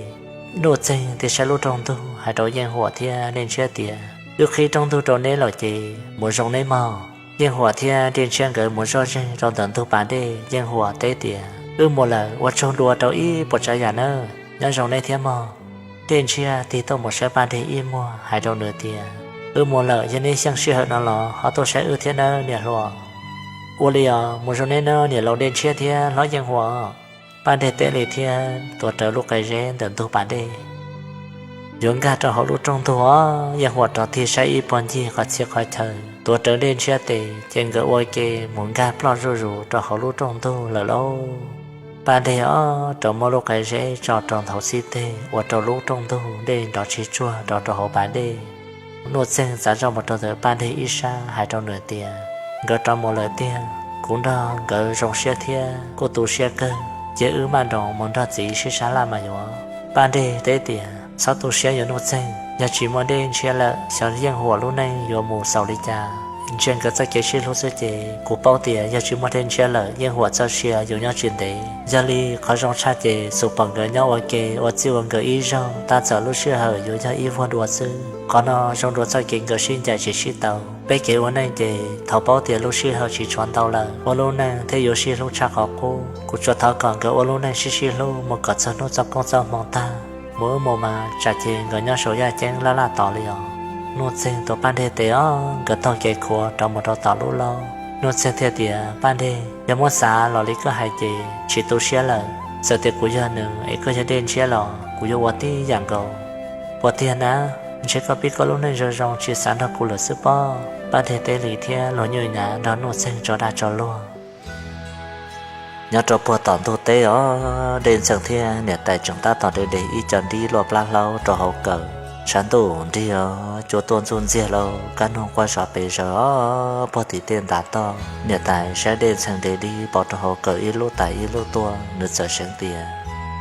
Nuj Txeeg tig saib lub rooj ntug hais rau Yeej Huam thiab Dej Ntshiab tias, wb qhib rooj ntug rau neb lawm ces mus zoo neb mog. Yeej Huam thiab Dej Ntshiab nkawd mus zoj zeeg rau ntawm ntug pas dej. Yeej Huam teb tias, wb mus lawm, ua tsaug dua rau ib puas tsav yam nawb, nyob zoo neb thiab mog. Dej Ntshiab tig tuaj mus saib Paj Dej ib muag hais rau nws tias, wb mus lawm, yog neb xyeej sij hawm no los ho tuaj saib wb thiab nawb niam hluas. Ua li os, mus zoo neb nawb niam laus Dej Ntshiab thiab hlob Yeej Huam. Paj Dej teb li thiab tuav rawv lub qe zeb ntawm ntug pas dej yuav nkag rau hauv lub rooj ntug os. Yeej Huam rov tig saib ib puag ncig qhov txhia qhov chaw, tuav rawv Dej Ntshiab tes ces nkawd ua ke mus nkag ploj zuj zus rau hauv lub rooj ntug lawm lauj. Paj Dej ob rov muab lub qe zeb tso rau nthav xib teg ua rau lub rooj ntug dej nrov tsis tsuag rov rau hauv pas dej. Nuj Txeeg txav zoj mus rau ntawm Paj Dej ib sab hais rau nws tias, nkawd rov mus lawm tiag, kuv nrog nkawd zoo siab thiab kuj tu siab kawg, cia wb maj nroos mus nrog txiv sib sab laj mas yuav. Paj Dej teb tias, txhob tu siab yuav Nuj Txeeg, yog tsis muaj Dej Ntshiab lawm xyov Yeej Huam lub neej yuav mus xaus li cas. Ntsia nkawd txoj kev sib hlub xwb ces kuv paub tias yog tsis muaj Dej Ntshiab lawm Yeej Huam txoj sia yuav nyob tsis ntev. Yog li qhov zoo tshaj ces xub pom nkawd nyob ua ke ua txij ua nkawm ib zaug, tab txawm lub sij hawm yuav yog ib vuag dua xwb. Qhov no zoo dua txoj kev nkawd sib ncaim tsis sib tau. Peb kev ua neej ces thaum paub tias lub sij hawm tsis tshuav ntau lawm, ua lub neej thiaj yuav sib hlub tshaj qhov qub. Kuv tsuas thov kom nkawd ua lub neej sib sib hlub mus kom txog hnub txoj koob txoj hmoo tag, mus wb mus mas tsam ces nkawd nyob saum yaj ceeb laj laj tos li os. Nuj Txeeg tuav Paj Dej tes ob nkawd taug kev khuav rov mus rau tom lub lauj. Nuj Txeeg thiaj tias, Paj Dej, yog muab xav los li koj hais ces tsis tu siab lawm. Txawm tias kuv yog nws es koj yog Dej Ntshiab los kuv yuav ua tib yam nkaus. Puas tiag na? Ntshe koj pib koj lub neej zoo zoo tsis xav nrog kuv lawm xwb pob. Paj Dej teb li thiab luag nyuj nyav nrog Nuj Txeeg tso dag tso luag. Nyob rau puag tom ntug teb os, Dej Ntxeeg thiab niam tais tseem tab tom de de ib co dib luaj plab hlaub rau hauv kawm. Tshav ntuj nrig os, cua tuaj ntxuj ntxiag lauj, kab noog quaj zom pes zaws os puag tim tej ntav toj. Niam tais saib Dej Ntxeeg de dib pov rau hauv kawm ib lub tais ib lub tuaj, nws txawm seev tias,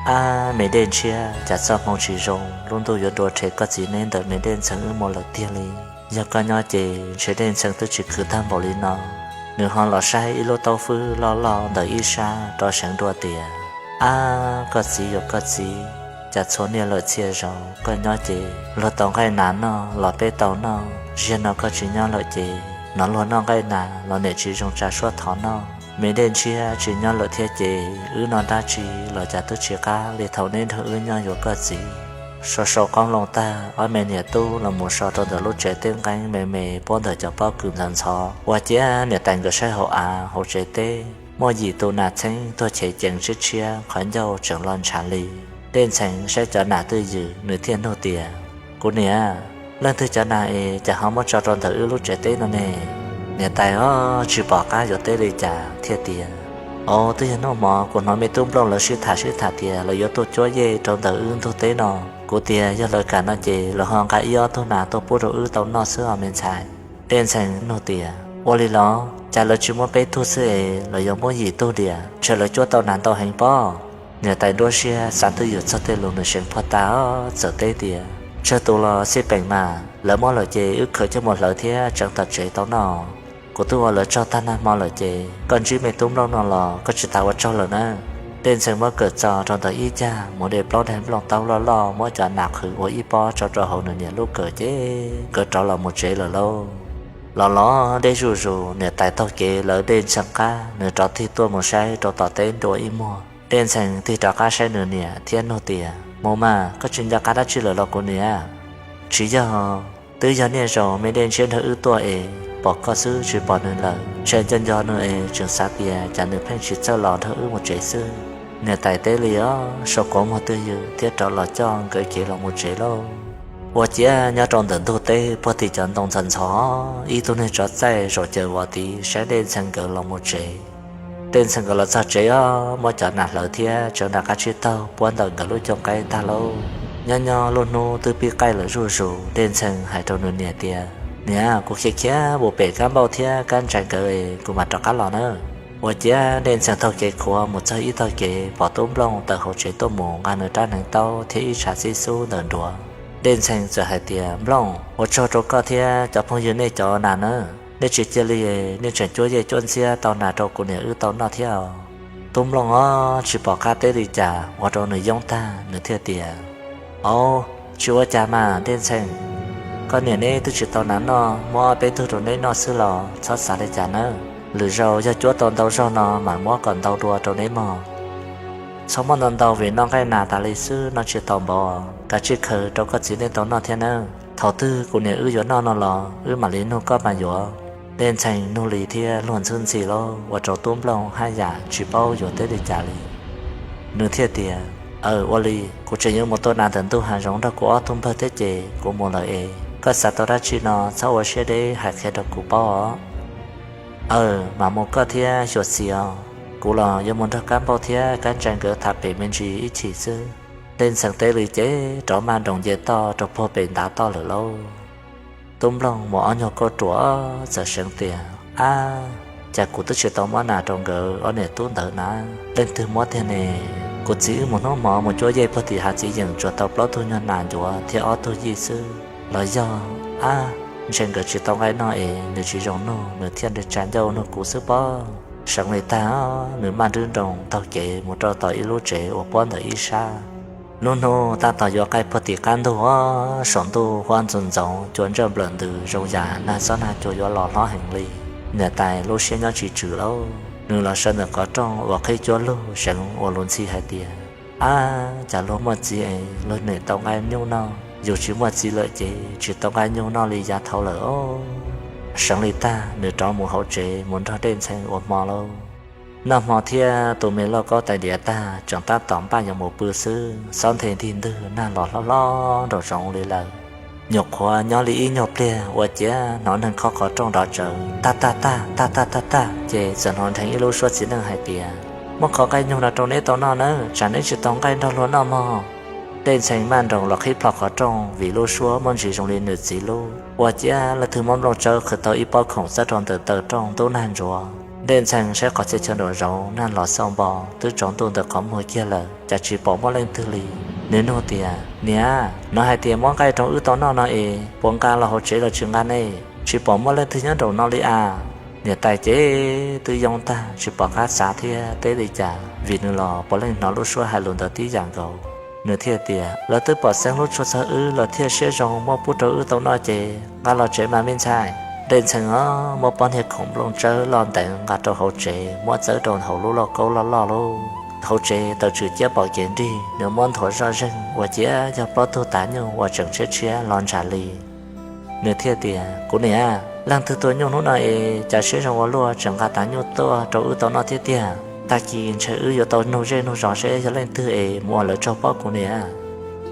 ab me Dej Ntshiab, cas txoj hmoo tsis zoo, lub ntuj yuav dua rhe koj txiv neb ntawm me Dej Ntxeeg wb mus lawm tiag li. Yog koj nyob ces ntshe Dej Ntxeeg twb tsis khwv tag npaum li no. Nws ho los saib ib lub taub fwb loj loj ntawm ib sab rov seev dua tias, ab koj txiv yuav koj txiv, cas txhua niaj lawm txhia zaus koj nyob ces luag tau nqaij nas noj los peb tau noj, ziag no koj tsis nyob lawm ces hnov luag noj nqaij nas los niam tsis zoo tsa suab thov noj. Me Dej Ntshiab tsis nyob lawm thiab ces wb noj dab tsi los cas twb tsis qab li thaum neb nrog wb nyob yuav koj txiv. Sau sau qoob loo tag, ob me niam tub los mus so rau ntawm lub tsev teb nqeeb me me puab ntawm cov pob kws ntxhov ntxhov. Ua ciav niam tais nkawd saib hauv av hauv tsev teb muaj yim tus nas txheeb tuag chev cees tshiab tshiab, qhov ncauj tseem lo ntshav li. Dej Ntxeeg saib cov nas twj ywm, nws thiaj nug tias, kuv niam, leej twg cov nas es cas ho muab tso rau ntawm wb lub tsev teb no ne? Niam tais ob tsis pom qab yuav teb li cas thiaj tias, au, twb yog hnub hmo kuv hnov me tub Nplooj lawv sib tham sib tham tias lawv yuav tuaj cuab yej rau ntawm wb ntug teb no. Kuv tias yog lawv kam no ces lawv ho nqa ib ob tug nas tuaj pub rau wb tau noj xwb os me ntxhais. Dej Ntxhee nug tias, Ua li los cas lawv tsis muab peb tug xwb es lawv yuav muab yim tug diam, ntshe lawv cuab tau nas ntau heev pob. Niam tais nruab siab xav twj ywm txog tej lus nws seev pog tas, txawm teb tias, Tsawg tus los xij peem mas, lawv muab lawm ces wb khawm coj mus hlawv thiab tseev tom tsev tau noj. Kuv twb ua lawv tsaug tag nag hmo lawm ces koj ntsib me tub Nplooj no los koj tsis tas ua tsaug lawm na. Dej Ntxhee muab kawm txo rau ntawm ib cag mus de plaub daim nplooj taub loj loj muab cov nas qhwv ua ib pob tso rau hauv nws niam lub kawm ces nkawd rov los mus tsev lawm lauj. Los los deb zuj zus, niam tais taug kev lawv Dej Ntxhee qab, nws rov tig tuaj mus saib rau tom teb ntua ib muag. Dej Ntxhee tig rov qab saib nws niam thiab nug tias, Mus mas, koj tsis nco qab dab tsi lawm los kuv niam? Tsis yog, twb yog niaj zaus me Dej Ntshiab nrog wb tuaj es pom koj xwb tsis pom nws lawm, ntshe nco nco nws es tseem xav tias cas nws pheej tsis txawj los nrog wb mus tsev xwb. Niam tais teb li os, sau quav muag twj ywm thiab rov los coj nkawd kev los mus tsev lauj. Ua ciav nyob rau ntawm ntug teb puag tim cov ntoo ntxhov ntxhov, ib tug neeg tsov txaij zaum caws vos tid saib Dej Ntxhee nkawd los mus tsev. Dej Ntxhee nkawd los txog tsev os, muab cov nas hlawv thiab tseev nram qab tsib taug puab ntawm nkawd lub cooj qaib tag lauj. Nyob nyob lub hnub twb pib qaij lawm zuj zus, Dej Ntxhee hais rau nws niam tias, Niam, kuv khiav khiav mus pem Kab Npauj thiab Kab Ntsais nkawd es kuv mam rov qab los nawb. Ua ciav Dej Ntxhee taug kev khuav mus txog ib tog kev pom tub Nplooj tawm hauv tsev tuaj mus nqa nws rab hneev taub thiab ib tshav xib xub ntawm nruav. Dej Ntxhee txawm hais tias, Nplooj, ua tsaug rau koj thiab cov phooj ywg nej cov nas nawb, nej tsis cia li, nej tseem cuab yej cuab ntxiab tau nas rau kuv niam wb tau noj thiab. Tub Nplooj os tsis pom qab teb li cas ua rau nws yoob tag, nws thiaj tias, Au, tsis ua cas mas Dej Ntxhee, koj niam neb twb tsis tau nas noj, muab ob peb tug rau neb noj xwb los txhob xav li cas nawb. Lwm zaus yog cuab tau ntau zog no mam muab kom ntau dua rau neb mog. Txhob muab ntau ntau vim noj nqaij nas tas li xwb, noj tsis tau npaum, kav tsij khaws rau koj txiv neej tau noj thiab nawb. Thaum twg kuv niam wb yuav noj no los wb mam li nug koj mas yuav. Dej Ntxhee nug li thiab luag ntxhwb ntxhi lauj, ua rau tub Nplooj haj yam tsis paub yuav teb li cas li. Nws thiaj tias, Aw, ua li, kuv tseem yuav mus tua nas ntawm ntug hav zoov nrog kuv ob tug npawg thiab ces kuv mus lawm es koj xav tau dab tsi no txhob ua siab deb hais qhia rau kuv paub os. Aw, mam mus koj thiab xyuam xim os, kuv los yuav mus nrog Kab Npauj thiab Kab Ntsais nkawd tham pem me ntsis ib chim xwb. Dej Ntxhee teb li ces rov maj nroos nce toj rau puag pem ntav toj lawm lauj. Tub Nplooj mus ob nyuag kauj ruam txawm seev tias, Ab, cas kuv twb tsis tau muab nas rau nkawd ob niam tub ntawd na, leej twg muab tiag ne? Kuv txiv wb mus hnub hmo mus cuab yej puag tim hav txiv yeem tsuas tau plaub tug nyuag nas ncuav thiab ob tug yij xwb los yog. Ab, ntshe nkawd tsis tau nqaij noj es nws tsis zoo nug nws thiaj li tsa ncauj nug kuv xwb pob. Seev li tag, nws maj nrwb nroos taug kev mus rau tom ib lub tsev uas puab ntawm ib sab. Lub hnub tab tom yuav qaij puag tim qab ntug, saum ntuj huab ntxoov ntxoov cua ntsawj nplawm ntws zoo yam nag xob nag cua yuav los hlob heev li. Niam tais lub siab nyob tsis tswm lauj, nws los sawv ntawm qhov rooj uas qhib cuab lug seev ua lus ntxhi hais tias, Ab, cas luag muaj txiv es luag niam tau nqaij nyuj noj, yus tsis muaj txiv lawm ces tsis tau nqaij nyuj noj li yav thaud lawm os. Seev li tag nws rov mus hauv tsev mus nrog Dej Ntxhee ua hmo lauj. Noj hmo thiab tu me lauj kaub tais diav tag tseem tab tom npaj yuav mus pw xwb, xob nthe ntig ntwg nag los hlob hlob nraum zoov li lawm. Nyuam qhuav nyob li ib nyuag pliag ua ciav hnov neeg khob qhov rooj nrov tsawv, Tag tag tag, tag tag tag tag, ces txawm hnov nrheev ib lub suab txiv neej hais tias, Muab qhov nqaij nyuj no rau neb tau noj nawb, tsam neb tsis tau nqaij nrog luag noj mog. Dej Ntxhee maj nroos los qhib plho qhov rooj vim lub suab muaj ntsis zoo li nws txiv lub. Ua ciav leej twg muab Nplooj Tsawb qhwv tau ib pob khoom txawb rau ntawm taw rooj ntub nag ntsuav. Dej Ntxhee saib qhov txhia chaw nraum zoov nag los xauj npo, twb tsaus ntuj ntawm qhov muag kiag lawm cas tsis pom muaj leej twg li. Nws nug tias, Niam, hnov hais tias muab nqaij rau wb tau noj no es puas nqa los hauv tsev los tsis nqa ne? Tsis pom muaj leej twg nyob nraum no li as. Niam tais ces twb yoob tag tsis pom qab xav thiab teb li cas vim nws los puav leej hnov lub suab hais lus ntawd tib yam nkaus. Nws thiaj tias, Lawv twb pom xeeb lub tshuaj txog wb lawv thiaj siab zoo muab pub rau wb tau noj ces nqa los tsev mas me ntxhais. Dej Ntxhee os muab pob niag khoom Nplooj Tsawb loj nteev nqa rau hauv tsev muab txawb rau hauv lub lauj kaub loj loj lub hauv tsev tawm tswm ciab pom kev nrig, nws muab nthuav zoj zeeg ua ciav yog plaub tug tav nyuj uas tseem tshiab tshiab los ntshav li. Nws thiaj tias, Kuv niam, leej twg tua nyuj hnub no es cas siab zoo ua luaj tseem nqa tav nyuj tuaj rau wb tau noj thiab tiag. Tag kis ntshe wb yuav tau nug zej nug zos seb yog leej twg es mus ua lawv tsaug pob kuv niam.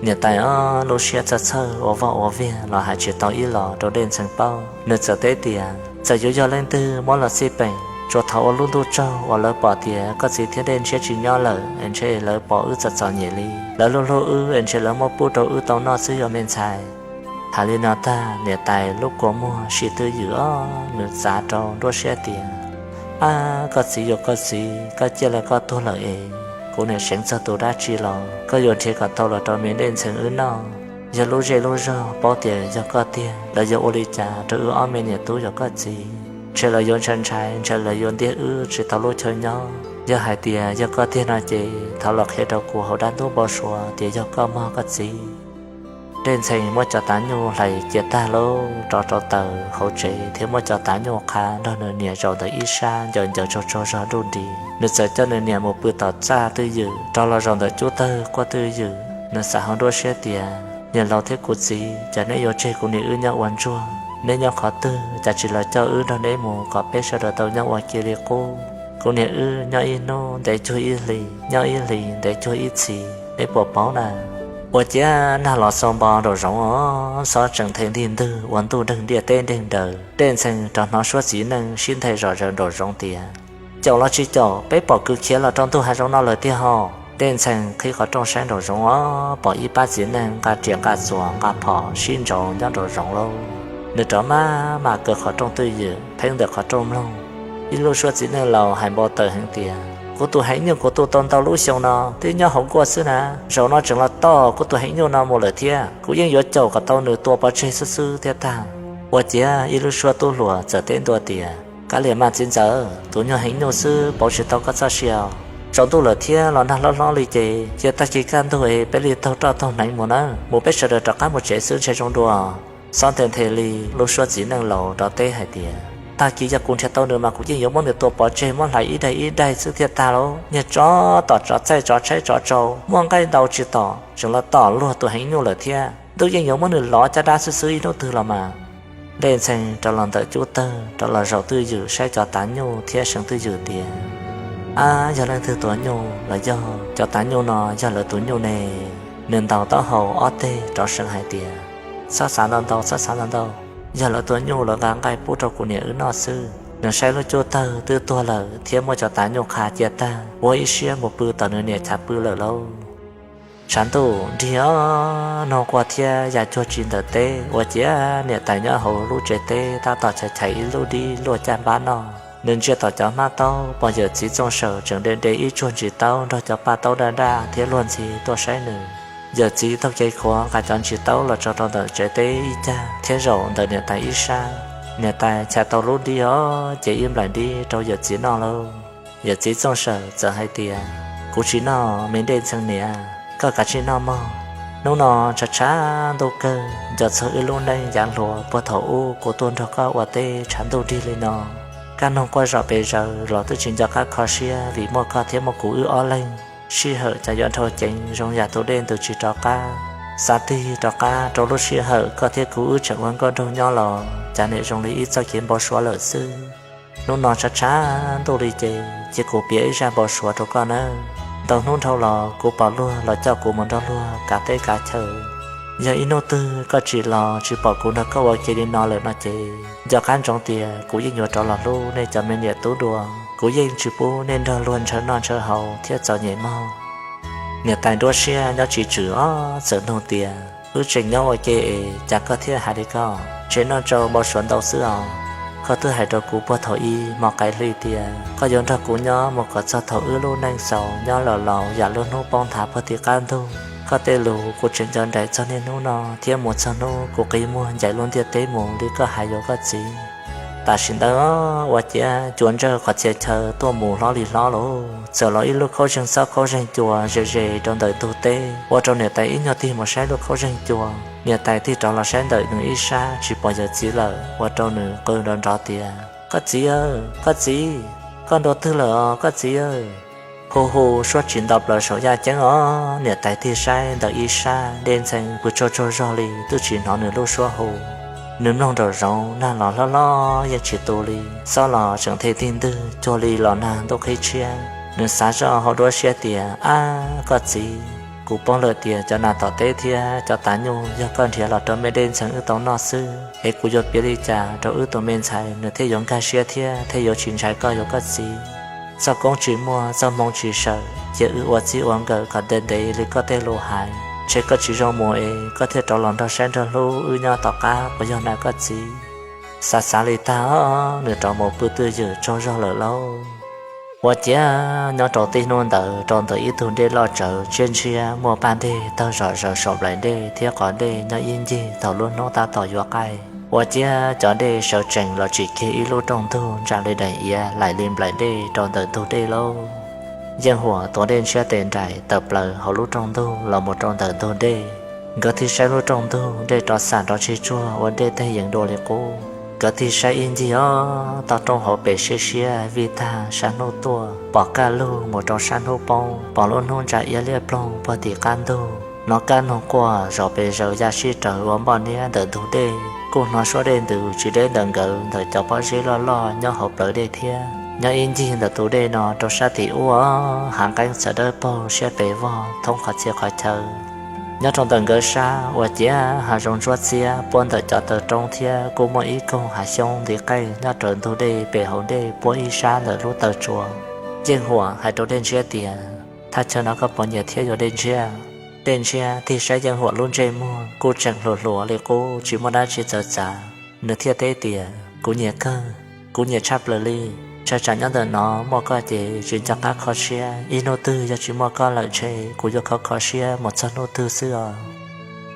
Niam tais os lub siab txhawj txhawj ua vog ua viag los hais tsis tau ib los rau Dej Ntxhee paub. Nws txawm teb tias, Txawm yuav yog leej twg muab los xij peem, Tsuas thaum ua lub ntuj tsaug uas lawv pom tias koj txiv thiab Dej Ntshiab tsis nyob lawm es ntshe lawv pom wb txom txom nyem li, lawv hlub hlub wb es ntshe lawv muab pub rau wb tau noj xwb, yog me ntxhais. Hais li no tag, niam tais lub kua muag sim twj ywm os, nws xav rau nruab siab tias, Ab, koj txiv yuav koj txiv, koj ciaj lawm, koj tuag lawm es kuv niam seev txog tus dab tsi los koj yuav nrhiav kom tau los rau me Dej Ntxhee wb noj. Yog lub zej lub zog paub tias yog koj tiag, lawv yuav ua li cas rau wb ob me niam tub yuav koj txiv? Ntshe lawv yuav ntshai ntshai, ntshe lawv yuav ntiab wb tsis tau lub chaw nyob. Yog hais tias yog koj tiag no ces thov los qhia rau kuv hauv dab ntub npau suav tias yog koj mog koj txiv. Dej Ntxhee muab cov tav nyuj hlais cia tag lawm rov rau taws hauv tsev thiab muab cov tav nyuj qhav nrog nws niam zaum ntawm ib sab ncaws ncaws tsaug tsaug zog nruj nris. Nws txawm coj nws niam mus pw tom txaj twj ywm, rov los zaum ntawm cub tawg quaj twj ywm. Nws xav hauv nruab siab tias, Niam laus thiab kuv txiv, cas neb yuav tseg kuv niam wb nyob ua ntsuag? Neb nyob qhov twg, cas tsis los coj wb nrog neb mus kom peb sawv daws tau nyob ua ke li qub? Kuv niam wb nyob ib hnub ntev cuag ib hlis, nyob ib hlis ntev cuag ib txhis, neb puas paub na? Ua ciav nag los xau npo nraum zoov os, xob tseem the ntig ntwg ua ntuj nreeg ntiaj teb nreeg daws. Dej Ntxhee rov hnov suab txiv neej sib nthe zom zaws nraum zoov tias, Caum los tsis caum, peb pom kwv khiav los rau ntug hav zoov no lawm tiag hos. Dej Ntxhee qhib qhov rooj saib nraum zoov os, pom ib pab txiv neej nqa riam nqa txuas nqa phom sib ntsauv nyob nraum zoov lauj. Nws rov maj mam kaw qhov rooj twj ywm pheej ntawm qhov rooj mloog. Ib lub suab txiv neej laus hais npau taws heev tias, Kuv tus heev nyuj kuv tu tau ntau lub xyoo no twb nyob hauv nkuaj xwb na, zaum no tseem los tom kuv tus heev nyuj no mus lawm thiab. Kuv yeej yuav caum kom tau nws tua pov tseg xwb xwb thiab tag. Ua ciav ib lub suab tub hluas txawm teb ntua tias, Kav liam mas txiv ntxawm, tus nyuag heev nyuj xwb pauv tsis tau koj txoj sia. Tsaus ntuj lawm thiab los nag hlob hlob li ces cia tag kis kaj ntug es peb li taug roj taug hneev mus nawb, mus peb sawv daws rov qab mus tsev xwb ntshe zoo dua. Xob nthe nthe li, lub suab txiv neej laus rov teb hais tias, Tag kis yog kuv nrhiav tau nws mas kuv yeej yuav muab nws tua pov tseg, muab hlais ib daim ib daim xwb thiaj tag lauj. Niag tsov tom tsov txaij, tsov tshaib tsov tsau, muaj nqaij ntau tsis tom tseem los tom luag tus heev nyuj lawm thiab. Ntuj yeej yuav muab nws lov caj dab xwb xwb ib hnub twg los mas. Dej Ntxhee rov los ntawm cub tawg rov los zaum twj ywm saib cov tav nyuj thiab seev twj ywm tias, Ab, yog leej twg tua nyuj los yog cov tav nyuj no yog lawv tus nyuj ne? Nws ntaus taub hau ob teg rov seev hais tias, Txhob xav ntau ntau, txhob xav ntau ntau, yog lawv tua nyuj lawv nqa nqaij pub rau kuv niam wb noj xwb. Nws saib lub cub tawg twb tuag lawm thiab muab cov tav nyuj qha cia tag, ua ib siab mus pw tom nws niam chav pw lawm lauj. Tshav ntuj nrig os, noog quaj thiab ya cuag tsis ntawm teb, ua ciav niam tais nyob hauv lub tsev teb tab tom chais chais ib lub dib luaj caj npab noj. Nws ntsia tom cov hmab taub pom yawm txiv Txooj Sawm tseem de de ib tsuag ntsis taub nrog cov paj taub daj daj thiab luag ntxhi tuaj saib nws. Yawm txiv taug kev khuav nqa cov ntsis taub los tso rau ntawm tsev teb ib cag thiab zaum ntawm niam tais ib sab. Niam tais chais tau lub dib os, ces ib nplaim dib rau yawm txiv noj lauj. Yawm txiv Txooj Sawm txawm hais tias, Kuv tsis noj, me Dej Ntxhee niam, koj kav tsij noj mog. Hnub no tshav tshav ntuj kawg, nco txog wb lub neej yav hluas puag thaum ub kuv tuaj nrog koj ua teb tshav ntuj nrig li no. Kaj noog quaj zom pes zaws los twb tsis nco qab kho siab vim muaj koj thiab muaj kuv wb ob leeg. Sij hawm cas yuav dhau ceev zoo yam tus dej ntws tsis rov qab. Xav tig rov qab rau lub sij hawm koj thiab kuv wb tseem ua nkauj nraug nyob los cas nim zoo li ib txoj kev npau suav lawm xwb. Hnub no tshav tshav ntuj li ces cia kuv piav ib zaj npau suav rau koj nawb. Ntau hnub dhau los kuv pom luag los coj kuv mus nrog luag kav teb kav chaw. Yog ib hnub twg koj tsis los tsis pom kuv nrog koj ua ke li no lawm no ces nco qab ntsoov tias kuv yeej yuav rov los hlub nej cov me niam tub dua. Kuv yeej tsis pub nej nrog luag ntshaw noj ntshaw haus thiab txom nyem mog. Niam tais nruab siab nyob tsis tswm os, txawm nug tias, Wb tseem nyob ua ke es cas koj thiaj hais li ko? Ntshe noj tsau npau suav ntau xwb os. Koj twb hais rau kuv puag thaum ub hmo qaim hli tias koj yuav nrog kuv nyob mus kom txog thaum wb lub neej xaus nyob laus laus yam lub hnub poob nthav puag tim qab ntug. Koj tej lus kuv tseem nco nraim txog niaj hnub no thiab mus txog hnub kuv qi muag ncaim lub ntiaj teb mus li koj hais yuav koj txiv. Tam sim ntawd ua ciav cua ntsawj qhov txhia chaw tuaj mus hlob li hlob lauj, txawm los ib lub khaub zeeg xob khaub zeeg cua ze ze rau ntawm ntug teb, ua rau niam tais ib nyuag tig mus saib lub khaub zeeg cua. Niam tais tig rov los saib ntawm nws ib sab tsis pom yawm txiv lawm, ua rau nws qw nrov nrov tias, Koj txiv aw, koj txiv, koj nrau twg lawm os koj txiv aw? Hu hu suab tsis nto plaws saum yaj ceeb os. Niam tais tig saib ntawm ib sab, Dej Ntxhee pw tsaug tsaug zog li twb tsis hnov nws lub suab hu. Nws mloog nraum zoov nag los hlob hlob yeej tsis tu li, xob los tseem the tig ntwg cuag li los nag ntuj qhib tshiab. Nws xav zoj hauv nruab siab tias, Ab, koj txiv, Kuv paub lawm tias cov nas tom teb thiab cov tav nyuj yog koj nrhiav los rau me dej ntxhee wb tau noj xwb, es kuv yuav piav li cas rau wb tus me ntxhais nws thiaj yuav nkag siab thiab thiaj yuav tsis ntshai koj yuav koj txiv. Txoj koob tsis muaj txoj hmoo tsis sawm, cia wb ua txij ua nkawm kom ntev ntev li koj tej lus hais, ntshe koj tsis zoo mus es koj thiaj rov los nrog saib nrog hlub wb nyob tom qab puas yog na koj txiv? Xav xav li tag, nws rov mus pw twj ywm tsaug zog lawm lauj. Ua ciav nyob rau tib hnub ntawd rau ntawm ib tug dej loj tsawv ntshiab ntshiab muaj paj deg tawg zom zaws saum nplaim dej thiab qhov dej nyob ib ncig thaum lub hnub tab tom yuav qaij. Ua ciav cov dej sawv tsees los tsim kiag ib lub rooj ntug ntsa li daim iav laim li nplaim dej rau ntawm ntug dej lauj. Yeej Huam tuav dej ntshiab tes nraim tawm plaws hauv lub rooj ntug los mus rau ntawm ntug dej. Nkawd thiaj saib lub rooj ntug dej rov xam rov tsig tsuag ua dej teg yees dua li qub. Nkawd thiaj saib ib ncig ob tog roob hauv pes siab siab vij tag sab hnub tuaj pom kaj lug mus rau sab hnub poob, pom lub hnub ntsa iab liab ploog puag tim qab ntug. Hnov kaj noog quaj zom pes zaws ya sib raws ua npoj niab ntawm ntug dej, kuj hnov suab dej ntws tsis deb ntawm nkawd ntawm cov pob zeb loj loj nyob hauv plawv dej thiab. Nyob ib ncig ntawm tus dej no rau sab tim ub, hav nqeeb txawm dawb paug siab pes vog thoob qhov txhia qhov chaw. Nyob rau ntawm nkawd sab ua ciav hav zoov ntsuab txiab puab ntawm cov taw roob thiab kuj muaj ib koog hav xyoob ntiv qeej nyob raws ntug dej pem hauv dej puab ib sab ntawm lub taw tsua. Yeej Huam hais rau Dej Ntshiab tias, Thaj chaw no koj puas nyiam thiab yuav Dej Ntshiab? Dej Ntshiab tig saib Yeej Huam lub ntsej muag kuj tseem hluas hluas li qub tsis muaj dab tsi txawv txav, nws thiaj teb tias, Kuv nyiam kawg, kuv nyiam tshaj plaws li. Tshaj tsam nyob ntawm no muaj koj ces tsis nco qab kho siab, ib hnub twg yog tsis muaj koj lawm ntshe kuv yuav khov kho siab mus txog hnub twg xwb os.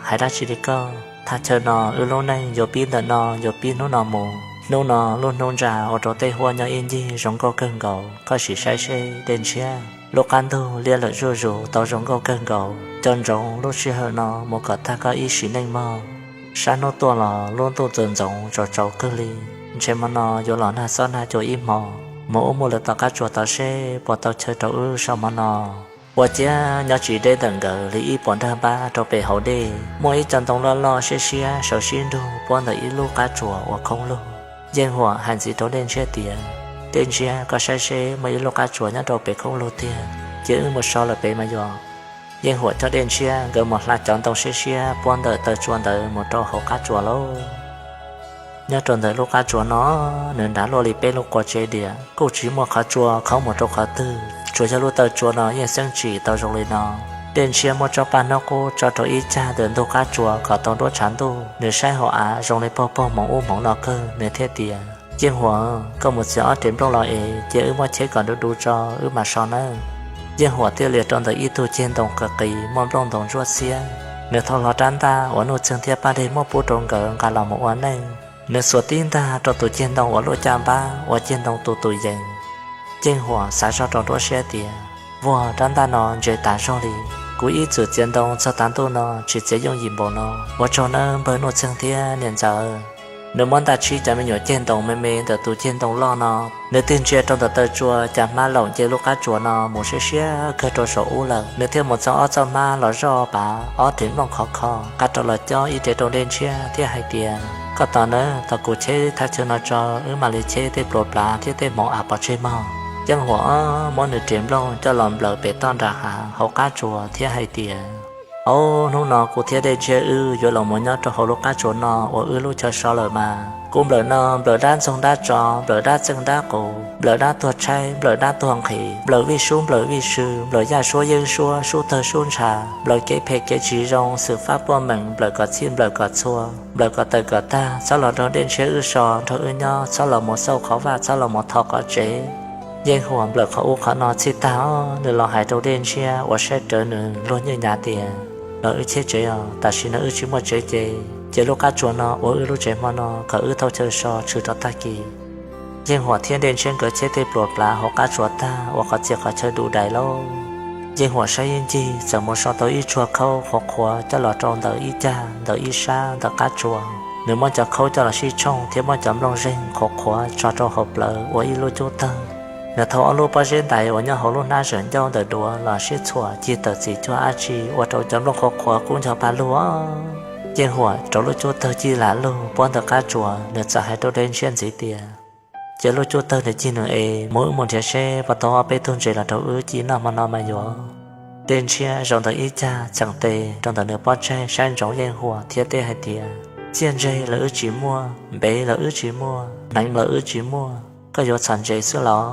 Hais dab tsi li koj, thaj chaw no wb lub neej yuav pib ntawm no yuav pib hnub no mus. Hnub no lub hnub ntsa ua rau tej huab nyob ib ncig zoo nkauj kawg nkaus, koj sim saib seb Dej Ntshiab. Lub qab ntug liab lawm zuj zus tau zoo nkauj kawg nkaus, nco ntsoov lub sij hawm no mus kom tag koj ib sim neej mog. Sab hnub tuaj los lub ntuj txawm ntxoov tsaus tsaus kawg li, ntshe hmo no yuav los nag xob nag cua ib hmo. Mus ua mus lawm tom qab tsuas tod seb puas tau chaw rau wb so hmo no. Ua ciav nyob tsis deb ntawm nkawd li ib puas nrag npab rau pem hauv dej, muaj ib co ntoo loj loj siab siab sawv sib nrug puab ntawm ib lub qab tsuas uas khoob lug. Yeej Huam hais ntxiv rau Dej Ntshiab tias, Dej Ntshiab, koj saib seb muaj ib lub qab tsuas nyob rau pem khoob lug tiag, cia wb mus so lawm pem mas yog. Yeej Huam coj Dej Ntshiab nkawd mus hla cov ntoo siab siab puab ntawm taw tsua ntawd mus rau hauv qab tsuas lauj. Nyob rau ntawm lub qab tsuas no, nws nrad luaj li peb lub qua tsev diam, kuj tsis muaj qhov tsua khoob mus rau qhov twg, tsuas yog lub taw tsua no yeej xeeb tsim tau zoo li no. Dej Ntshiab muab tsob paj hnub qub tso rau ib cag ntawm ntug qab tsuas kom tau nruab tshav ntuj, nws saib hauv av zoo li pog pog hmoov ub hmoov no kawg, nws thiaj tias, Yeej Huam, koj mus txiav ob rev nplooj los es cia wb muab cheb kom du du tso wb mam so nawb. Yeej Huam thiaj lias rau ntawm ib tug ceg ntoo qis qis muaj nplooj ntoo ntsuab xiab. Nws thau hlo rab ntaj uas Nuj Txeeg thiab Paj Dej muab pub rau nkawd nqa los mus ua neej. Nws xuas tib ntag rau tus ceg ntoo uas luaj caj npab ua ceg ntoo tu tus yees. Yeej Huam xav zog rau nruab siab tias, Vuag, rab ntaj no ntse tas zog li. Kuv ib txwm txiav ntoo txog tav ntuj no tsis txiav yooj yim npaum no. Ua tsaug nawb npawg Nuj Txeeg thiab niam ntxawm. Nws muab ntaj tshib cov me nyuam ceg ntoo me me ntawm tus ceg ntoo loj no, nws tig ntsia rau ntawm taw tsua cas hmab laum nce lub qab tsuas no mus siab siab kawg rau saum ub lawm. Nws thiaj mus txog ob txoj hmab los zoj pav ob rev nplooj khov kho, nqa rau los cob ib rev rau Dej Ntshiab thiab hais tias, Koj tos nawb, tos kuv cheb thaj chaw no tso, wb mam li cheb tej pluas plav thiab tej hmoov av pov tseg mog. Yeej Huam muab nws rev nplooj coj los nplawm pem toj nram hav hauv qab tsuas thiab hais tias, Au, hnub no kuv thiab Dej Ntshiab wb yuav los mus nyob rau hauv lub qab tsuas no ua wb lub chaw so lawm mas. Kuv nplawm no nplawm dab ntxoog dab tso, nplawm dab txeej dab qus, nplawm dab tuag tshaib, nplawm dab tuag nqhis, nplawm vij sub nplawm vij sw, nplawm yaj suab yeeb suab, sub tawg sub ntsha, nplawm kev phem kev tsis zoo, xwm fab puaj meem, nplawm kom txhij nplawm kom txhua, nplawm kom tawm kom tag, txhob los nrog Dej Ntshiab wb so, nrog wb nyob, txhob los mus xauj qhov vaj, txhob los mus thov qhov tsev. Yeej Huam nplawm qhov ub qhov no txhij tag, nws los hais rau Dej Ntshiab uas saib rawv nws luag nyiaj nyav tias, Los wb cheb tsev os, tam sim no wb tsis muaj tsev ces, ces lub qab tsuas no ua wb lub tsev hmo no kom wb thauj chaw so tshwm rau tag kis. Yeej Huam thiab Dej Ntshiab nkawd cheb tej pluas plav hauv qab tsuas tag ua qhov txhia qhov chaw du dais lauj. Yeej Huam saib ib ncig txawm mus so tau ib tshuag khaub qhuav qhuav coj los rau ntawm ib cag ntawm ib sab ntawm qab tsuas. Nws muab cov khaub coj los sib tshooj thiab muab cov nplooj zeeg qhuav qhuav tso rau hauv plawv ua ib lub cub tawg. Nws thau ob lub pob zeb ntais uas nyob hauv lub hnab zawm ncauj ntawm duav los sib txhuam cig tawm txim cuag dab tsi ua rau cov nplooj qhuav qhuav kub ncho pa lug. Yeej Huam rau lub cub tawg cig lam lug puab ntawm qab tsuas, nws txawm hais rau Dej Ntshiab ntxiv tias, Cia lub cub tawg nws cig nws es mus, wb mus nrhiav seb puas tau ob peb tug ntses los rau wb ci noj hmo no mas yuav. Dej Ntshiab zaum ntawm ib cag txheem tes rau ntawm nws pob tsaig saib ntsoov Yeej Huam thiab teb hais tias, Txiaj ntsig los wb tsis muaj, npev los wb tsis muaj, hneev los wb tsis muaj, koj yuav txhom ntses xwb los?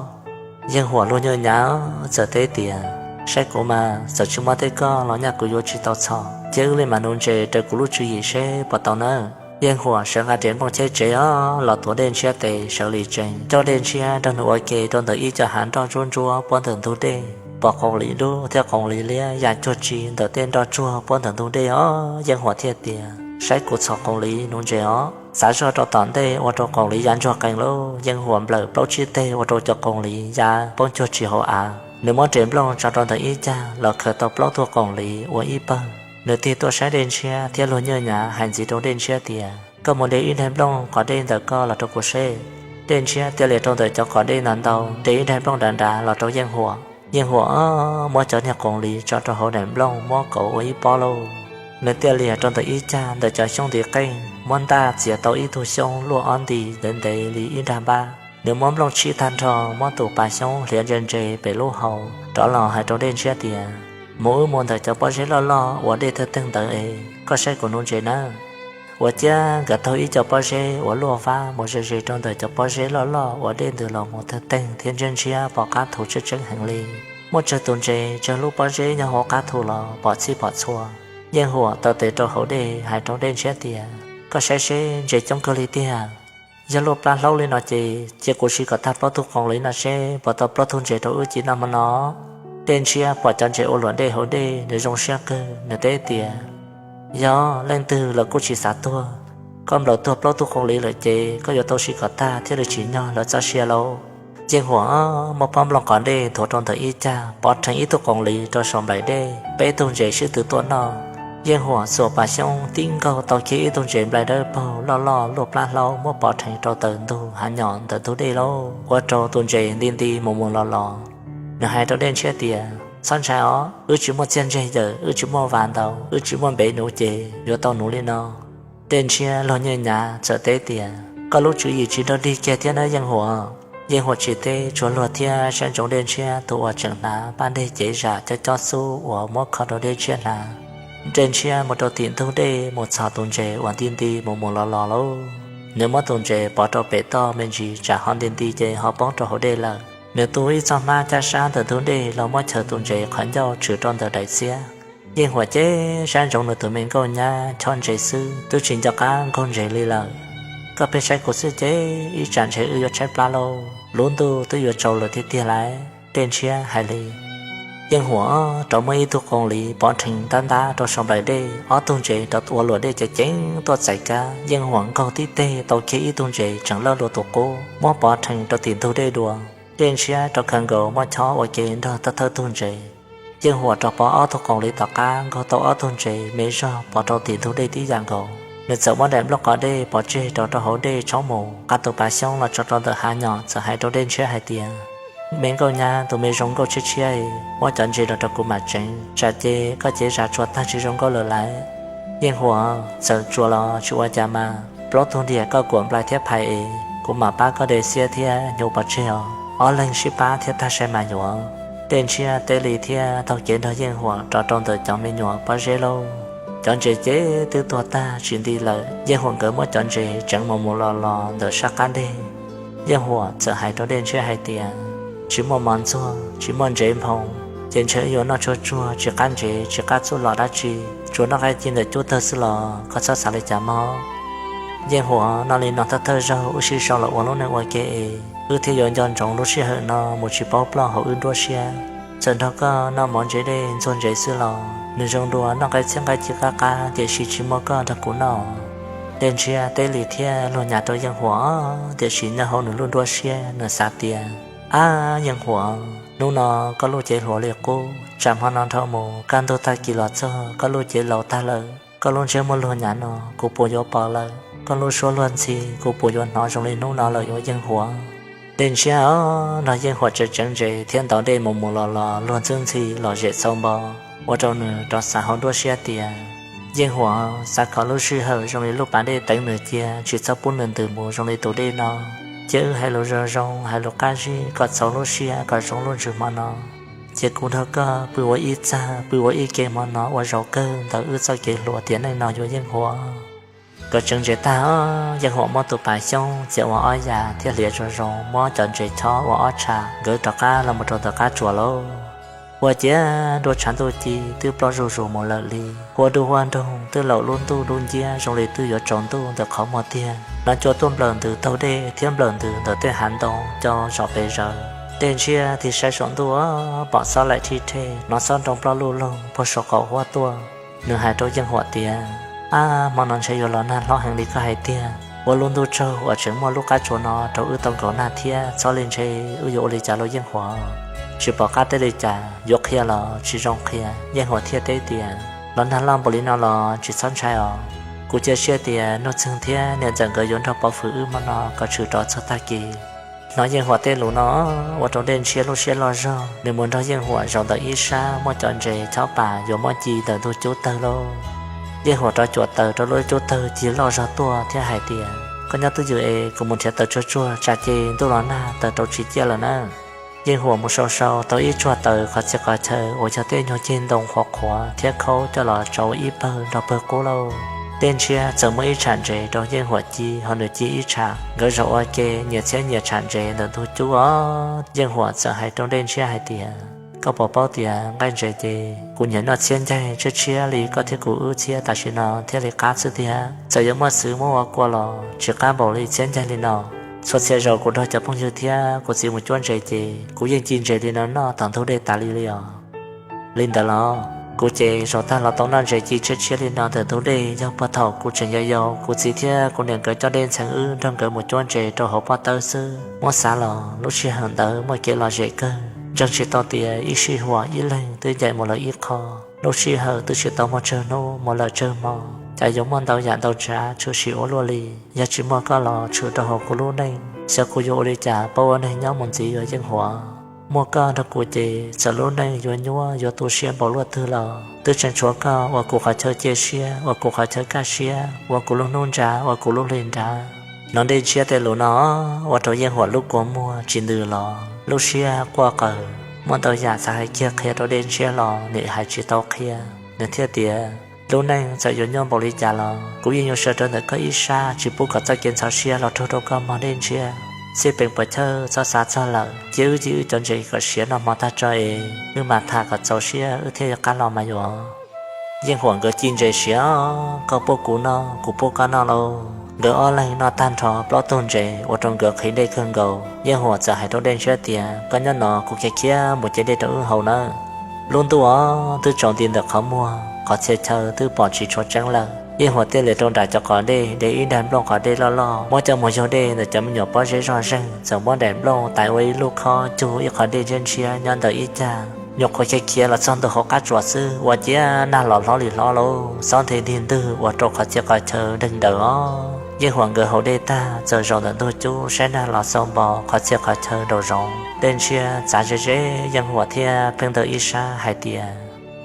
Yeej Huam luag nyuaj nyav txawm teb tias, Saib kuv mas, txawm tsis muaj tej koj los nyaj kuv yuav tsis tau txhom, cia wb li mas nuv ntses raws kuv lub tswv yim seb puas tau nawb. Yeej Huam sawv nqa riam nplooj cheb tsev os los tuav Dej Ntshiab tes sawv li tsees, coj Dej Ntshiab nrog nws ua ke rau ntawm ib co hav nroj ntsuab ntsuab puab ntawm ntug dej, pom qoom liv dub thiab qoom liv liab ya cuag tsi ntawm tej nroj tsuag puab ntawm ntug dej os. Yeej Huam thiaj tias, Saib kuv txhom qoom liv nuv ntses os. Xav zoj rau tom ntej ua rau qoom liv ya ntsuag qees lauj. Yeej Huam nplawm plaub tsib teg ua rau cov qoom liv ya poob cuag tsis hauv av. Nws muab riam nplooj tso rau ntawm ib cag los khaws tau plaub tug qoom liv ua ib pawg. Nws tig tuaj saib Dej Ntshiab thiab luag nyuaj nyav hais ntxiv rau Dej Ntshiab tias, Koj mus de ib daig nplooj qos dej ntawm koj los rau kuv seb. Dej Ntshiab thiaj li rau ntawm cov qos dej ntau ntau de ib daig nplooj dav dav los rau Yeej Huam. Yeej Huam muab cov niag qoom liv tso rau hauv daim nplooj muab kauv ua ib pob lauj. Nws thiaj li rau ntawm ib cag ntawm cov xyoob ntiv qeej muab ntaj txiav tau ib tug xyoob luaj ob nti ntev ntev li ib nrag npab. Nws muab nplooj tshib tag nrho, muab tus pas xyoob hliav ntse ntse pem lub hau, rov los hais rau Dej Ntshiab tias, Mus wb mus ntawm cov pob zeb loj loj uas dej thawj teeg ntawd es koj saib kuv nuv ntses nawb. Ua ciav nkawd taug ib co pob zeb uas luaj vab mus ze ze rau ntawm cov pob zeb loj loj uas dej ntws los mus thawj teeg thiab ntshiab ntshiab pom qab thu tseeb tseeb heev li. Muaj tsawg tus ntses tsawg lub pob zeb nyob hauv qab thu los pom txhij pom txhua. Yeej Huam taw tes rau hauv dej hais rau Dej Ntshiab tias, Koj saib seb, ntses coob kawg li tiag. Yog luaj plab hlaub li no ces cia kuv siv kom tag plaub tug qoom liv no seb puas tau plaub tug ntses rau wb ci noj hmo no. Dej Ntshiab pom cov ntses ua luam dej hauv dej, nws zoo siab kawg, nws teb tias, Yog leej twg los kuj tsis xav tuag. Koj nplaum tuag plaub tug qoom liv lawm ces koj yuav tau siv kom tag thiaj li tsim nyog lawv txoj sia lauj. Yeej Huam muab pob nplooj qos dej nthuav rau ntawm ib cag, pov rhees ib tug qoom liv rau saum nplaim dej, peb tug ntses sib tw tuaj noj. Yeej Huam xuas pas xyoob tib nkaug tau kiag ib tug ntses nplai dawb paug loj loj luaj plab hlaub muab pov rhees rau tawm ntug hav nyom ntawm ntug dej lauj, ua rau tus ntses nti nti mus mus los los. Nws hais rau Dej Ntshiab tias, Txhob ntshai os, wb tsis muaj txiaj ntsig yawm, wb tsis muaj vas ntau, wb tsis muaj npev nuv ces yuav tau nuv li no. Dej Ntshiab luag nyuaj nyav txawm teb tias, Koj lub tswv yim tsis dog dig kiag thiab nawb Yeej Huam. Yeej Huam tsis teb tsuas luag thiab saib ntsoov Dej Ntshiab tus uas tseem hnav paj deg cev zam cob cob xub uas muab kho rau Dej Ntshiab hnav. Dej Ntshiab mus rau tim ntug dej mus txhos tus ntses uas nti nti mus mus los los lauj. Nws muab tus ntses pov rau pem toj me ntsis tsam ho nti nti ces ho poob rau hauv dej lawm. Nws tu ib txoj hmab caj sab ntawm ntug dej los muab chaws tus ntses qhov ncauj tshwm rau ntawm daim txiab. Yeej Huam ces saib ntsoov nws tus me nkauj nyab chob ntses xwb twb tsis nco qab nkaug ntses li lawm. Koj pheej saib kuv xwb ces ib tsam ntshe wb yuav tshaib plab lauj, lub ntuj twb yuav tsaus lawm tiag tiag lauj, Dej Ntshiab hais li. Yeej Huam rov muab ib tug qoom liv pov rhees ntab ntab rau saum nplaim dej, ob tug ntses rov ua luam dej ceev ceev tuaj txais kab. Yeej Huam nkaug tib teg tau kiag ib tug ntses tseem lawj luas tus qub muab pov rhees rau tim ntug dej dua. Dej Ntshiab rov khaws nkaus muab chob ua ke nrog thawj thawj tug ntses. Yeej Huam rov pov ob tug qoom liv tom qab nkaug tau ob tug ntses me zog pov rau tim ntug dej tib yam nkaus. Nws txawm muab daim nplooj qos dej pov tseg rau rau hauv dej tshoob mus, qab tus pas xyoob los tso rau ntawm hav nyom txawm hais rau Dej Ntshiab hais tias, Me nkauj nyab tus me zoo nkauj tshiab tshiab, muab cov ntses los rau kuv mam tseev, tsam ces koj cev zam tsuas tag tsis zoo nkauj lawm lauj. Yeej Huam txawm tsuas los tsis ua cas mas, plaub tug diam koj kuam nplai thiab phais es kuv mam pab koj de xiab thiab hnyuv pov tseg os, ob leeg sib pab thiab tag sai mas yuav. Dej Ntshiab teb li thiab taug kev nrog Yeej Huam rov rau ntawm cov me nyuam pob zeb lauj. Cov ntses ces twb tuag tag tsis nti lawm, Yeej Huam nkawd muab cov ntses tseev mus mus los los ntawm sab qab deg. Yeej Huam txawm hais rau Dej Ntshiab hais tias, Tsis muaj mov ntxuag, tsis muaj ntsev nphoo, ces ntshe wb yuav noj tsuag tsuag tsis qab ntsev tsis qab txuj lom dab tsi, tsuas noj nqaij ci ntawm cub tawg xwb los koj txhob xav li cas mog. Yeej Huam, noj li no thawj thawj zaug wb sib sau los ua lub neej ua ke es wb thiaj yuav nco ntsoov lub sij hawm no mus tsis paub ploj hauv wb nruab siab. Txawm nrog koj noj mov ntsev dej ntxuag ntsev xwb los nws zoo dua noj nqaij txhiab nqaij ci qab qab tiam sis tsis muaj koj nrog kuv noj. Dej Ntshiab teb li thiab luag nyas rau Yeej Huam, tiam sis nyob hauv nws lub nruab siab nws xav tias, Ab Yeej Huam, hnub no koj lub cev hluas li qub, tsam hmo no dhau mus kaj ntug tag kis los txog koj lub cev laus tag lawm, koj lub ntsej muag luag nyam no kuv puas yuav pom lawm, koj lub suab luag ntxhi kuv puas yuav hnov zoo li hnub no lawm yuav Yeej Huam. Dej Ntshiab nrog Yeej Huam tseev tseev ntses thiab ntaus dej mus mus los los luag ntxwb ntxhi los zem txhau npo, ua rau nws rov xav hauv nruab siab tias, Yeej Huam, xav kom lub sij hawm zoo li lub pas dej teev nws cia tsis txhob pub nws ntws mus zoo li tus dej no. Cia wb hais lus zoo zoo hais lus qab zib kom txaus lub siab kom zoo lub ntsws hmo no. Ces kuv nrog koj pw ua ib txaj, pw ua ib ke hmo no ua zaum kawg ntawm wb txoj kev hluas tiam neej no yuav Yeej Huam. Nkawd tseev ntses tag, Yeej Huam muab tus pas xyoob txiav ua ob yam thiab hliav zoo zoo, muab cov ntses chob ua ob tsham, nkawd rov qab los mus rau tom qab tsuas lauj. Ua ciav nruab tshav ntuj ci twb ploj zuj zus mus lawm li, hua dub huab nroog twb laum lub ntuj dub nciab zoo li twb yuav tsaus ntuj ntawm qhov muag tiag. Nov cua tuaj nplawm ntws taug dej thiab nplawm ntws ntawm tej hav ntoo cov zos pes zaws. Dej ntshiab tig saib saum ntuj, pom xob laim rhib rhej, hnov xob nroo ploj luj loog puag saum qaum huab tuaj. Nws hais rau Yeej Huam tias, Ab, hmo no ntshe yuav los nag hlob heev li koj hais tiag. Ua lub ntuj tsaug uas tseem muaj lub qab tsuas no rau wb tau nkaum nag thiab, txhob li ntshe wb yuav ua li cas lauj Yeej Huam. Tsis pom qab teb li cas, yuav qhia los tsis zoo qhia. Yeej Huam thiaj teb tias, Los nag loj npaum li no los tsis txhob ntshai os. Kuv cia siab tias Nuj Txeeg thiab niam ntxawm nkawd yuav nrog pov hwm wb hmo no kom tshwm rov txog tag kis. Hnov Yeej Huam tej lus no, ua rau Dej Ntshiab lub siab loj zog, nws mus nrog Yeej Huam zaum ntawm ib sab muaj cov ntses chob pas yuav muab ci ntawm ntug cub tawg lauj. Yeej Huam rov cuam taws rau lub cub tawg ci loj zog tuaj thiab hais tias, Koj nyob twj ywm es kuv mus nrhiav taws tsuag tsuag, tsam ces ntuj los nag taws rau tsis ciaj lawm na. Yeej Huam mus sau sau tau ib tsuag taws qhov txhia qhov chaw uas yog tej nyuag ceg ntoo qhuav qhuav thiab khaub coj los tsau ib pawg nrog pawg qub lauj. Dej Ntshiab txawm muab ib tsham ntses rau Yeej Huam ci, ho nws ci ib tsham. Nkawd zaum ua ke nyias txhiab nyias tsham ntses ntawm ntug cub os. Yeej Huam txawm hais rau Dej Ntshiab hais tias, Koj puas paub tias nqaij ntses ces kuv nyiam noj txhiab ncaig tshiab tshiab li koj thiab kuv wb txhiab tam sim no thiaj li qab xwb tiag. Txawm yuav muaj txwv muab ua kua los tsis qab npaum li txhiab ncaig li no. Txhua txhia zaus kuv nrog cov phooj ywg thiab kuv txiv mus cuab ntses ces kuv yeej ci ntses li no noj tom ntug dej tas li li os. Li ntawd los kuv ces zaum tag los tau noj ntses ci tshiab tshiab li no ntawm ntug dej yog puag thaum kuv tseem yau yau, kuv txiv thiab kuv niam nkawd coj Dej Ntxhee wb nrog nkawd mus cuab ntses rau hauv pob tawb xwb. Muab xav los lub sij hawm ntawd muaj kev lom zem kawg, ntseeg tsis tau tias ib sij huam ib leeg twb ncaim mus lawm ib qho. Lub sij hawm twb tsis tau muaj tsawg hnub mus lawm tsawg hmo, cas yuav muaj ntau yam ntau tsav tshwm sim ua luaj li. Yog tsis muaj koj los tshwm rau hauv kuv lub neej, xyov kuv yuav ua li cas paub ua neeg nyob mus ntxiv yuav Yeej Huam. Muaj koj nrog kuv ces txawm lub neej yuav nyuaj yuav tu siab npaum luaj twg los twb tseem tshuav koj ua kuv qhov chaw cia siab, ua kuv qhov chaw kaj siab, ua kuv lub hnub nra, ua kuv lub hli nra. Hnov Dej Ntshiab tej lus no, ua rau Yeej Huam lub kua muag tsis ntws los lub siab quaj qaws, muaj ntau yam xav hais kiag qhia rau Dej Ntshiab los nws hais tsis tau qhia. Nws thiaj tias, Lub neej txawm yuav nyuaj npaum li cas los kuv yeej yuav sawv rau ntawm koj ib sab tsis pub kom txoj kev ntxhov siab los raug rau koj mog Dej Ntshiab. Xij peem puas chawj txhob xav txog lawm, cia wb ci wb cov ntses kom siav noj hmo tag tso es wb mam tham kom txaus siab wb thiaj yuav qab los mas yuav. Yeej Huam nkawd ci ntses siav, koj pub kuv noj kuv pub koj noj lauj. Nkawd ob leeg noj tag nrho plaub tug ntses ua rau nkawd qhis dej kawg nkaus. Yeej Huam txawm hais rau Dej Ntshiab tias, Koj nyob no kuv khiav khiav mus ce dej rau wb haus nawb. Lub ntuj os twb tsaus nti ntawm qhov muag, qhov txhia chaw twb pom tsis tshua tseeb lawm. Yeej Huam thiaj li rau nram cov qos dej de ib daim nplooj qos dej loj loj muab coj mus yaug dej ntawm cov me nyuam pob zeb zoj zeeg, txawm muab daim nplooj tais ua ib lub khob cug ib qhov dej ntshiab ntshiab nyob ntawm ib cag. Nyuam qhuav khiav khiav los txog ntawm hauv qab tsuas xwb ua ciav nag los hlob li hlob lauj, xob nthe ntig ntwg ua rau qhov txhia qhov chaw deeg daws os. Yeej Huam nkawd haus dej tag txawm zaum ntawm ntug cub saib nag los xau npo qhov txhia qhov chaw nraum zoov. Dej Ntshiab txav ze ze Yeej Huam thiab pheej ntawm ib sab hais tias,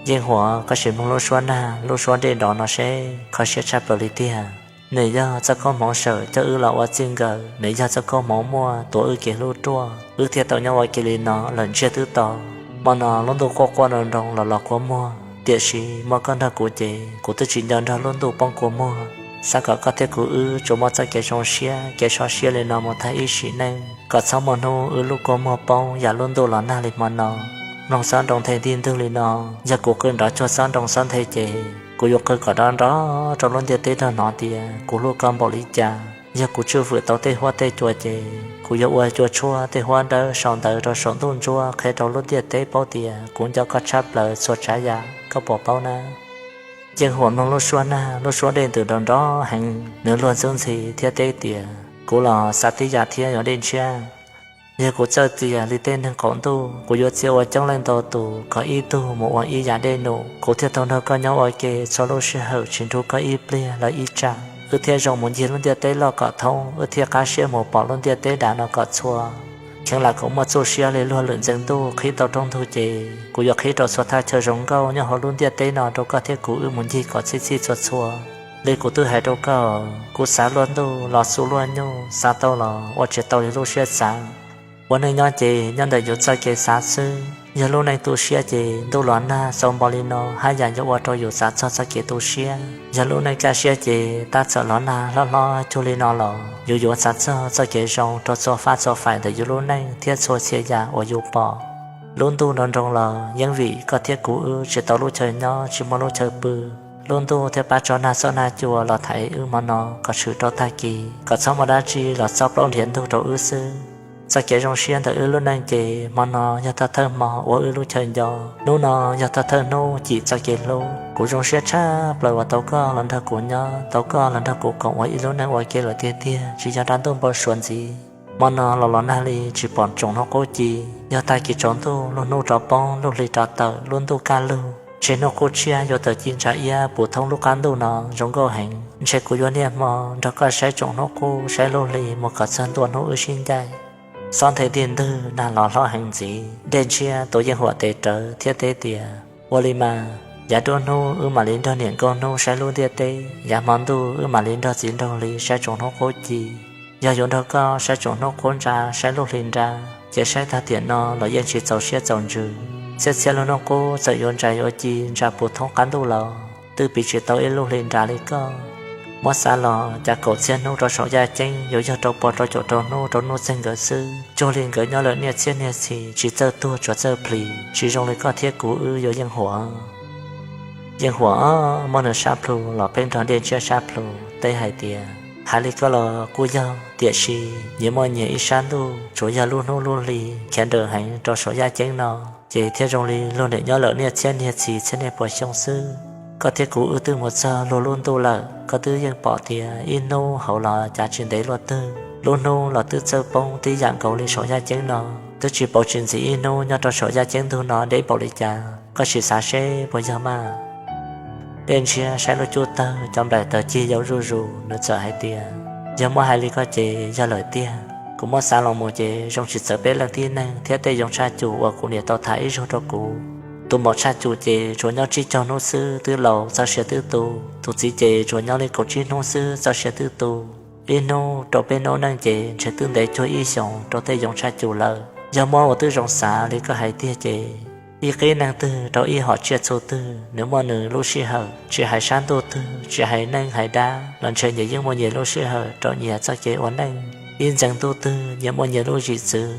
Yeej Huam, koj sim mloog lub suab nag lub suab dej nrov no seb kho siab tshaj plaws li tiag. Nws yog txoj koob hmoov sawm coj wb los ua txij nkawm, nws yog txoj koob hmoov muaj tuav wb kev hlub ruaj, wb thiaj tau nyob ua ke li no lawm ntsiag twb to. Hmo no lub ntuj quaj quaj nroo nroo los los kua muag, tiam sis muaj koj nrog kuv ces kuv twb tsis nco nrog lub ntuj poob kua muag. Xav kom koj thiab kuv wb tsuas muaj txoj kev zoo siab kev so siab li no mus tag ib sim neej, kom txhob muaj hnub wb lub kua muag poob yam lub ntuj los nag li hmo no. Mloog xob nroo nthe ntig ntug li no, yog kuv qw nrov cuag xob nroo xob nthe ces kuv yuav qw kom nrov nrov rau lub ntiaj teb nrog hnov tias kuv hlub koj npaum li cas. Yog kuv tswj fwm tau tej huab tej cua ces kuv yuav ua cua tshuab tej huab dawb sau ntawv rau saum ntuj ntsuab qhia rau lub ntiaj teb paub tias kuv nco koj tshaj plaws txhua tsav yam, koj puas paub na? Yeej Huam mloog lub suab nag lub suab dej ntws nrov nrov heev, nws luag ntxub ntxhi thiab teb tias, Kuv los xav tib yam thiab yog Dej Ntshiab. Yog kuv txawj txias li tej neeg qaum ntuj, kuv yuav txia ua coob leej ntau tus kom ib tug mus ua ib yam dej num, kuv thiaj tau nrog koj nyob ua ke txhua lub sij hawm tsis nrug koj ib pliag los ib tsam. Wb thiaj zoo mus ncig lub ntiaj teb loj kom thoob, wb thiaj qab siab mus pom lub ntiaj teb dav no kom txhua. Kheev lam kom muaj txuj siab li luag lwm ntxeev ntuj qhib tau rooj ntug ces kuv yuav qhib rau txhua thaj chaw zoo nkauj nyob hauv lub ntiaj teb no rau koj thiab kuv wb mus ncig kom txhij txhij txhua txhua. Li kuv twb hais rau koj, kuv xav luaj ntuj los xu luaj nyuj, xav tau los ua tsis tau li lub siab xav. Ua neej nyob ces nyob ntawm yus txoj kev xav xwb, Yog lub neej tu siab ces ntuj los nag txaus npaum li no haj yam yuav ua rau yus xav txog txoj kev tu siab. Yog lub neej kaj siab ces tab txawm los nag hlob hlob cuag li no los yus yuav xav txog txoj kev zoo rau txhua fab txhua faim ntawm yus lub neej thiab txhua txhia yam uas yus pom. Lub ntuj nroo nroo los yeej vim koj thiab kuv wb tsis tau lub chaw nyob tsis muaj lub chaw pw. Lub ntuj thiaj pab tso nag xob nag cua los thaiv wb hmo no kom tshwm rau tag kis, kom txhob muaj dab tsi los txob plaub nrhiav ntug rau wb xwb. Txoj kev zoo siab ntawm wb lub neej ces hmo no yog thawj thawj hmo ua wb lub chaw nco, hnub no yog thawj thawj hnub cim txoj kev hlub. Kuv zoo siab tshaj plaws uas tau koj los nrog kuv nyob, tau koj los nrog kuv koom ua ib lub neej ua ke lawm tiag tiag, tsis yog dab ntuj npau suav ntxiv. Hmo no los los nag li tsis pom tsoom hnub qub ci. Yog tag kis tsaus ntuj lub hnub rov poob lub hli rov tawm lub ntuj kaj lug, ntshe hnub qub tshiab yuav tawm ci ntsa iab puv thoob lub qab ntuj no zoo nkauj heev. Ntshe kuv yuav niaj hmo nrog koj saib tsoom hnub qub saib lub hli mus kom txog ntua hnub wb sib ncaim. Xob nthe ntig ntwg nag los hlob heev ntxiv, dej ntshiab tus yeej huam tes rawv thiab teb tias, ua li mas, yav nruab hnub wb mam li nrog niam nkauj hnub saib lub ntiaj teb, yav hmo ntuj wb mam li nrog txiv nraug hli saib tsoom hnub qub ci. Yog yuav nrog koj saib tsoom hnub qub ntsa saib lub hli nra, ces saib tag tiam no los yeej tsis txaus siab txaus ntsws. Txhiab txhiab lub hnub qub txawm yuav ntsa yuav ci ntsa puv thoob qab ntuj los twb piv tsis tau ib lub hli nra li koj. Muab xav los cas kaum txhiab hnub rau saum yaj ceeb yuav yog rau pua rau caum rau hnub rau nuj txeeg nkawd xwb, cuag li nkawd nyob lawm niaj txhiab niaj txhis tsis txawj tuag tsuas txawj plis, tsis zoo li koj thiab kuv wb yuav yeej huam. Yeej huam ob muab nws sab plhu los pheej nrog dej ntshiab sab plhu teb hais tias, hais li koj los kuj yog, tiam sis nyias muaj nyias ib sab ntuj, tsuas yog lub hnub lub hli khiav nrawm heev rau saum yaj ceeb no, ces thiaj zoo li luag niam nyob lawm niaj txhiab niaj txhis txhiab niaj puas xyoo xwb. Koj thiab kuv wb twb mus txog luag lub ntuj lawm, koj twb yeej pom tias ib hnub hauv los cas tsis ntev luaj twg, lub hnub los twb txawj poob tib yam nkaus li saum yaj ceeb no. Twb tsis pauv tsis ntxim ib hnub nyob rau saum yaj ceeb ntug no deb npaum li cas, koj sim xav seb puas yog mas. Dej ntshiab saib lub cub tawg cov nplaim taws cig yau zuj zus, nws txawm hais tias, yog muab hais li koj ces yog lawm tiag. Kuv muab xav los mus ces zoo tsis txawv peb leej tib neeg thiab tej yoov tshaj cum uas kuv niam tau tham ib zaug rau kuv. Tus maum tshaj cum ces tsuas nyob tsib caug hnub xwb twb laus txog siav twb tu, tus txiv ces tsuas nyob li kaum tsib hnub xwb txog siav twb tu. Ib hnub rau peb noob neej ces ntshe twb ntev cuag ib xyoos rau tej yoov tshaj cum lawm. Yog muab ua tib zoo xav li koj hais tiag ces ib qib neeg twg rau ib hom tsiaj txhu twg nws muaj nws lub sij hawm, tsis hais sab ntuj twg, tsis hais neej hais dab los ntshe nyias yeej muaj nyias lub sij hawm rau nyias txoj kev ua neej. Ib ntxeev ntuj twg nyias muaj nyias lub zim txwv.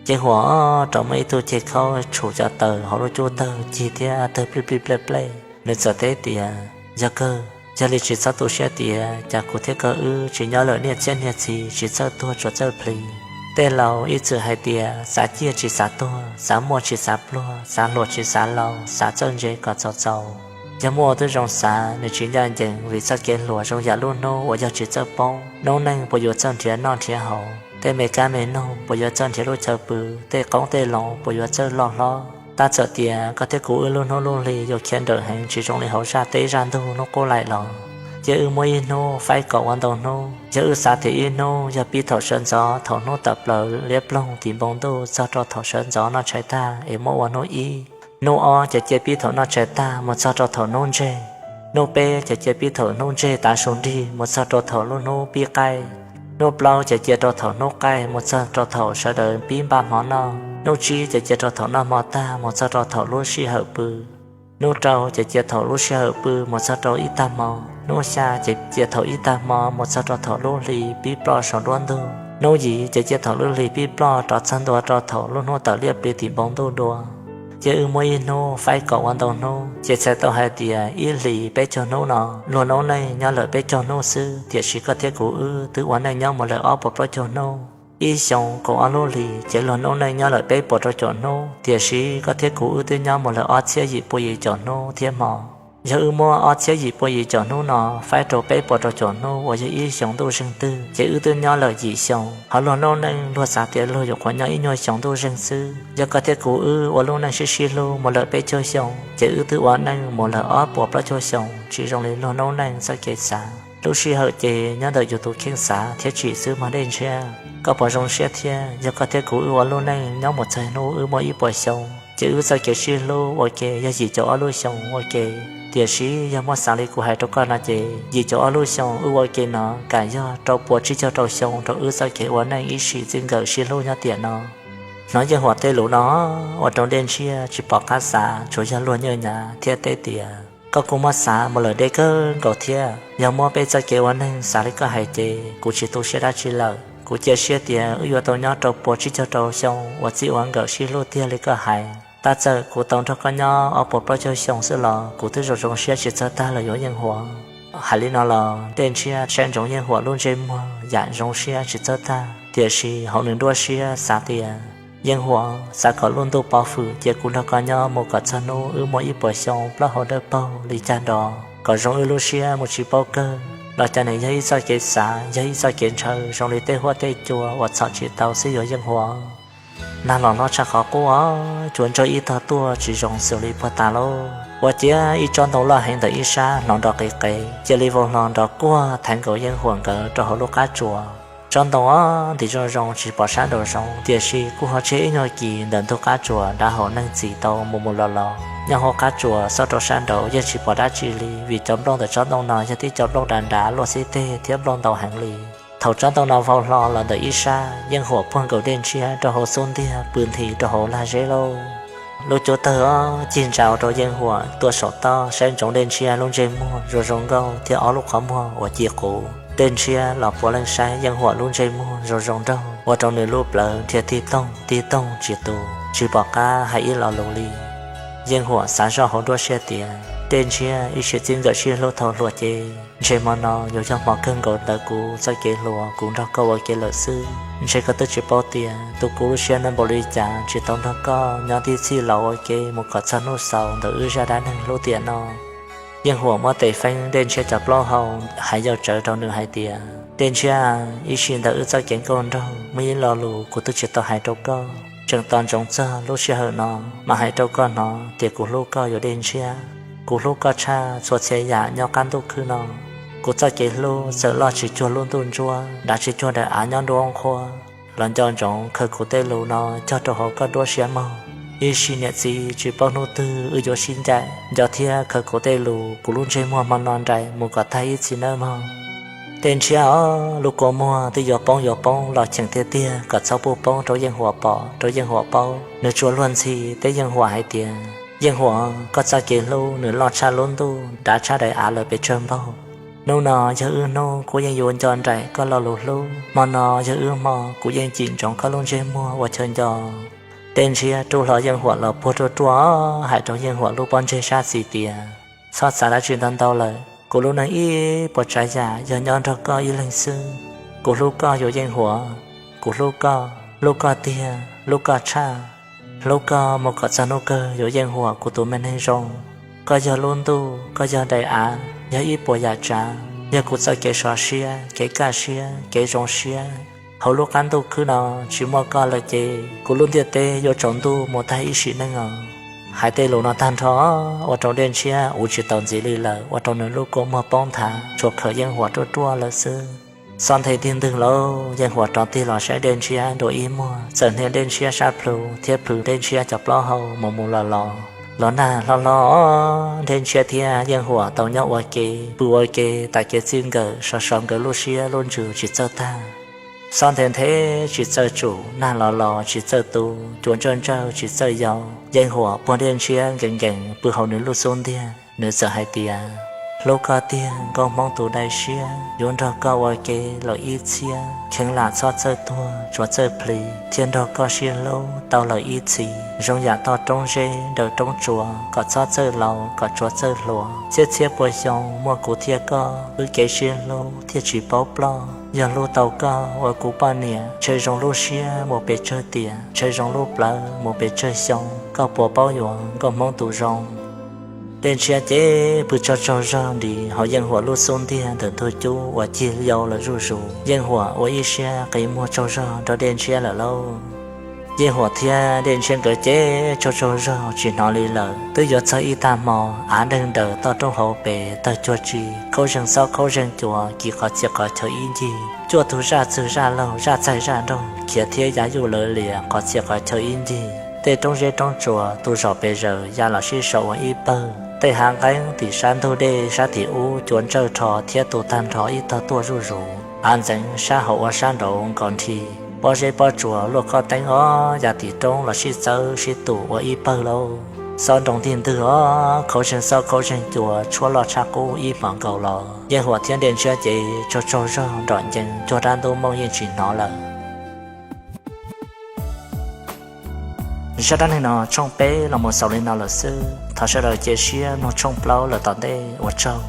Ces huam rau muaj ib tug ceg khaub tshum cov taws hauv lub cub tawg cig thiab tawg plij plij plej plej, nws txawm teb tias, yog kawg, yog li tsis txhob tu siab tias cas kuv thiab koj wb tsis nyob lawm niaj txhiab niaj txhis tsis txawj tuag tsuas txawj plis. Tej laus ib txwm hais tias xav ciaj tsis xav tuag, xav muaj tsis xav pluag, xav hluas tsis xav laus, xav txawj ntse kom txaus txaus. Yog muaj ua tib zoo xav nws tsis ncaj ncees vim txoj kev hluas zoo yam lub hnub uas yog tsis txawj poob. Noob neej puas yuav txawj nrhiav noj nrhiav haus, tej me kab me noog puas yuav txawj nrhiav lub chaw pw, tej qoob tej loo puas yuav txawj loj hlob. Tab txawm tias koj thiab kuv wb lub hnub lub hli yuav khiav nrawm heev tsis zoo li hauv zaj teb zaj ntug hnub qub laim los, ces wb muab ib hnub faib kom ua ntau hnub. Yog wb xav tias ib hnub yog pib thaum sawv ntxov thaum hnub tawm plaws liab ploog tim npoo ntuj txog rau thaum sawv ntxov noj tshais tag es muab ua hnub ib. Hnub ob ces cia pib thaum noj tshais tag mus txog rau thaum hnub ntseg. Hnub peb ces cia pib thaum hnub ntseg tav su nrig mus txog rau thaum lub hnub pib qaij. Hnub plaub ces cia rau thaum hnub qaij mus txog rau thaum sawv daws pib npaj hmo noj. Hnub tsib ces cia rau thaum noj hmo tag mus txog rau thaum lub sij hawm pw. Hnub rau ces cia thaum lub sij hawm pw mus txog rau ib tag hmo. Hnub xya ces cia thaum ib tag hmo mus txog rau thaum lub hli pib ploj saum nruab ntug. Hnub yim ces cia thaum lub hli pib ploj rov txog ntua rau thaum lub hnub tawm liab pliv tim npoo ntuj dua. Ces wb muab ib hnub faib kom ua ntau hnub, ces txhais tau hais tias ib hlis peb caug hnub no, luag noob neej nyob lawm peb caug hnub xwb, tiam sis koj thiab kuv wb twb ua neej nyob mus lawm ob puas plaub caug hnub. Ib xyoos kaum ob lub hlis ces luag noob neej nyob lawm peb puas rau caum hnub, tiam sis koj thiab kuv wb twb nyob mus lawm ob txhiab yim pua yim caum hnub thiab hmo. Yog wb muab ob txhiab yim pua yim caum hnub no faib rau peb puas rau caum hnub uas yog ib xyoos ntuj zeeg twg, ces wb twb nyob lawm yim xyoos. Ho luag noob neej luag xav tias luag yuav qhuav nyob ib nyuag xyoos ntuj zeeg xwb. Yog koj thiab kuv wb ua lub neej sib sib hlub mus lawm peb caug xyoo, ces wb twb ua neej mus lawm ob puas plaub caug xyoo, tsis zoo li luag noob neej txoj kev xav. Lub sij hawm ces nyob ntawm yus tus kheej xav thiab tsim xwb mas dej ntshiab. Koj puas zoo siab thiab? Yog koj thiab kuv wb ua lub neej nyob mus txog hnub wb muaj ib puas xyoo, ces wb txoj kev sib hlub ua ke yog yim caum ob lub xyoo ua ke. Tiam sis yog muab xav li kuv hais rau koj no ces yim caum ob lub xyoo wb ua ke no kam yog rau puas tsib caug rau xyoo rau wb txoj kev ua neej ib sim txij nkawm sib hlub nyob tiam no. Hnov Yeej Huam tej lus no ua rau Dej Ntshiab tsis pom qab xav, tsuas yog luag nyiaj nyav thiab teb tias, koj kuj muab xav mus lawm deb kawg nkaus thiab. Yog muab peb txoj kev ua neeg xav li koj hais ces kuv tsis tu siab dab tsi lawm. Kuv cia siab tias wb yuav tau nyob rau puas tsib caug rau xyoo ua txij ua nkawm sib hlub tiag li koj hais. Tab txawm kuv tau nrog koj nyob ob puas plaub caug xyoo xwb los kuv twb zoo zoo siab tsis txawj tag lawm yuav Yeej Huam. Hais li no los Dej Ntshiab saib ntsoov Yeej Huam lub ntsej muag yam zoo siab tsis txawj tag, tiam sis hauv nws nruab siab xav tias, Yeej Huam, xav kom lub ntuj pov hwm cia kuv nrog koj nyob mus kom txog hnub wb muaj ib puas xyoo plaub hau dawb paug li cas nrod, kom zoo wb lub siab mus tsis paub kawg los cas nws yog ib txoj kev xav, yog ib txoj kev ntshaw zoo li tej huab tej cua uas txhom tsis tau xwb yuav Yeej Huam. Nag los hlob tshaj qhov qub os, cua ntsawj ib tog tuaj tsis zoo xws li puag ta lauj. Ua ciav ib tsob ntoo loj heev ntawm ib sab hnov nrov qis qees, cia li vau hlo nrov kuag thaiv nkaus Yeej Huam nkawd rau hauv lub qab tsuas. Tsob ntoo os ntim zoo zoo tsis pom sab nraum zoov, tiam sis kuj ho tseg ib nyuag kis ntawm ntug qab tsuas dav hauv neeg txim tau mus mus los los. Nyob hauv qab tsuas xob rau sab nraud yeej tsis pom dab tsi li, vim cov nplooj ntawm tsob ntoo no yog tib cov nplooj dav dav luaj xib teg thiab nplooj ntau heev li. Thaum tsob ntoo no vau hlo los ntawm ib sab, Yeej Huam puag nkaus Dej Ntshiab rau hauv xub ntiag pw nthi rau hauv lag zeb lauj. Lub cub tawg os cig ntsaus rau Yeej Huam tuaj saum toj saib ntsoov Dej Ntshiab lub ntsej muag zoo zoo nkauj thiab ob lub qhov muag uas ci quv. Dej Ntshiab los puav leej saib Yeej Huam lub ntsej muag zoo zoo nraug ua rau nws lub plawv dhia tig toog tig toog tsis tu, tsis pom qab hais ib lo lus li. Yeej Huam xav zoj hauv nruab siab tias, Dej Ntshiab, ib sim txij nkawm sib hlub thaum hluas ces ntshe hmo no yuav yog hmo kawg nkaus ntawm kuv txoj kev hluas, kuv nrog koj ua ke lawm xwb. Ntshe koj twb tsis paub tias tus kuv lub siab neej npaum li cas tsis tau nrog koj nyob tib txhij los ua ke mus kom txog hnub xaus ntawm wb zaj dab neeg hlub tiam no. Yeej Huam muab tes feeb Dej Ntshiab cov plaub hau, hais yau tsawv rau nws hais tias, Dej Ntshiab, ib sim ntawm wb txoj kev nkauj nraug muaj ib lo lus kuv twb tsis tau hais rau koj, tseem tos ntsoov txog lub sij hawm no mam hais rau koj hnov tias kuv hlub koj yuav Dej Ntshiab. Kuv hlub koj tshaj txhua txhia yam nyob qab ntuj khwb no. Kuv txoj kev hlub txawm loj tsis cuag lub ntuj ntsuab, dav tsis cuag daim av nyob nruab nqhuab, los nco ntsoov khaws kuv tej lus no cog rau hauv koj nruab siab mog. Ib sim niam txiv tsis paub hnub twg wb yuav sib ncaim, nco thiab khaws kuv tej lus, kuv lub ntsej muag hmo no nraim mus kom tag ib txhis nawb mog. Dej Ntshiab os, lub kua muag twb yuav poob yuav poob los cheem tiag tiag kom txhob pub poob rau Yeej Huam pom rau Yeej Huam paub. Nws tsuas luag ntxhi teb Yeej Huam hais tias, Yeej Huam, koj txoj kev hlub nws loj tshaj lub ntuj, dav tshaj daim av lawm pes tsawg npaug. Hnub no yog wb hnub kuv yeej yuav nco nraim koj lo lus hlub. Hmo no yog wb hmo kuv yeej cim ntsoov koj lub ntsej muag ua chaw nco. Dej Ntshiab rub hlo Yeej Huam los puag ruaj ruaj hais rau Yeej Huam lub pob ntseg sab xis tias, Txhob xav dab tsi ntau ntau lawm, kuv lub neej ib puas tsav yam yog nyob nrog koj ib leeg xwb. Kuv hlub koj yuav Yeej Huam, kuv hlub koj, hlub koj tiag, hlub koj tshaj. Hlub koj mus kom txog hnub kawg yuav Yeej Huam kuv tus me neeg zoo. Koj yog lub ntuj, koj yog daim av, yog ib puas yam tsav, yog kuv txoj kev sov siab, kev kaj siab, kev zoo siab. Hauv lub qab ntuj khwb no tsis muaj koj lawm ces kuv lub ntiaj teb yuav tsaus ntuj mus tag ib sim neej os. Hais tej lus no tag nrho ua rau Dej Ntshiab uv tsis tau ntxiv li lawm, ua rau nws lub kua muag poob nthav, tsuas khaws Yeej Huam ruaj ruaj lawm xwb. Xob nthe tig ntwg lauj, Yeej Huam rov tig los saib Dej Ntshiab dua ib muag, txawm hnia Dej Ntshiab sab plhu thiab plhws Dej Ntshiab cov plaub hau mus mus los los. Los nag hlob hlob, Dej Ntshiab thiab Yeej Huam tau nyob ua ke, pw ua ke tas kev txij nkawm, sov so nkawd lub siab lub ntsws tsis txawj tag. Xob nthe nthe tsis txawj tsum, nag los los tsis txawj tu, cua ntsawj ntsawj tsis txawj yau. Yeej Huam puag Dej Ntshiab nkees nkees pw hauv nws lub xub ntiag, nws txawm hais tias, Hlub koj tiag nkauj Hmoob tus dai siab, yuav nrog koj ua ke lawm ib txhiab, kheev lam txhob txawj tuag tsuas txawj plhis, thiaj nrog koj sib hlub tau lawm ib txhis, zoo yam toj roob zeb nraws roob tsuas, kom txhob txawj laus kom tsuas txawj hluas, txhiab txhiab pua xyoo muaj kuv thiab koj, wb kev sib hlub thiaj tsis paub ploj. Yog hlub tau koj ua kuv poj niam, ntshe zoo lub siab mus pes tsawg tiam, ntshe zoo lub plawv mus pes tsawg xyoo, koj puas paub yuav nkauj Hmoob tus zoo. Dej Ntshiab ces pw tsaug tsaug zog nti hauv Yeej Huam lub xub ntiag ntawm ntug cub uas cig yau lawm zuj zus. Yeej Huam ua ib siab qi muag tsaug zog rau Dej Ntshiab lawm lauj. Yeej Huam thiab Dej Ntshiab nkawd ces tsaug tsaug zog tsis hnov li lawm. Twb yuav txog ib tag hmo, av deeg daws toj roob hauv pes tawg cuag tsi, khaub zeeg xob khaub zeeg cua kis qhov txhia qhov chaw ib ncig, cuaj tug zaj txwg zaj laug zaj txaig zaj nraug khiav thiab ya yuj lawv lias qhov txhia qhov chaw ib ncig. Tej roob zeb roob tsuas tus zos pes zaws ya los sib sau ua ib pawg, tej hav nqeeb tim sab ntug dej sab tim ub cua ntsawj rho thiab tu tag nrho ib tog tuaj zuj zus. Av ntxeev sab hauv ua sab nraud nkaus nthi, Pob zeb pob tsuas luaj khob teeb os, ya tim roob los sib txawb sib tum ua ib pawg lauj. Xob nroo ntig ntwg os, khaub zeeg xob khaub zeeg cua tshuab loj tshaj qub ib hmos nkaus los yeej huam thiab nre ntshiab ces tsaug tsaug zog nrom ncees cuag dab ntub mooj yeej tsis hnov lawm. Zaj dab neeg no tshooj peb los mus xaus li no lawm xwb, thov sawv daws cia siab mloog tshooj plaub lawm tom ntej, ua tsaug.